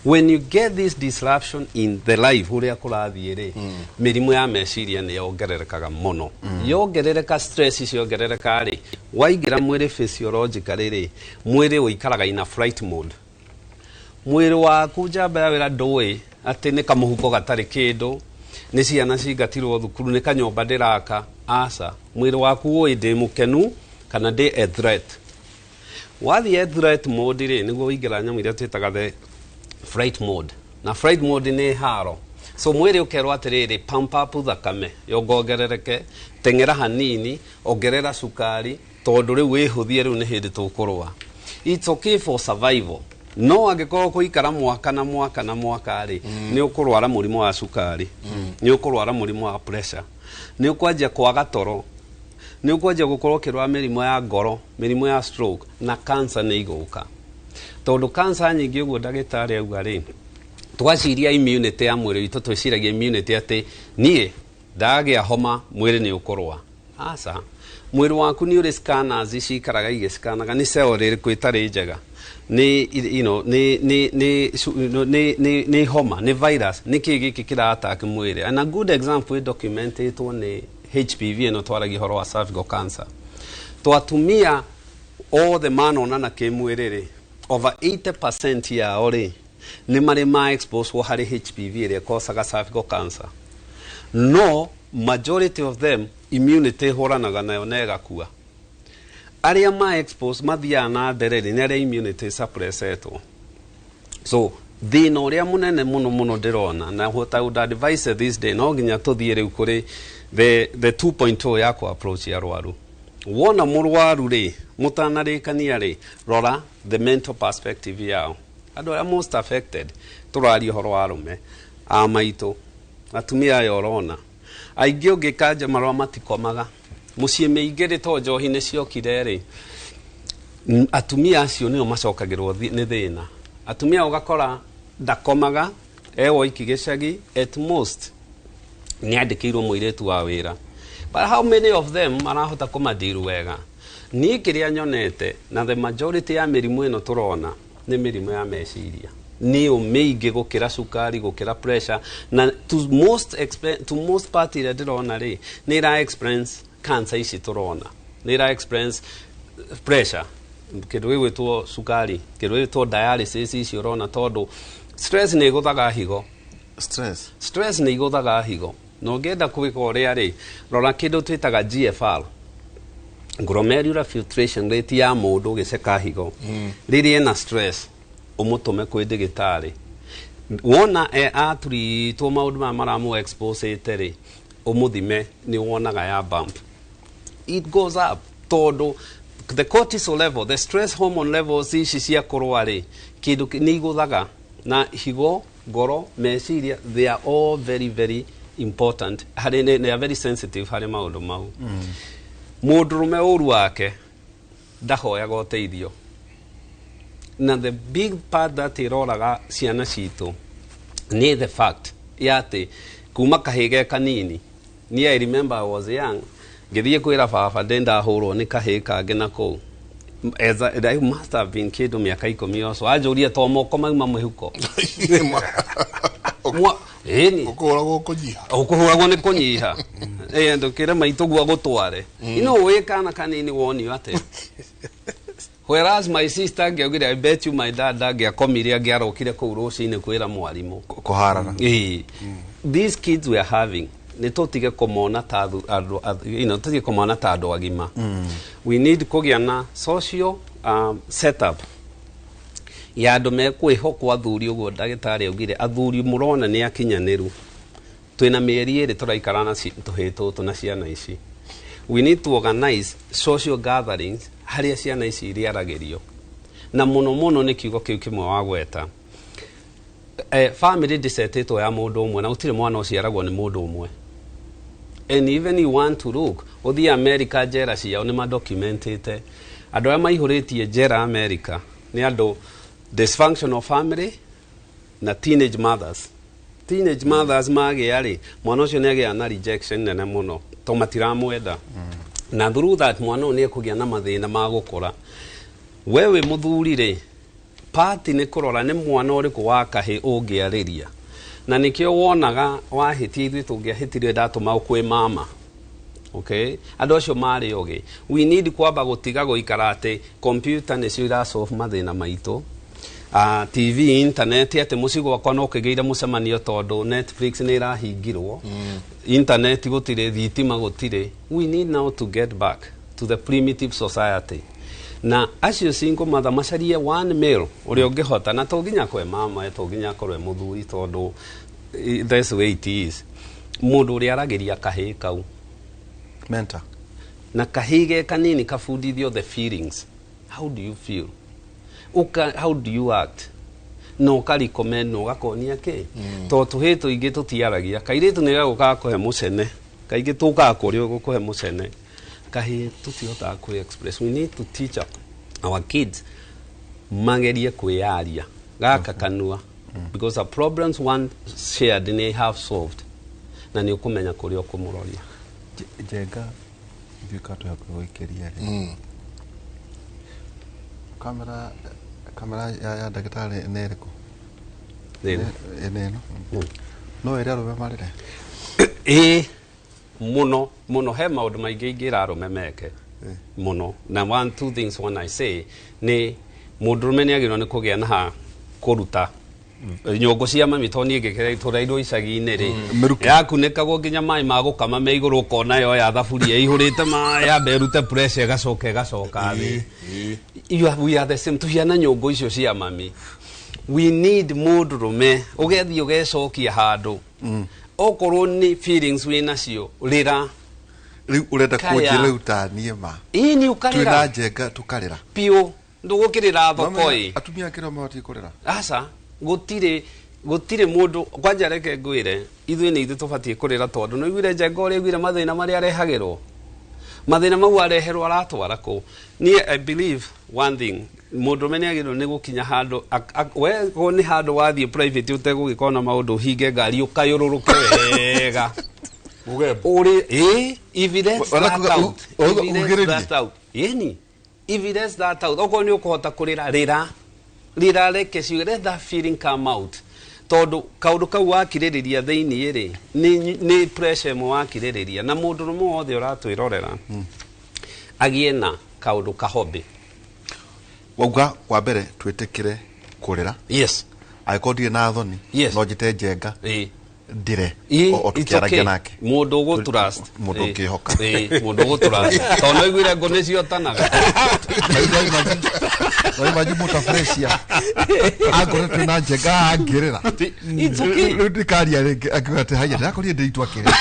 S3: When you get this disruption in the life ũrĩa kũrathiĩ rĩ, mĩrimũ ya meciria nĩ yongererekaga mũno. Yongerereka, stress ciongerereka rĩ, waingĩra mwĩrĩ physiologically rĩ, mwĩrĩ ũikaraga in a flight mode. Mwĩrĩ waku njamba ya wĩra ndũĩ atĩ nĩ kamũhuko gatarĩ kĩndũ, nĩ ciana cingatirwo thukuru, nĩ kanyũmba ndĩraka. Aca, mwĩrĩ waku ũĩ ndĩ mũkenu kana ndĩ a threat. Wathiĩ a threat mode rĩ, nĩguo ũingĩra nyamũ iria twĩtaga the flight mode, na flight mode nĩ haro. So mwĩrĩ ũkerwo atĩrĩrĩ, pump up thakame yongongerereke, teng'era hanini, ongerera cukari, tondũ rĩu wĩhũthie, rĩu nĩ hĩndĩ tũkũrũa. It's okay for survival, no angĩkorwo kũikara mwaka na mwaka na mwaka rĩ, nĩ ũkũrwara mũrimũ wa cukari, nĩ ũkũrwara mũrimũ wa pressure, nĩ ũkwanjia kwaga toro, nĩ ũkwanjia gũkorwo ũkĩrwara mĩrimũ ya ngoro, mĩrimũ ya stroke, na cancer nĩ igũka, tondũ cancer nyingĩ ũguo ndagĩtarĩ auga rĩ, twaciria immunity ya mwĩrĩ witũ, twĩciragia immunity atĩ niĩ ndagĩa homa mwĩrĩ nĩ ũkũrũa. Aca, mwĩrĩ waku nĩ ũrĩ scanners cikaraga igĩcikanaga nĩ cell ĩrĩkũ ĩtarĩ njega, nĩ you know, nĩ nĩ nĩ nĩ nĩ nĩ homa, nĩ virus, nĩ kĩ gĩkĩ kĩra attack mwĩrĩ. And a good example documentetwo nĩ HPV ĩno twaragia ũhoro wa cervical cancer. Twatumia othe manonana kĩmwĩrĩ rĩ, over 80% yao rĩ, nĩ marĩ ma expose harĩ HPV ĩrĩa ĩkocaga cervical cancer, no majority of them immunity ĩhũranaga nayo na ĩgakua. Arĩa ma expose mathiaga na mbere rĩ, nĩ arĩa immunity suppressetwo. So thĩna ũrĩa mũnene mũno mũno ndĩrona, na what I would advise this day, no nginya tũthiĩ rĩu kũrĩ the 2.0 ya kũ approach arwaru. Wona mũrwaru rĩ, mũtanarĩkania rĩ, rora the mental perspective yao. Andũ arĩa most affected, tũraria ũhoro wa arũme a maitũ, atumia aya ũrona aingĩ ũngĩkanja marũa matikomaga mũciĩ mĩingĩ rĩ, to njohi nĩ ciokire rĩ, atumia acio nĩo macokagĩrwo nĩ thĩna. Atumia ũgakora ndakomaga, e woiki gĩcagi, at most nĩ andĩkĩirwo mũirĩtu wa wĩra, but how many of them marahota kũmadiru wega? Niĩ kĩrĩa nyonete na the majority ya mĩrimũ ĩno tũrona nĩ mĩrimũ ya meciria, nĩyo mĩingĩ gũkĩra cukari, gũkĩra pressure, na to most part ĩrĩa ndĩrona rĩ, nĩ ĩra experience cancer ici tũrona, nĩ ĩra experience pressure, kĩndũ gĩgwĩtwo cukari, kĩndũ gĩgwĩtwo dialysis ici ũrona, tondũ stress nĩ ĩgũthaga higo.
S4: Stress.
S3: Stress nĩ igũthaga higo, na ũngĩenda gwĩka ũrĩa rĩ, rora kĩndũ twĩtaga GFR, glomerular filtration rate ya mũndũ ũgĩceka higo. Rĩrĩa ena stress, ũmũtũme kwĩ ndĩgĩtarĩ. Wona e atũritwo maũndũ maya maramũ expose rĩ, ũmũthime, nĩ wonaga ya bump, it goes up, tondũ the cortisol level, the stress hormone levels ici cia kũrũa rĩ, kĩndũ nĩ igũthaga na higo. Ngoro, meciria, they are all very very important harĩ they are very sensitive harĩ maũndũ mau. Mũndũrũme ũru wake ndahoyaga ũteithio, na the big part that ĩroraga ciana citũ nĩ the fact ya atĩ kuma kahĩ ge kanini. Niĩ I remember I was young, ngĩthiĩ kwĩra baba ndĩ ndahũrwo nĩ kahĩ kangĩ na kũu. As I must have been kĩndũ mĩaka 10 or so. Anjũria to moko mauma mũhuko. Ĩni.
S2: Ũkũhũragwo kũnyiha.
S3: Ũkũhũragwo nĩ kũnyiha. Ĩ ndũkĩre maitũ guo gũtware. Ino wĩ kana kanini wonio atĩa? Whereas my sister angĩaugire, "I bet you my dad angĩakomire, angĩarokire kũu rũcinĩ kwĩra mwarimũ."
S4: Kũharana.
S3: Ĩĩ. These kids we are having, nĩ tũtige kũmona ta andũ tũtige kũmona ta andũ agima. We need kũgĩa na social setup ya andũ mekwĩhokwo, athuri ũguo ndagĩtarĩ augire, athuri mũrona nĩ akinyanĩru. Twĩna mĩeri 2 tũraikara na tũhĩĩ tũtũ na ciana ici. We need to organize social gatherings harĩa ciana ici irĩaragĩrio, na mũno mũno nĩ kiugo kĩu kĩmwe wagweta, family ndĩcetĩtwo ya mũndũ ũmwe, na gũtirĩ mwana ũciaragwo nĩ mũndũ ũmwe. And even you want to look, ũthiĩ America, njera ciao nĩ madocumentĩte andũ arĩa maihũrĩtie njera America nĩ andũ dysfunctional family na teenage mothers. Teenage mothers magĩa rĩ, mwana ũcio nĩ agĩa na rejection nene mũno to matiramwenda, na through that mwana ũyũ nĩ ekũgĩa na mathĩna ma gũkũra. We wĩ mũthuri rĩ, pati nĩ kũrora nĩ mwana ũrĩkũ wa kahĩ ũngĩarĩria, na nĩkĩo wonaga wahĩtia, ithuĩ tũngĩahĩtirie ndatũma kwĩ mama. Okay, andũ acio marĩ ogĩ. We need kwamba gũtiga gũikara atĩ computer nĩcio irasolve mathĩna maitũ, TV, internet, atĩ mũciĩ gwakwa no kĩgĩire mũcemanio tondũ Netflix nĩ ĩrahingirwo, internet gũtirĩ, thitima gũtirĩ. We need now to get back to the primitive society, na acio single mother macarie one male ũrĩa ũngĩhota, na to nginya kwe mama, to nginya akorwo e mũthuri, tondũ that's the way it is. Mũndũ ũrĩa aragĩria kahĩĩ kau.
S4: Mentor.
S3: Na kahĩĩ ge kanini kabundithio the feelings: how do you feel, Uka, how do you act, na ũkarecommend na ũgakonia kĩ, tondũ tũhĩĩ tũingĩ tũtiaragia. Kairĩtu nĩ gagũkaga kũhe mũcene, kaingĩ tũkaga kũrĩa gũkũhe mũcene, kahĩĩ tũtihotaga kwĩ express. We need to teach our kids magerie kwĩyaria gaka kanua, because the problems one shared nĩ half solved, na nĩ ũkũmenya kũrĩa ũkũmũroria.
S4: Njenga ithuĩ ka twĩ hakuhĩ gũikĩria rĩ, kamera ya ndagĩtarĩ nĩ ĩrĩkũ?
S3: Nĩ ĩno.
S4: Nĩ ĩno. No ĩrĩ arũme marĩre?
S3: Ĩĩ, mũno mũno. He maũndũ maingĩ ingĩra arũme meke mũno, na one two things one I say nĩ mũndũrũme nĩ agĩrĩirwo nĩ kũgĩa na ha kũruta nyũngũ cia mami, tondũ niĩ ngĩkĩra tũrairwo icagi-inĩ rĩ, yakunĩkagwo nginya maĩ ma gũkama me igũrũ, ũkona yoya thaburia ĩihũrĩte maĩ, yambe ĩrute pressure, ĩgacoka ĩgacoka thĩ. We are the same, tũhiana nyũngũ icio cia mami. We need mũndũrũme ũgethiĩ ũgecokia handũ, okorwo nĩ feelings wĩ nacio, rĩra.
S4: Rĩu ũrenda
S3: Kaya.
S4: kũnjĩra rĩu ta niĩ ma
S3: Ĩĩ, nĩ ũkarĩra.
S4: Twĩna Njenga tũkarĩra.
S3: Piũ, ndũgũkĩrĩra thoko ĩ.
S4: Atumia akĩrĩ mabatiĩ kũrĩra?
S3: Aca, gũtirĩ mũndũ. Kwanja reke ngwĩre, ithuĩ nĩ ithuĩ tũbatiĩ kũrĩra, tondũ nĩ ũiguire Njenga ũrĩa aiguire mathĩna marĩa arehagĩrwo, mathĩna mau areherwo aratwara kũ. Niĩ I believe one thing, mũndũrũme nĩ agĩrĩirwo nĩ gũkinya handũ we ko nĩ handũ wathiĩ private ũtegũgĩkorwo na maũndũ, ũhinge ngari, ũkayũrũrũke wega ũrĩ ĩ, if it lets that out, if it lets that out, ĩni, if it lets that out, okorwo nĩ ũkũhota kũrĩra, rĩra, rĩra, reke ciuge, let that feeling come out, tondũ kaũndũ kau wakirĩrĩria thĩiniĩ rĩ, nĩ pressure ĩmwe wakirĩrĩria. Na mũndũrũme wothe ũratwĩrorera agĩe na kaũndũ kahobĩ.
S4: Wauga wa mbere twĩtĩkĩre kũrĩra.
S3: Yes.
S4: Angĩkorwo ndirĩ na thoni,
S3: Yes.
S4: no njĩte Njenga ndĩre
S3: Ĩ,
S4: o
S3: it's
S4: tũkĩaragia
S3: okay.
S4: nake.
S3: Mũndũ ũgũ trust.
S4: Mũndũ ũngĩhoka.
S3: Ĩ, mũndũ ũgũ trust, tondũ no iguire ngũ nĩciotanaga.
S4: Waimaji mũta fresia angore twĩna Njenga angĩrĩra.
S3: It's okay.
S4: Rĩu ndikaria rĩngĩ akiuga atĩ haya ndĩrakorire ndĩritũ akĩrĩra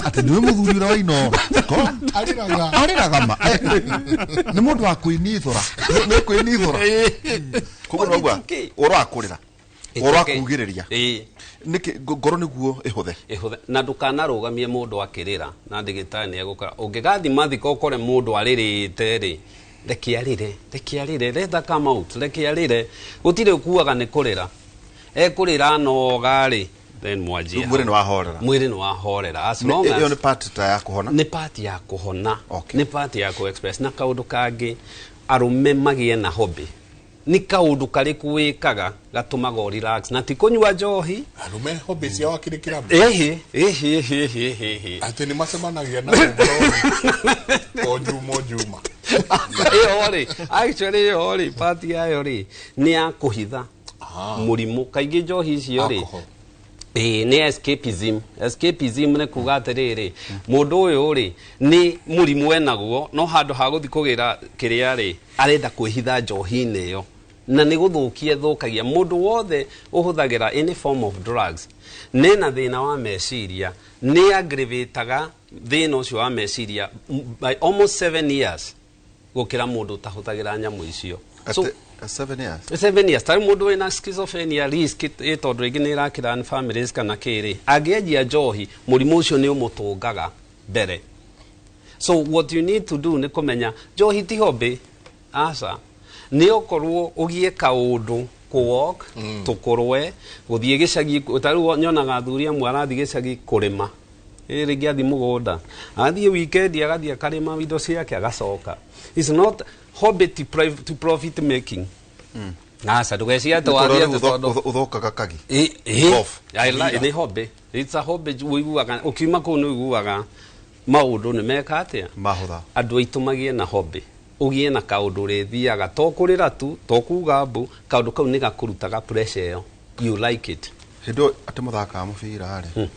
S4: atĩ nĩwe mũthuri ũrĩa wa Inooro.
S2: Arĩraga.
S4: Arĩraga ma. Nĩ mũndũ wa kwĩnithũra, nĩ kwĩnithũra, koguo nĩ wauga ũhoro wa kũrĩra. Ũhoro wa kugĩrĩria.
S3: Ĩĩ.
S4: Nĩkĩ ngoro nĩguo ĩhũthe?
S3: Ĩhũthe na ndũkanarũgamie mũndũ akĩrĩra na ndagĩtarĩ nĩ egũkora ũngĩgathiĩ mathiko ũkore mũndũ arĩrĩte rĩ, reke arĩre, reke arĩre, let that come out, reke arĩre. Gũtirĩ ũkuaga nĩ kũrĩra, ekũrĩra noga rĩ, then mwanjie.
S4: Mwĩrĩ nĩ wahorera.
S3: Mwĩrĩ nĩ wahorera. As long as
S4: Ĩyo nĩ part ta ya kũhona.
S3: Nĩ part ya kũhona. Nĩ part ya kũ express. Na kaũndũ kangĩ, arũme magĩe na hobby. Nĩ kaũndũ karĩkũ wĩkaga gatũmaga ũ relax na ti kũnyua njohi.
S2: Arũme hobby ciao akĩrĩ kĩrabu.
S3: Ĩhĩ, ĩhĩ, ĩhĩ, ĩhĩ, ĩhĩ.
S2: Atĩ nĩ macemanagia na ũhoro o juma o juma.
S3: Ĩyo rĩ, actually ĩyo rĩ, part yayo rĩ nĩ ya kũhitha mũrimũ. Kaingĩ njohi icio rĩ, ĩĩ, nĩ escapism. Escapism nĩ kuga atĩrĩrĩ, mũndũ ũyũ rĩ nĩ mũrimũ enaguo, no handũ ha gũthiĩ kũgĩra kĩrĩa rĩ, arenda kwĩhitha njohi-inĩ ĩyo. Na nĩ gũthũkia ĩthũkagia. Mũndũ wothe ũhũthagĩra any form of drugs nĩ na thĩna wa meciria, nĩ aggravataga thĩna ũcio wa meciria by almost 7 years gũkĩra mũndũ ũtahũthagĩra nyamũ icio. So,
S4: 7 years?
S3: 7 years. Tarĩ mũndũ wĩna schizophrenia risk ĩ tondũ rĩngĩ nĩ ĩrakĩra families kana kĩrĩ, angĩanjia njohi mũrimũ ũcio nĩ ũmũtũngaga mbere. So what you need to do nĩ kũmenya njohi ti hobby, aca. Nĩ ũkorwo ũgĩe kaũndũ kũ-walk, tũkũrwe, gũthiĩ gĩcagi. Ta rĩu nyonaga athuri amwe arathiĩ gĩcagi kũrĩma. Ĩ rĩngĩ athiĩ mũgũnda, athiĩ weekend agathiĩ akarĩma indo ciake agacoka. It's not hobby to profit making. Aca, ndũgecirie atĩ wathiĩ atĩ tondũ
S4: ũthokaga kagi.
S3: Golf. Nĩ hobby. It's a hobby. Ũiguaga ũkiuma kũu nĩ ũiguaga maũndũ nĩ meka atĩa?
S4: Mahũtha.
S3: Andũ aitũ magĩe na hobby. Ũgĩe na kaũndũ ũrĩthiaga, to kũrĩra tu, to kuga mbu, kaũndũ kau nĩ gakũrutaga pressure ĩyo. You like it.
S4: Hĩndĩ ĩyo atĩ mũthakaga mũbira rĩ,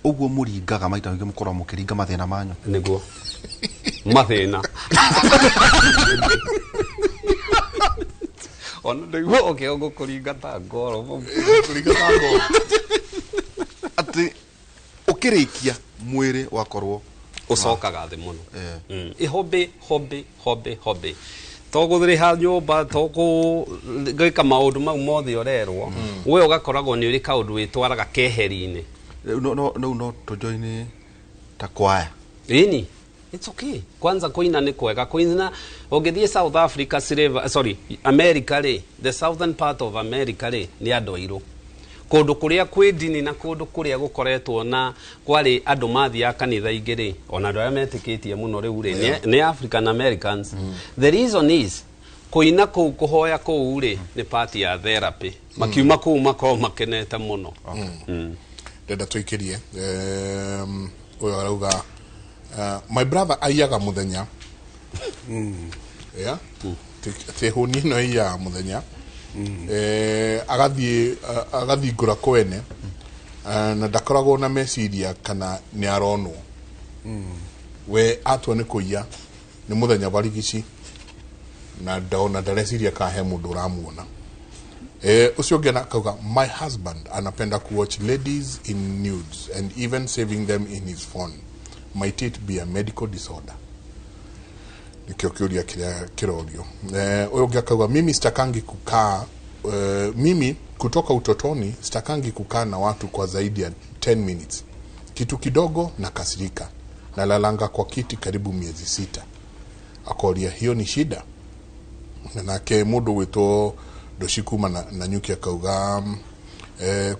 S4: ũguo mũringaga maita maingĩ mũkoragwo mũkĩringa mathĩna manyu.
S3: Nĩguo. Mathĩna. Ona nĩguo ũkĩongo kũringa ta ngoro.
S2: Kũringa ta ngoro.
S4: Atĩ ũkĩrĩkia mwĩrĩ wakorwo
S3: ũcokaga thĩ mũno. Ĩ hobby, hobby, hobby, hobby. To gũthĩrĩha nyũmba, to gwĩka maũndũ mau mothe ũrerwo, we ũgakoragwo nĩ ũrĩ kaũndũ wĩtwaraga keheri-inĩ.
S4: No, no, no, no tũjoini ta kwaya.
S3: Ĩni. It's okay. Kwanza kũina nĩ kwega. Kũina ũngĩthiĩ South Africa, sorry, America rĩ, the southern part of America rĩ, nĩ andũ airũ. Kũndũ kũrĩa kwĩ ndini na kũndũ kũrĩa gũkoretwo na kwarĩ andũ mathiaga kanitha ingĩ rĩ, ona andũ arĩa metĩkĩtie mũno rĩu rĩ, nĩ African Americans. The reason is, kũina kũu, kũhoya kũu rĩ, nĩ part ya therapy. Makiuma kũu makorwo makenete mũno.
S2: Ndenda tũikĩrie. Ũyũ arauga, my brother aiyaga mũthenya. Yeah? Ti hũni ĩno aiyaga mũthenya. Agathiĩ agathingũra kwene, na ndakoragwo na meciria kana nĩ aronwo. We atua nĩ kũiya nĩ mũthenya barigici na ndona ndareciria kana he mũndũ ũramuona. Ũcio ũngĩ akauga, my husband anapenda kuwatch ladies in nudes and even saving them in his phone. Might it be a medical disorder? Nikio kĩũria kĩrĩa kĩrorio. Ũyũ ũngĩ akauga, mimi sitakangi kukaa, mimi kutoka utotoni sitakangi kukaa na watu kwa zaidi ya 10 minutes. Kitu kidogo na kasirika. Nalalanga kwa kiti karibu miezi 6. Akoria hiyo ni shida. Nake mũndũ gwĩtwo Doshikuma na nyuki akauga,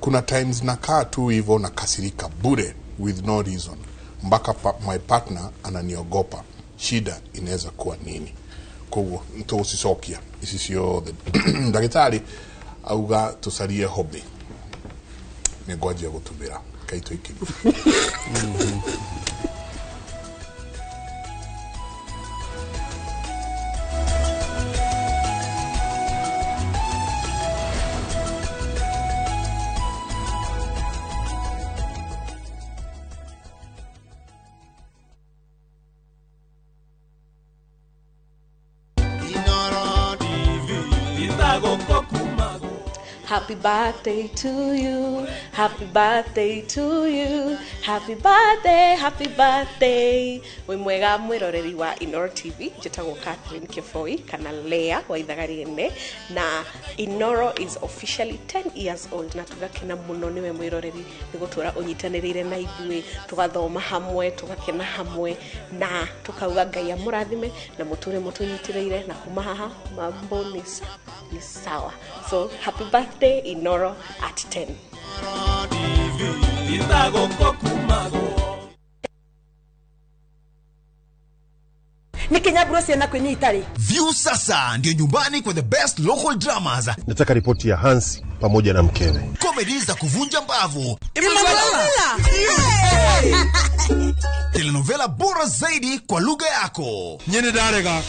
S2: kuna times nakaa tu hivyo na kasirika bure with no reason. Mpaka my partner ananiogopa. Shida inaweza kuwa nini? Koguo nitũgũcicokia ici ciothe. Ndagĩtarĩ auga tũcarie hobby. Nĩ ngwanjia gũtũmĩra kaitũ ikĩria.
S21: Happy birthday to you. Happy birthday to you. Happy birthday, happy birthday. Wĩ mwega mwĩroreri wa Inoro TV, njĩtagwo Catherine Kĩboi kana Lea wa ithaga rĩene, na Inoro is officially 10 years old, na tũgakena mũno nĩwe mwĩroreri nĩ gũtũra ũnyitanĩrĩire na ithuĩ, tũgathoma hamwe, tũgakena hamwe, na tũkauga Ngai amũrathime na mũtũre mũtũnyitĩrĩire, na kuma haha mambo ni sawa. So happy birthday Inoro at 10.
S6: Nikinyaburo ciana kwenye itari.
S7: View sasa ndio nyumbani kwa the best local dramas.
S8: Nataka ripoti ya Hansi pamoja na mkewe.
S7: Comedy za kuvunja mbavu. Telenovela bora zaidi kwa lugha yako.
S9: Nyene ndarega.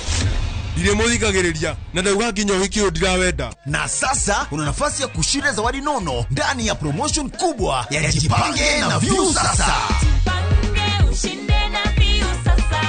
S9: Ndiremuthikagiriria na ndauga nginya ũhiki ũyũ ndirawenda.
S7: Na sasa una nafasi ya kushinda zawadi nono ndani ya promotion kubwa ya Jipange na View Sasa.
S10: Jipange ushinde na View Sasa.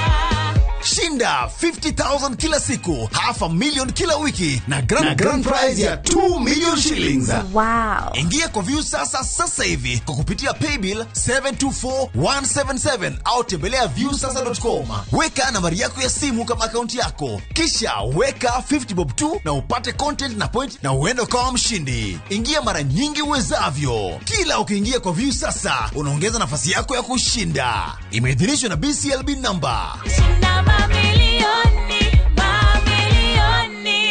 S7: Shinda 50,000 kila siku, 500,000 kila wiki na grand prize ya 2 million shillings.
S10: Wow.
S7: Ingia kwa View Sasa sasa hivi kwa kupitia paybill 724177 au tembelea viewsasa.com. Weka nambari yako ya simu kama akaunti yako, kisha weka 50 bob tu na upate content na point na uende kama mshindi. Ingia mara nyingi uwezavyo. Kila ukiingia kwa View Sasa unaongeza nafasi yako ya kushinda. Imeidhinishwa na BCLB number.
S10: Shinda mamilioni, mamilioni.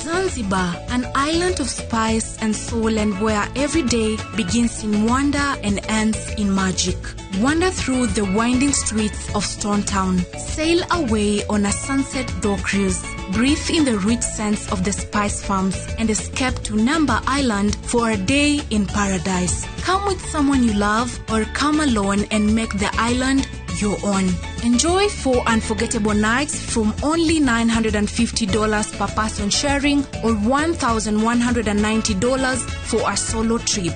S22: Zanzibar, an island of spice and soul, and where every day begins in wonder and ends in magic. Wander through the winding streets of Stone Town. Sail away on a sunset dhow cruise. Breathe in the rich scents of the spice farms and escape to Namba Island for a day in paradise. Come with someone you love or come alone and make the island your own. Enjoy 4 unforgettable nights from only $950 per person sharing or $1,190 for a solo trip.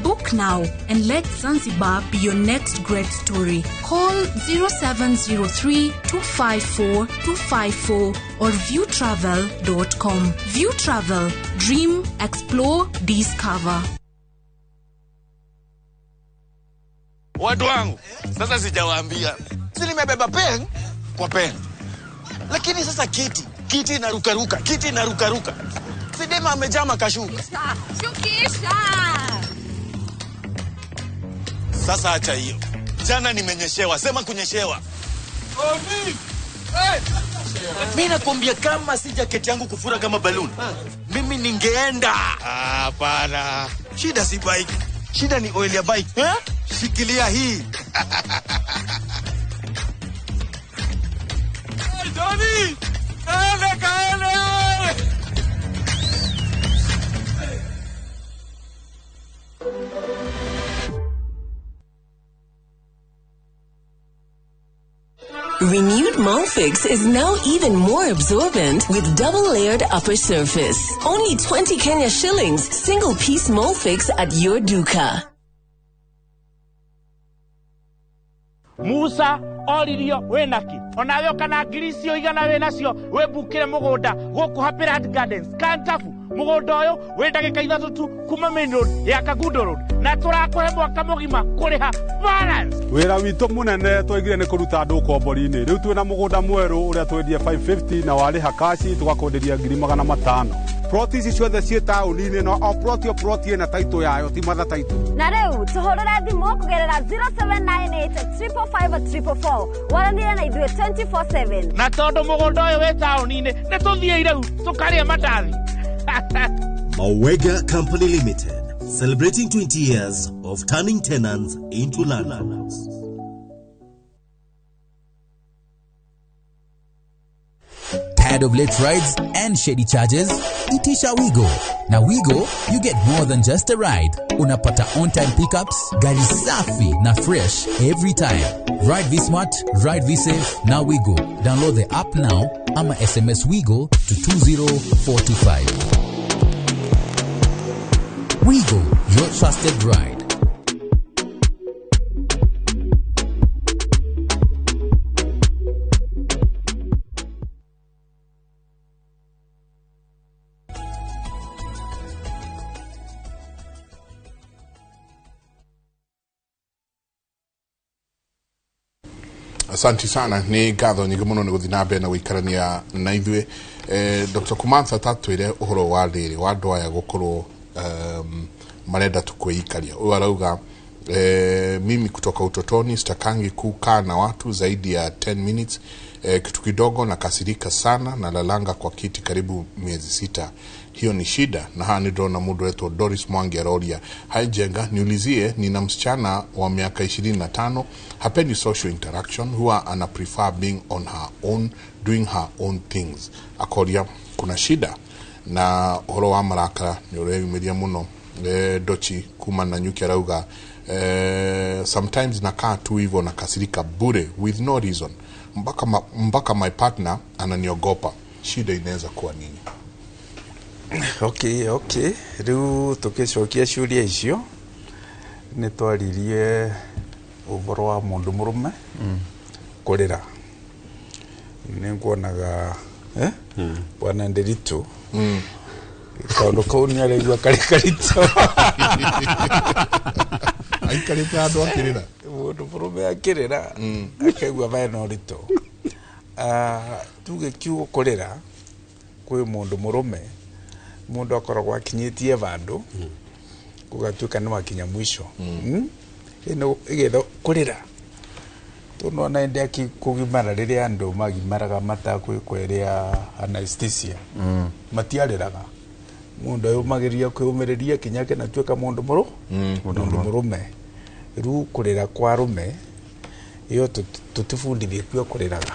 S22: Book now and let Zanzibar be your next great story. Call 0703 254 254 or viewtravel.com. View Travel. Dream, explore, discover.
S23: Watu wangu, sasa sijawaambia. Si nimebeba pen kwa pen. Lakini sasa kiti inarukaruka, kiti inarukaruka. Sidema amejama kashuka.
S10: Shukisha.
S23: Sasa acha hiyo. Jana nimenyeshewa, sema kunyeshewa. Omi. Hey. Mimi nakwambia kama si jacket yangu kufura kama balloon, mimi ningeenda. Hapana. Shida si bike. Shida ni oil ya bike. Eh? Shikilia hii. Hey, Johnny! Kaele, kaele!
S24: Renewed Molfix is now even more absorbent with double-layered upper surface. Only 20 Kenya shillings, single-piece Molfix at your duka.
S25: Musa oririo winaki onawe kana ngiri icio igana winacio wibukire mugunda guku Happy Land Gardens Kantafu. Mugunda uyu wi ndagika 3 tu kuma main road ya Kangundo Road, na turakuhe mwaka mugima kuriha balance.
S26: Wira witu munene twaigire ni kuruta andu ukombori-ini. Riu twina mugunda mweru uria twendie 550 na wariha kashi tugakwenderia 500,000. Ploti ici ciothe ciĩ taũni-inĩ, no o ploti o ploti ĩna taitũ yayo, ti matha taitũ.
S27: Na rĩu tũhũrĩre thimũ kũgerera 0798 555 444 waranĩre na ithuĩ 24/7.
S25: Na tondũ mũgũnda ũyũ wĩ taũni-inĩ nĩ tũthiĩ rĩu tũkarĩe mandathi.
S28: Mawega Company Limited, celebrating 20 years of turning tenants into landlords.
S29: Tired of late rides and shady charges? Itisha Wigo. Na Wigo, you get more than just a ride. Unapata on-time pickups, gari safi na fresh every time. Ride V-Smart, ride V-Safe, na Wigo. Download the app now ama SMS Wigo to 20425. Wigo, your trusted ride.
S2: Asanti sana, nĩ ngatho nyingĩ mũno nĩ gũthiĩ na mbere na gũikarania na ithuĩ. Dr. Kumantha, tatwĩre ũhoro wa rĩrĩ wa andũ aya gũkorwo marenda tu kwĩikaria. Ũyũ arauga, mimi kutoka utotoni sitakangi kukaa na watu zaidi ya 10 minutes. Kitu kidogo nakasirika sana na lalanga kwa kiti karibu miezi 6. Hiyo ni shida. Na haha nĩndĩrona mũndũ wetwo Doris Mwangi aroria, "Hi Jenga, niulizie, nina msichana wa miaka 25, hapendi social interaction, huwa ana prefer being on her own, doing her own things." Akoria kuna shida na ũhoro wa marakara nĩ ũreyumĩria mũno. Dochi kuma na nyuki arauga, "Sometimes nakaa tu hivyo, nakasirika bure with no reason, mpaka my partner ananiogopa. Shida inaweza kuwa nini?"
S1: Okay, rĩu tũkĩcokia ciũria icio, nĩ twaririe ũhoro wa mũndũ mũrũme kũrĩra. Nĩ nguonaga bwana Nderitu kaũndũ kau nĩ araigua karĩ karitũ.
S2: Aikarĩte handũ akĩrĩra.
S1: Mũndũ mũrũme akĩrĩra akaigua bena ũritũ. Tuge kiugo kũrĩra kwĩ mũndũ mũrũme, mũndũ akoragwo akinyĩtie vandũ gũgatuĩka nĩ wakinya mwisho. Ĩno ĩgetha kũrĩra tondũ ona ĩndĩ kũgimara, rĩrĩa andũ magimaraga matakwĩkwo ĩrĩa anesthesia, matiarĩraga. Mũndũ eyũmagĩrĩria kwĩyũmĩrĩria kinya akenatuĩka mũndũ mũndũ mũrũme. Rĩu kũrĩra kwa arũme iyo tũtibundithĩtio kũrĩraga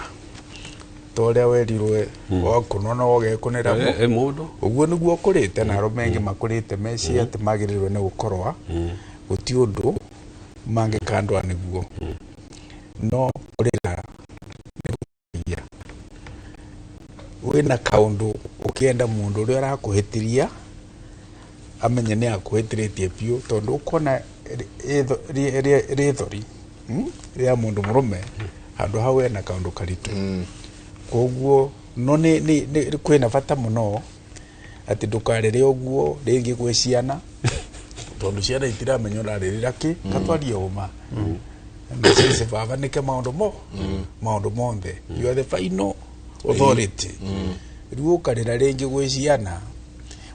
S1: ta ũrĩa werirwe wakũnwo no ũgekũnĩra.
S3: Mũndũ.
S1: Ũguo nĩguo ũkũrĩte na arũme aingĩ makũrĩte meciria atĩ magĩrĩirwo nĩ gũkorwa gũti ũndũ mangĩkandwa nĩguo, no kũrĩra nĩ gũteithia wĩna kaũndũ ũkĩenda mũndũ ũrĩa ũrakũhĩtĩria amenye nĩ akũhĩtĩrĩtie biũ, tondũ ũkona rĩthori rĩa mũndũ mũrũme handũ hau ena kaũndũ karitũ. Koguo no nĩ kwĩna bata mũno atĩ ndũkarĩre ũguo rĩngĩ gwĩ ciana, tondũ ciana itiramenya ũrarĩrĩra kĩ. Katwarie ũma na cice baba nĩke maũndũ mo maũndũ monthe, you are the final authority. Rĩu ũkarĩra rĩngĩ gwĩ ciana,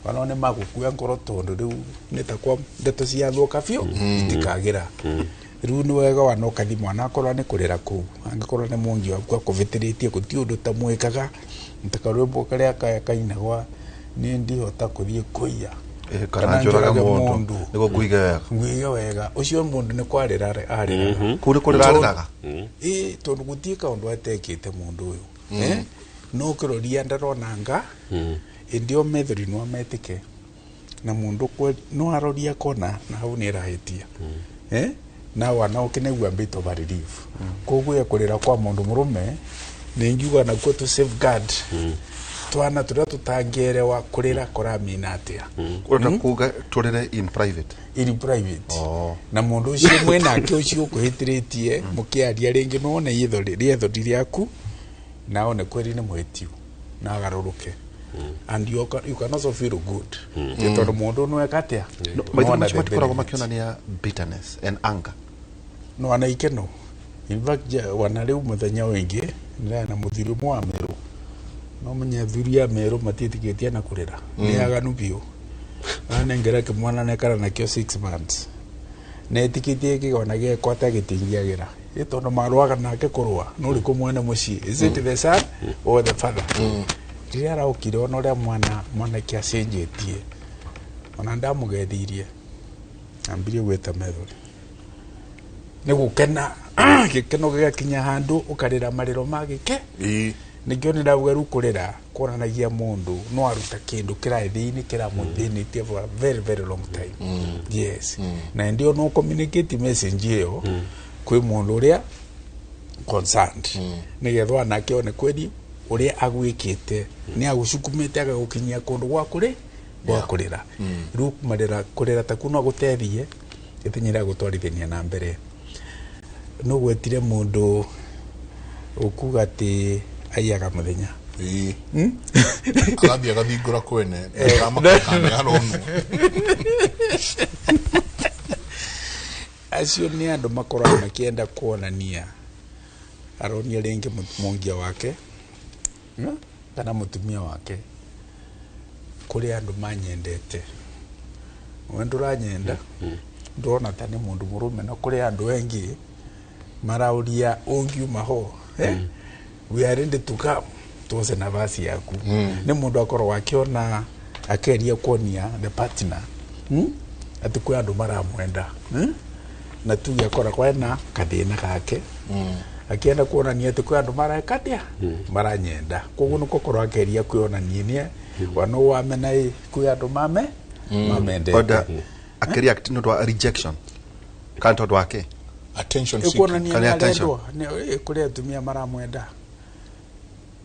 S1: ona nĩ magũkua ngoro, tondũ rĩu nĩ ta kwa ndeto ciathũka biũ, itikagĩra. Rĩu nĩ wega wana ũkathi mwana akorwo nĩ kũrĩra kũu, angĩkorwo nĩ mwangi waku akũvĩtĩrĩtie, gũti ũndũ ta mwĩkaga ta karwĩmbo karĩa kainagwa, nĩ ndihota kũthiĩ kũiya
S4: kana njũrage mũndũ nĩguo nguige wega.
S1: Nguige wega. Ũcio mũndũ nĩ kwarĩra arĩraga.
S4: Kũu nĩ kũrĩra arĩraga.
S1: Ĩ, tondũ gũtirĩ kaũndũ atekĩte mũndũ ũyũ. No ũkĩroria ndaronanga ĩndĩ o methori no ametĩke na mũndũ no aroria akona na hau nĩ ĩrahĩtia na wana ũkĩnaigua bit of a relief. Koguo kũrĩra kwa mũndũ mũrũme nĩ ngiuga nakuo to safeguard twana tũrĩa tũtangĩerewa kũrĩra kũramina atĩa.
S4: Ũrenda kuga tũrĩre in private?
S1: In private. Na mũndũ ũcio mwĩnake ũcio ũkũhĩtĩrĩtie mũkĩaria rĩngĩ no one rĩethori rĩaku na one kweri nĩ mũhĩtiu na agarũrũke, and you can also feel good tondũ mũndũ no eka atĩa.
S4: Maitho macio matikoragwo makĩonania bitterness and anger?
S1: No ana ikeno. In fact, wana rĩu mũthenya ũngĩ ndĩrarĩ na mũthuri ũmwe wa Meru. No menye athuri a Meru matiĩtĩkĩtie na kũrĩra, nĩ aganu biũ. Anengera kĩmwana nekara nakĩo 6 months, netĩkĩtie kĩgona gĩekwo ata gĩtingĩagĩra ĩ, tondũ marũaga nake kũrũa nĩ ũrĩkũ mwene mũciĩ, is it the son or the father? Rĩrĩa araũkire ona ũrĩa mwana mwanake acenjetie, ona ndamũgethirie ambirie gwĩta methori nĩ gũkena, gĩkeno gĩgakinya handũ ũkarĩra marĩro ma gĩke. Nĩkĩo nĩndauga rĩu kũrĩra kuonanagia mũndũ no aruta kĩndũ kĩraĩ thĩinĩ kĩramũthĩnĩtie for a very very long time. Yes, na ndio no communicate message ĩyo kwĩ mũndũ ũrĩa concerned, nĩgetha anake one kweri ũrĩa agwĩkĩte nĩ agũcukumĩte agagũkinyia kũndũ gwa kũrĩ gwa kũrĩra. Rĩu marĩra kũrĩra taku no gũteithie ithenya rĩa gũtwarithania na mbere. No gwetire mũndũ ũkuga atĩ aiyaga mũthenya.
S2: Agathiĩ agathingũra kwene ndamaka kana nĩ aronwo.
S1: Acio nĩ andũ makoragwo makĩenda kuonania Aronia ringi mungia wake kana mutumia wake kuri andu manyendete. We nduranyenda, ndurona ta ni mundu murume, no kuri andu engi marauria ungiuma ho, we are ready to come tuose nafasi yaku. Ni mundu akorwo akiona akeria kuonia the partner ati kwi andu maramwenda, na tuge akoragwo ena kathina gake, akienda kuonania ati kwi andu marekatia maranyenda, koguo nĩ gũkorwo akeria kwionania nie wano wamena ĩ kwi andu mame mamendete.
S4: Oda akireact nĩ ũndũ wa rejection kana tondũ wake
S2: attention.
S1: Ĩkuonania
S4: Kana attention.
S1: nĩarendwo nĩ kũrĩ atumia maramwenda.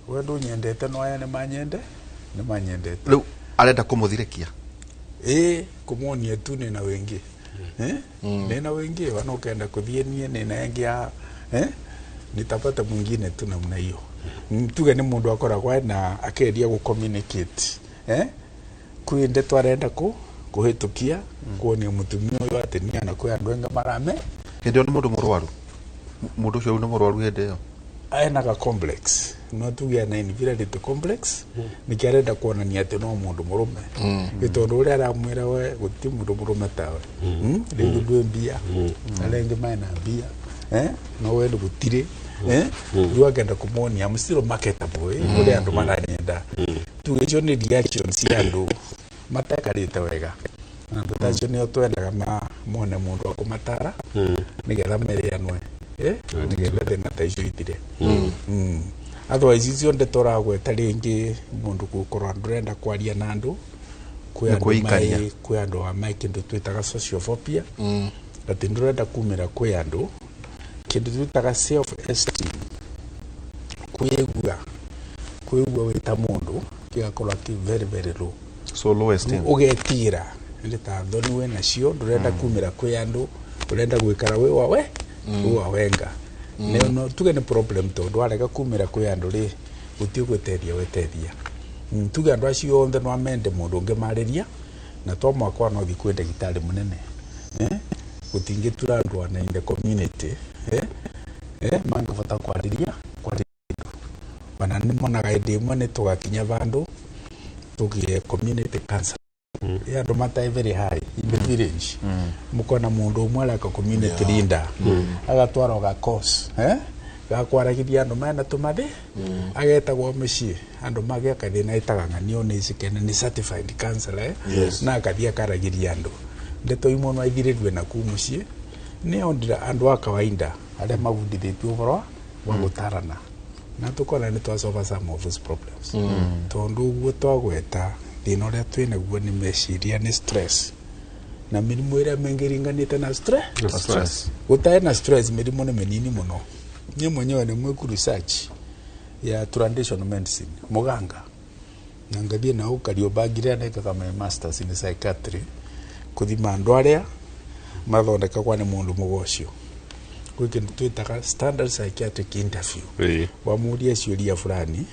S1: We ndũnyendete, no aya nĩ manyende, nĩ manyendete.
S4: Rĩu arenda kũmũthirĩkia.
S1: Ĩ kũmuonia tu nĩna wĩngĩ, nĩna wĩngĩ wana ukenda kũthiĩ nie nĩna ĩngĩ ya nitapata mwingine tu namna hiyo. Tuge nĩ mũndũ akoragwo ena akeria gũ communicate, kwĩ ndeto arenda kũ kũhĩtũkia kuonia mũtumia ũyũ atĩ niĩ ana kwĩ andũ enga marame.
S4: Hĩndĩ ĩyo nĩ mũndũ mũrwaru, mũndũ ũcio rĩu nĩ mũrwaru hĩndĩ ĩyo.
S1: Enaga complex, no tuge ana inferiority complex, nĩkĩo arenda kuonania atĩ no mũndũ mũrũme, ĩ tondũ ũrĩa aramwĩra we gũtirĩ mũndũ mũrũme tawe. Rĩngĩ ndwĩ mbia, arĩa angĩ mena mbia, no we gũtirĩ, rĩu akenda kũmuonia I'm still marketable, kũrĩ andũ maranyenda. Tuge icio nĩ reaction cia andũ matekarĩte wega, na andũ ta acio nĩo twendaga mone mũndũ wa kũmatara nĩgetha mereanwe, nĩgetha thĩna ta icio ithire. Otherwise icio ndeto ũragweta rĩngĩ mũndũ gũkorwo ndũrenda kwaria na andũ, kwĩ
S4: Nĩ
S1: andũ
S4: kwĩikaria.
S1: Kwĩ andũ a mai kĩndũ twĩtaga sociophobia, atĩ ndũrenda kumĩra kwĩ andũ, kĩndũ twĩtaga self esteem, kwĩigua wĩ ta mũndũ gĩgakorwo kĩ very very low.
S4: So low esteem.
S1: Ũgetigĩra nĩ ta thoni wĩ nacio, ndũrenda kumĩra kwĩ andũ, ũrenda gwĩkara wĩ wa we wĩ wa wenga. Nĩ no tuge nĩ problem tondũ warega kumĩra kwĩ andũ rĩ, gũtirĩ gwĩteithia wetethia. Tuge andũ acio othe no amende mũndũ ũngĩmarĩria, na to mwaka no thiĩ kwĩ ndagĩtarĩ mũnene, gũtingĩtura andũ ana in the community, mangĩbota kwarĩria kwarĩria andũ. Ona nĩ monaga hĩndĩ ĩmwe nĩ tũgakinya vandũ tũgĩe community cancer ya andũ matarĩ very high in the village, mukona mũndũ ũmwe areka community leader, agatwarwo ga course, gakwaragithia andũ mena tũmathĩ, agetagwo mũciĩ andũ magĩa kathĩna ĩtaga ng'anio nĩ icikene nĩ certified counselor, na akathiĩ akaragĩria andũ ndeto imwe no aithirĩrue na kuu mũciĩ nĩ ondire andũ a kawaida arĩa mabundithĩtio ũhoro wa gũtarana na tukona nĩ twasolve some of those problems, tondũ ũguo twagweta thĩna ũrĩa twĩnaguo nĩ meciria, nĩ stress na mĩrimũ ĩrĩa mĩingĩ ĩringanĩte na stress.
S3: Na stress.
S1: Gũtarĩ na stress mĩrimũ nĩ mĩnini mũno. Niĩ mwenyewe nĩ mwĩku research ya traditional medicine mũganga, na ngathiĩ na Kariobangi rĩrĩa ndekaga my masters in psychiatry kũthima andũ arĩa mathondekagwo nĩ mũndũ mũgocio gwĩ kĩndũ twĩtaga standard psychiatric interview. Wamuria ciũria fulani,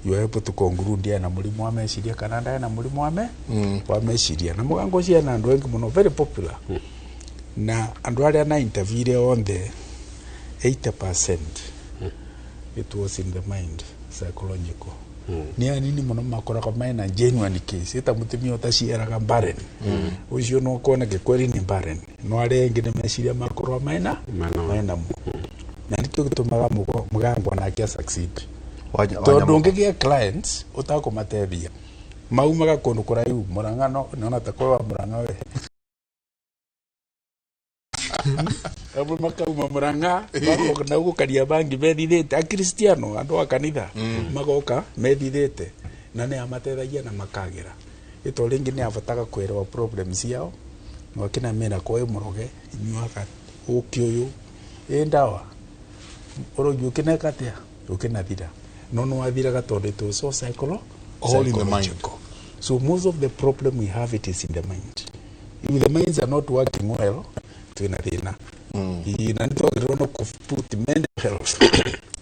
S1: you are able to conclude ena mũrimũ wa meciria kana ndarĩ na mũrimũ wa me wa meciria. Na mũgango ũcio ena andũ aingĩ mũno, very popular, na andũ arĩa na interviewire othe, 80% it was in the mind, psychological. Nĩ anini mũno makoragwo mena genuine case ĩta mũtumia ũtaciaraga barren, ũcio no kuoneke kweri nĩ barren, no arĩa angĩ nĩ meciria makorwo mena menamo, na nĩkĩo gĩtũmaga mũgango nake succeed, tondũ ũngĩgĩa clients ũtakũmatethia maumaga kũndũ kũraihu. Mũrang'a no nĩona ta kwĩ wa Mũrang'a we amwe makauma Mũrang'a, magoka na gũkaria bangi methithĩte, akristiano andũ a kanitha magoka methithĩte, na nĩ amateithagia na makagĩra ĩto rĩngĩ nĩ abotaga kwĩrwo problem ciao na akinamera kwa mũroge inyuaga ũkĩ ũyũ ĩ ndawa ũrogi ũkĩneka atĩa ũkĩnathira, no nĩ wathiraga tondũ it was so
S2: All in the mind.
S1: Psychological. So most of the problem we have, it is in the mind. If the minds are not working well, twina thĩna. Ĩĩ, na nĩ twagĩrĩirwo nĩ kũ put mental health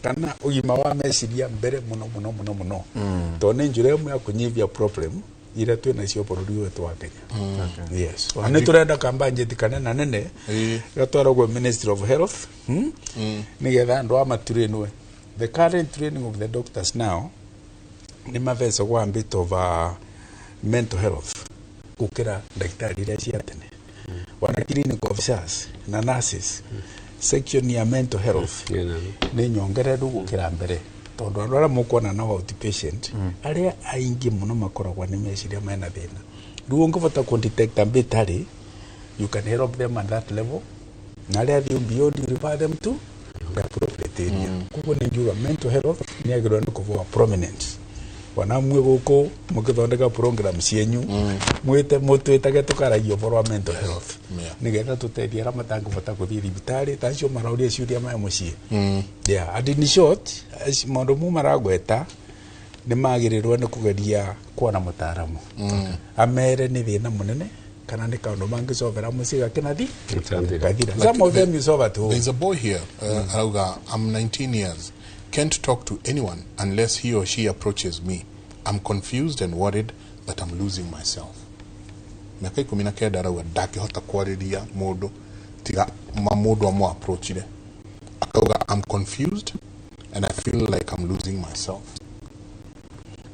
S1: kana ũgima wa meciria mbere mũno mũno mũno mũno, tondũ nĩ njĩra ĩmwe ya kũnyihia problem Iria twĩ nacio bũrũri wetu wa Kenya. Yes, na nĩ tũrenda kambudget kanene nene gatwarwo gwĩ Ministry of Health, Nĩgetha andũ a matrainwe. The current training of the doctors now nĩ mavecagwo a bit of mental health gũkĩra ndagĩtarĩ iria cia tene. Wana clinic officers na nurses, section ya mental health nĩ nyongereru gũkĩra mbere, tondũ andũ arĩa mũkuona nao outpatient arĩa aingĩ mũno makoragwo nĩ meciria mena thĩna. Rĩu ũngĩbota kũ-detect a bit early, you can help them at that level, na arĩa athiĩ beyond, you refer them to the appropriate area. Koguo nĩ ngiuga mental health nĩ yagĩrĩirwo nĩ kũbũa prominent. Wana mwe gũkũ mũgĩthondeka program cienyu, mwĩte mũtwĩtage tũkaragia ũhoro wa mental health, nĩgetha tũteithie arĩa matangĩbota gũthiĩ thibitarĩ, ta acio marauria ciũria maya mũciĩ. Yeah, and in short, maũndũ mu maragweta nĩ magĩrĩrwo nĩ kũgeria kuona mũtaaramu amere nĩ thĩna mũnene kana nĩ kaũndũ mangĩcovera mũciĩ gakĩnathi gathira. Some of them you solve at home.
S2: There's a boy here, arauga, "I'm 19 years. Can't talk to anyone unless he or she approaches me. I'm confused and worried that I'm losing myself." Mĩaka 19, arauga ndangĩhota kwarĩria mũndũ tiga ma mũndũ amũ approachire. Akauga, "I'm confused and I feel like I'm losing myself."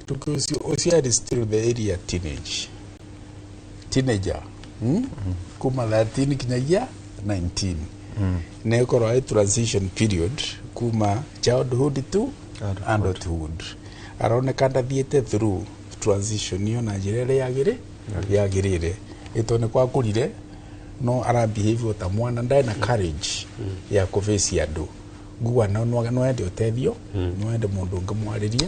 S1: Because ũcio is still the area teenager, Kuma 13 kinyagia 19 nĩ ĩkorwo ĩ transition period kuma childhood to adulthood. Aroneka ndathiĩte through transition ĩyo na njĩra ĩrĩa yagĩrĩire, ĩtondũ nĩ kwakũrire no ara behave ta mwana, ndarĩ na courage ya kũface andũ. Ngua no ende ũteithio, no ende mũndũ ũngĩmwarĩria.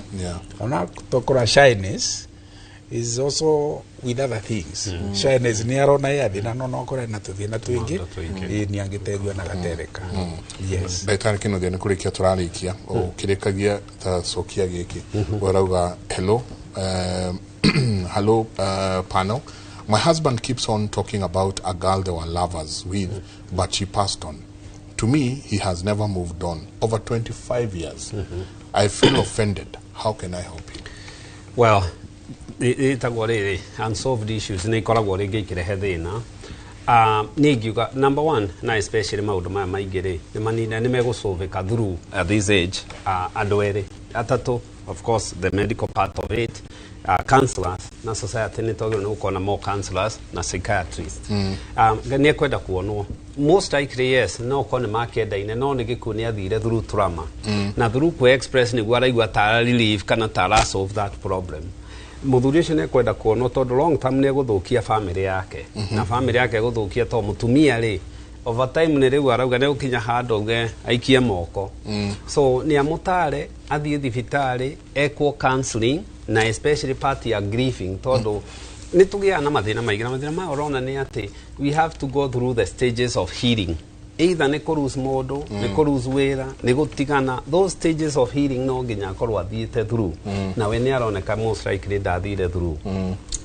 S1: Ona tokorwo shyness is also with other things. Shyness nĩ arona ya thĩna, no akorwo na tũthĩna twĩngĩ. Ĩ nĩ angĩteithio na gatereka, yes.
S2: Ndagĩtarĩ Kĩnuthia, nĩ kũrĩkia tũrarĩkia, ũkĩrĩkagia ta cokia gĩkĩ. Ũrauga, "Hello, hello panel. My husband keeps on talking about a girl they were lovers with, but she passed on. To me, he has never moved on. Over 25 years. I feel offended. How can I help you?"
S3: Well, ĩtagwo rĩrĩ unsolved issues nĩ ikoragwo rĩngĩ ikĩrehe thĩna. Niĩ ingiuga number one, na especially maũndũ maya maingĩ rĩ, nĩ manina nĩ megũsolveka through at this age, andũ erĩ atatũ, of course the medical part of it, counselors na society. Nĩ twagĩrĩirwo nĩ gũkorwo na more counselors na psychiatrists. Nĩ ekwenda kuonwo most likely, yes, no korwo nĩ makĩendaine, no nĩ gĩkuũ nĩ athire through trauma na through kũ express nĩguo araigua tara relief kana tara solve that problem. Mũthuri ũcio nĩ ekwenda kuonwo tondũ long term nĩ egũthũkia family yake, na family yake egũthũkia to mũtumia rĩ, over time nĩ rĩu arauga nĩ gũkinya handũ auge aikie moko. So nĩ amũtare athiĩ thibitarĩ ekwo counseling, na especially part ya grieving, tondũ nĩ tũgĩaga na mathĩna maingĩ, na mathĩna maya ũrona nĩ atĩ we have to go through the stages of healing, either nĩ kũ lose mũndũ, nĩ kũ lose wĩra, nĩ gũtigana. Those stages of healing no nginya akorwo athiĩte through, na we nĩ aroneka most likely ndathire through.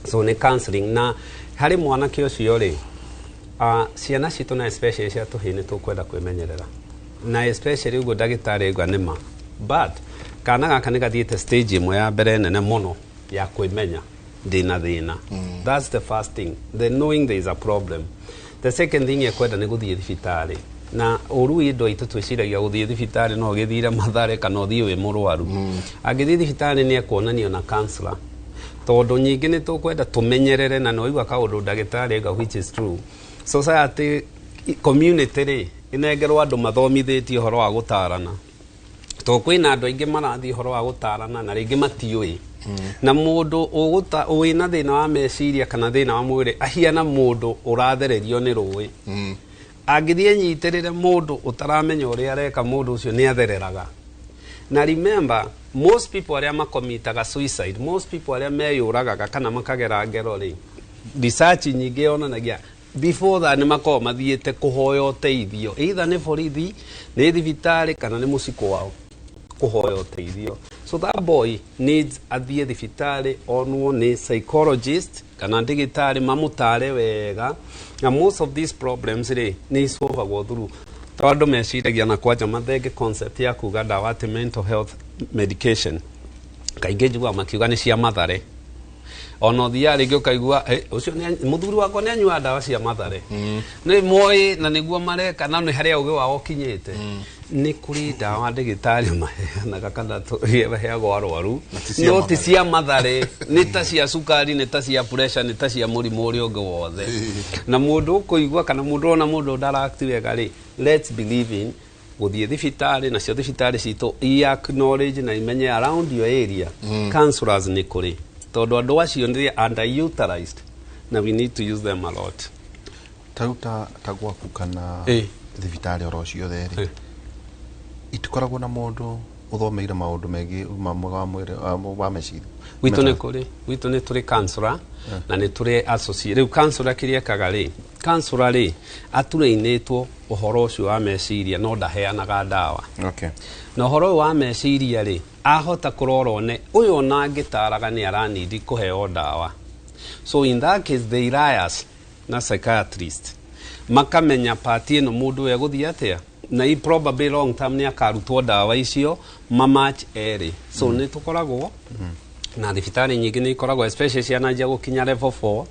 S3: So nĩ counseling. Na harĩ mwanake ũcio rĩ, ciana citũ na especially cia tũhĩĩ nĩ tũkwenda kwĩmenyerera, na especially ũguo ndagĩtarĩ auga nĩ ma, but kana gaka nĩ gathiĩte stage ĩmwe ya mbere nene mũno ya kwĩmenya ndĩna thĩna. That's the first thing, the knowing there is a problem. The second thing ekwenda nĩ gũthiĩ thibitarĩ, na ũru indo itũ twĩciragia gũthiĩ thibitarĩ no ũgĩthire Mathare kana ũthiĩ wĩ mũrwaru. Angĩthiĩ thibitarĩ nĩ ekuonanio na counselor, tondũ nyingĩ nĩ tũkwenda tũmenyerere, na nĩwaigua kaũndũ ndagĩtarĩ auga, which is true. Society, community rĩ, ĩnengerwo andũ mathomithĩtie ũhoro wa gũtarana, tondũ kwĩna andũ aingĩ marathiĩ ũhoro wa gũtarana na rĩngĩ matiũĩ, na mũndũ ũgũta wĩna thĩna wa meciria kana thĩna wa mwĩrĩ ahiana mũndũ ũrathererio nĩ rũĩ. Angĩthiĩ anyitĩrĩre mũndũ ũtaramenya ũrĩa areka, mũndũ ũcio nĩ athereraga. Na remember, most people arĩa makomitaga suicide, most people arĩa meyũragaga kana makagera ngero rĩ, research nyingĩ yonanagia before that nĩ makoragwo mathiĩte kũhoya ũteithio, either nĩ borithi, nĩ thibitarĩ, kana nĩ mũciko wao kũhoya ũteithio. So that boy needs athiĩ thibitarĩ onwo nĩ psychologist kana ndagĩtarĩ mamũtare wega. Na most of these problems rĩ, nĩ isolvagwo through, tondũ meciragia na kwanja mathenge concept ya kuga ndawa atĩ mental health medication, kaingĩ njiguaga makiuga nĩ cia Mathare. Ona ũthiaga rĩngĩ ũkaigua, "Eh, ũcio mũthuri wakwa nĩ anyuaga ndawa cia mathare." Nĩ moĩ na nĩguo mareka, na nĩ harĩa ũgĩ wao ũkinyĩte. Nĩ kũrĩ ndawa ndagĩtarĩ maheanaga kana maheagwo arwaru,
S2: ti cia
S3: no ti
S2: mathare.
S3: Cia mathare, nĩ ta cia cukari, nĩ ta cia pressure, nĩ ta cia mũrimũ ũrĩa ũngĩ wothe. Na mũndũ ũkũigua kana mũndũ ona mũndũ ndara-act wega rĩ, let's believe in gũthiĩ thibitarĩ, nacio thibitarĩ citũ i acknowledge na imenye around your area counselors nĩ kũrĩ, tondũ andũ acio nĩ underutilized na we need to use them a lot.
S4: Ta rĩu ta gwaku kana thibitarĩ oro ciothe rĩ, itikoragwo na mũndũ ũthomeire maũndũ megiĩ ũgima mwega wa mwĩrĩ wa meciria?
S3: Gwitũ nĩ kũrĩ, gwitũ nĩ tũrĩ counselor na nĩ tũrĩ associate. Rĩu counselor kĩrĩa ekaga rĩ, counselor rĩ aturainĩtwo ũhoro ũcio wa meciria, no ndaheanaga ndawa. Na ũhoro ũyũ wa meciria rĩ, ahota kũrora one ũyũ ona angĩtaraga nĩ aranindi kũheo ndawa. So in that case they liars na psychiatrist makamenya part ĩno mũndũ ũyũ egũthiĩ atĩa, na i probably long term nĩ akarutwo ndawa icio mamatch erĩ. So nĩ tũkoragwo na thibitarĩ nyingĩ nĩ ikoragwo, especially ciananjia gũkinya level 4,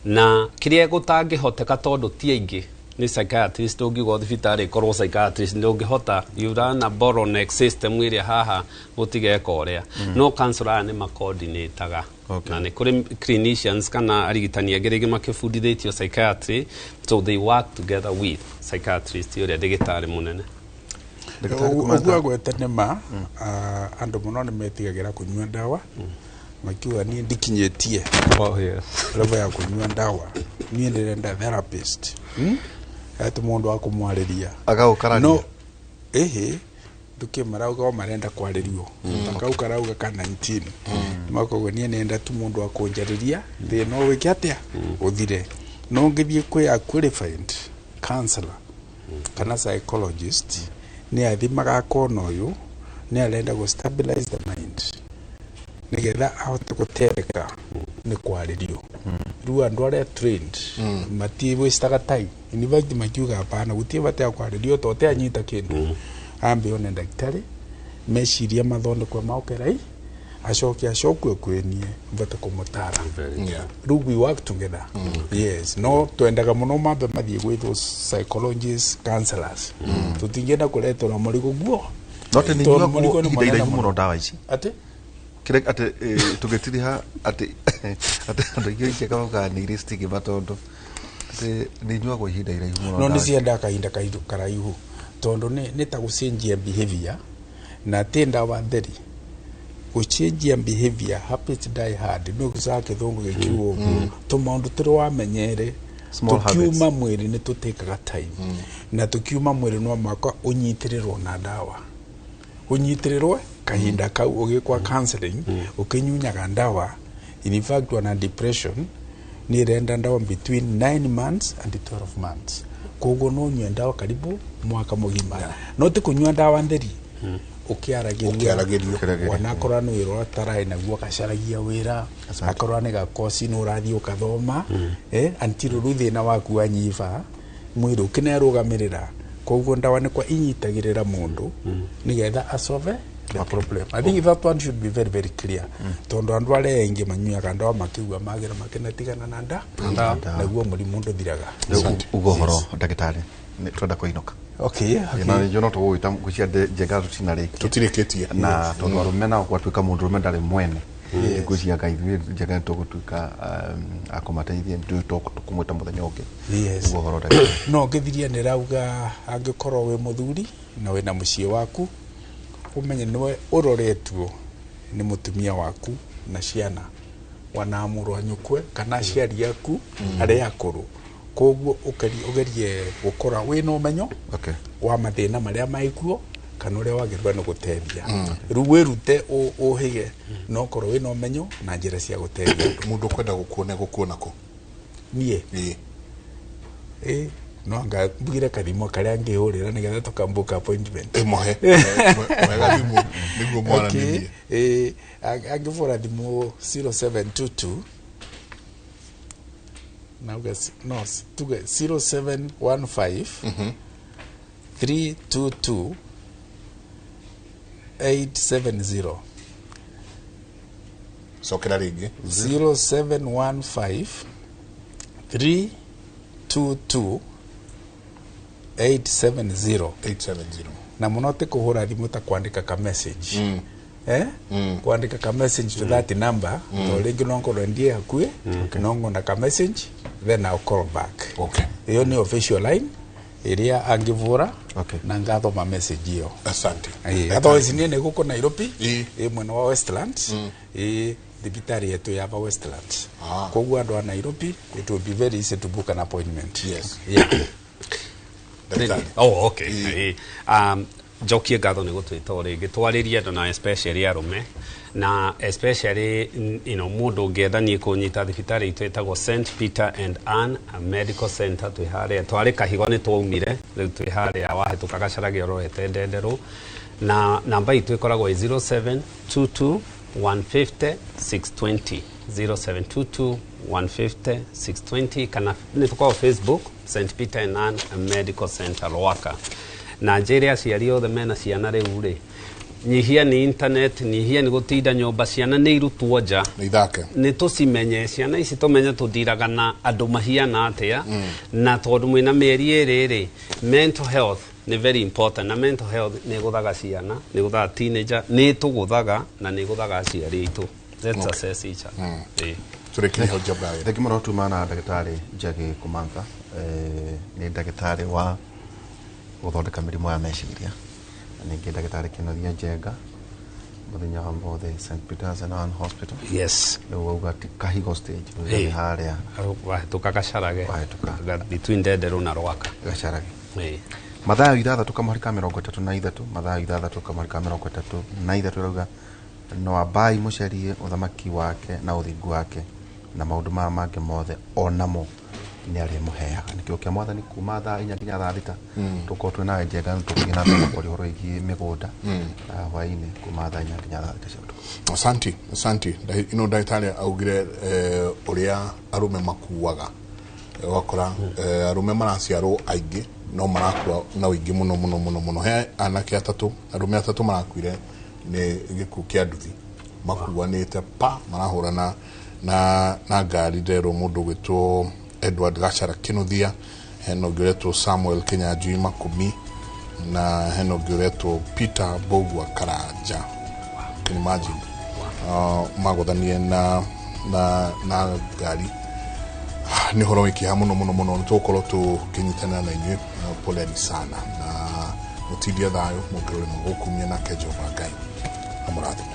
S3: na kĩrĩa gũtangĩhoteka tondũ ti aingĩ nĩ psychiatrist. Ũngiuga thibitarĩ ĩkorwo psychiatrist, ndũngĩhota, you run a bottleneck system ĩrĩa haha gũtigeka ũrĩa. No counselor aya nĩ macoordinataga, na nĩ kũrĩ clinicians kana arigitani angĩ rĩngĩ makĩbundithĩtio psychiatry, so they work together with psychiatrist ũrĩa ndagĩtarĩ mũnene.
S1: Ũguo agwete nĩ ma, andũ mũno nĩ metigagĩra kũnyua ndawa, makiuga niĩ ndikinyĩtie level ya kũnyua ndawa, niĩ ndĩrenda therapist, Ati mũndũ wa kũmwarĩria.
S4: Agagũkararia.
S1: No ĩhĩ ndũkĩ marauga o marenda kwarĩrio, ta kau karauga ka 19, makoguo niĩ nenda tu mũndũ wa kũnjarĩria thĩna ũwĩke atĩa ũthire. No ngĩthiĩ kwĩ a qualified counselor kana psychologist, nĩ athimaga akona ũyũ nĩ arenda gũ stabilize the mind nigetha ahote gũtereka nĩ kwarĩrio. Rĩu andũ arĩa trained mati wastaga time. In fact makiuga hapana, gũtirĩ bata ya kwarĩrio to te anyita kĩndũ, ambe one ndagĩtarĩ meciria mathondekwo maokerai, acoke acokwe kwĩnie mbote kũmũtara. Rĩu we work together, yes. No twendaga mũno mambe mathiĩ gwĩ those psychologists, counselors. Tũtingĩenda kũretera mũrigo guo.
S4: No atĩ nĩ
S1: Tondũ
S4: inyuagwo
S1: mũrigo nĩ
S4: ihinda
S1: mũnene
S4: iraihu
S1: mũno.
S4: Mũno ndawa ici.
S1: Atĩ?
S4: Kĩrĩa atĩ tũgĩtiriha atĩ andũ aingĩ icio maugaga nĩ irĩ stigma tondũ atĩ nĩ inyuagwo ihinda iraihu mũno
S1: No
S4: ndawa
S1: nĩ
S4: ici.
S1: ciendaga kahinda karaihu tondũ nĩ ta gũcenjia behavior, na ti ndawa theri gũcenjia behavior. Habits die hard, nĩ gũcaga kĩthũngũ gĩkiuga ũguo. Tũmaũndũ tũrĩ wamenyere
S4: Small
S1: tũkiuma mwĩrĩ nĩ tũtĩkaga time, na tũkiuma mwĩrĩ no mwaka ũnyitĩrĩrwo na ndawa, ũnyitĩrĩrwo kahinda kau ũgĩkwa counseling ũkĩnyunyaga ndawa. In fact ona depression nĩ ĩrenda ndawa between 9 months and 12 months, koguo no ũnyue ndawa karibu mwaka mũgima, no ti kũnyua ndawa theri, ũkĩaragĩrio.
S2: Ũkĩaragĩrio.
S1: Wanakorwo nĩ wĩra ũtarai naguo, agacaragia wĩra, akorwo nĩ gakoci nĩ ũrathiĩ ũkathoma, until rĩu thĩna waku wanyiba mwĩrĩ ũkĩnerũgamĩrĩra. Koguo ndawa nĩ kwa inyitagĩrĩra mũndũ nĩgetha asolve the problem. I think that one should be very very clear, tondũ andũ arĩa aingĩ manyuaga ndawa makĩigua magĩra makĩnatigana na nda
S4: Ndawa.
S1: naguo mũrimũ ndũthiraga.
S4: Rĩu uga ũhoro ndagĩtarĩ, nĩ twenda kũinũka.
S1: Okay.
S4: Na nĩnjũ no tũgũgwĩta ngwĩciria njenga tũtinarĩkia.
S2: Tũtirĩkĩtie.
S4: Na tondũ arũme nao gwatuĩka mũndũ ũrũme ndarĩ mwene.
S1: Yes.
S4: Ngwĩciria ngai ithuĩ njenga nĩ tũgũtuĩka a kũmateithia, nĩ tũkũmwĩta mũthenya ũngĩ.
S1: Yes.
S4: Uga ũhoro ndagĩtarĩ.
S1: No ngĩthiria nĩ rauga angĩkorwo wĩ mũthuri na wĩna mũciĩ waku, ũmenye nĩwe ũroretwo nĩ mũtumia waku na ciana, wana mũrũ wa nyũkwe kana aciari aku arĩa akũrũ, koguo ũgerie gũkora wĩna ũmenyo wa mathĩna marĩa maikuo kana ũrĩa wagĩrĩirwo nĩ gũteithia. Rĩu wĩrute ũhĩge no korwo wĩna ũmenyo na njĩra cia gũteithia andũ.
S2: Mũndũ ũkwenda gũkuona gũkuona kũ?
S1: Niĩ?
S2: Ĩĩ.
S1: Ĩ no anga mbugire kathimo karĩa ngĩhũrĩra nĩgetha tũkambook appointment.
S2: Ĩmũhe mwega thimũ nĩguo mwaranĩrie.
S1: Okay. Angĩbũra thimũ 0722 nauga no tuge 0715 322 870.
S2: Cokera rĩngĩ.
S1: 0715 322 870.
S2: 870.
S1: Na muno ti kuhura thimu, ta kwandika ka message, kwandika ka message to that number, to ringi no ngorwo ndie hakuĩ, no ngona ka message, then I'll call back. Iyo ni official line iria angivura na ngathoma message iyo.
S2: Asante.
S1: Otherwise niĩ nĩ gũkũ Nairobi, ĩ mwena wa Westlands, ĩ thibitarĩ yetu ya Westlands. Koguo andũ a Nairobi, it will be very easy to book an appointment. Yeah.
S3: Oh, okay. Njokie ngatho nĩ gũtwĩta o rĩngĩ twarĩrie andũ, na especially arũme, na especially mũndũ ũngĩenda niĩ kũnyita thibitarĩ itũ ĩtagwo St Peter and Ann Medical Center. Twĩ harĩa twarĩ Kahigo, nĩ twaumire, rĩu twĩ harĩa wahĩtũka Gacarage ũrorete Ndenderũ, na namba itũ ĩkoragwo ĩ 0722 150 620, 0722 150 620, kana nĩ tũkoragwo Facebook, St Peter and Ann Medical Center Rwaka. Na njĩre aciari othe mena ciana rĩu rĩ, nyihia nĩ internet, nyihia nĩ gũtinda nyũmba, ciana nĩ irutwo nja.
S2: Nĩ ithake.
S3: Nĩ tũcimenye ciana ici, tũmenye tũndiraga na andũ mahiana atĩa, na tondũ mwĩna mĩeri ĩrĩ rĩ, mental health nĩ very important, na mental health nĩ ĩgũthaga ciana, nĩ ĩgũthaga teenager, nĩ ĩtũgũthaga na nĩ ĩgũthaga aciari aitũ. Let's assess each other. Ĩĩ.
S2: Tũrĩkĩrie hau, Njambawe.
S4: Thengi mũno. Tuma na ndagĩtarĩ Njagi Kũmantha, nĩ ndagĩtarĩ wa gũthondeka mĩrimũ ya meciria, na ningĩ ndagĩtarĩ Kĩnuthia Njenga, mũthenya wa mũthĩ St Peters and Ann Hospital. Rĩu wauga ti Kahigo stage?
S3: Ĩĩ.
S4: Nĩ harĩa?
S3: Wahĩtũka Gacarage.
S4: Wahĩtũka.
S3: Between Ndenderũ na Rwaka.
S4: Gacarage.
S3: Ĩĩ.
S4: Mathayo 6:33, Mathayo 6:33 ĩrauga, no ambai mũcarie ũthamaki wake na ũthingu wake, na maũndũ maya mangĩ mothe onamo nĩ arĩmũheaga. Nĩkĩo kĩa Mwathani kuma thaa 4 nginya thaa 6 tũkorwo twĩ nawe Njenga, nĩ tũgũthiĩ na mbere na kwaria ũhoro wĩgiĩ mĩgũnda, hwaĩ-inĩ kuma thaa 4 nginya thaa 6 cia ũtukũ.
S2: Asanti, asanti. Ino ndagĩtarĩ augire ũrĩa arũme makuaga. Ũgakora arũme maraciarwo aingĩ no marakua na ũingĩ mũno mũno mũno mũno. He anake atatũ, arũme atatũ marakuire nĩ gĩkuũ kĩa nduthi, makuanĩte pa marahũrana na ngari. Nderwo mũndũ ũgwĩtwo Edward Gachara Kĩnuthia, hena ũngĩ ũretwo Samuel Kĩnyanjui Makumi, na hena ũngĩ ũretwo Peter Mbũgua Karanja. Can you imagine? Magũthanie na ngari. Nĩ ũhoro wĩ kĩeha mũno mũno mũno. Nĩ tũgũkorwo tũkĩnyitanĩra na inyuĩ. Poleni sana na mũtindie thayũ, mũngĩrũrĩma gũkumia nake Jehova Ngai amũrathime.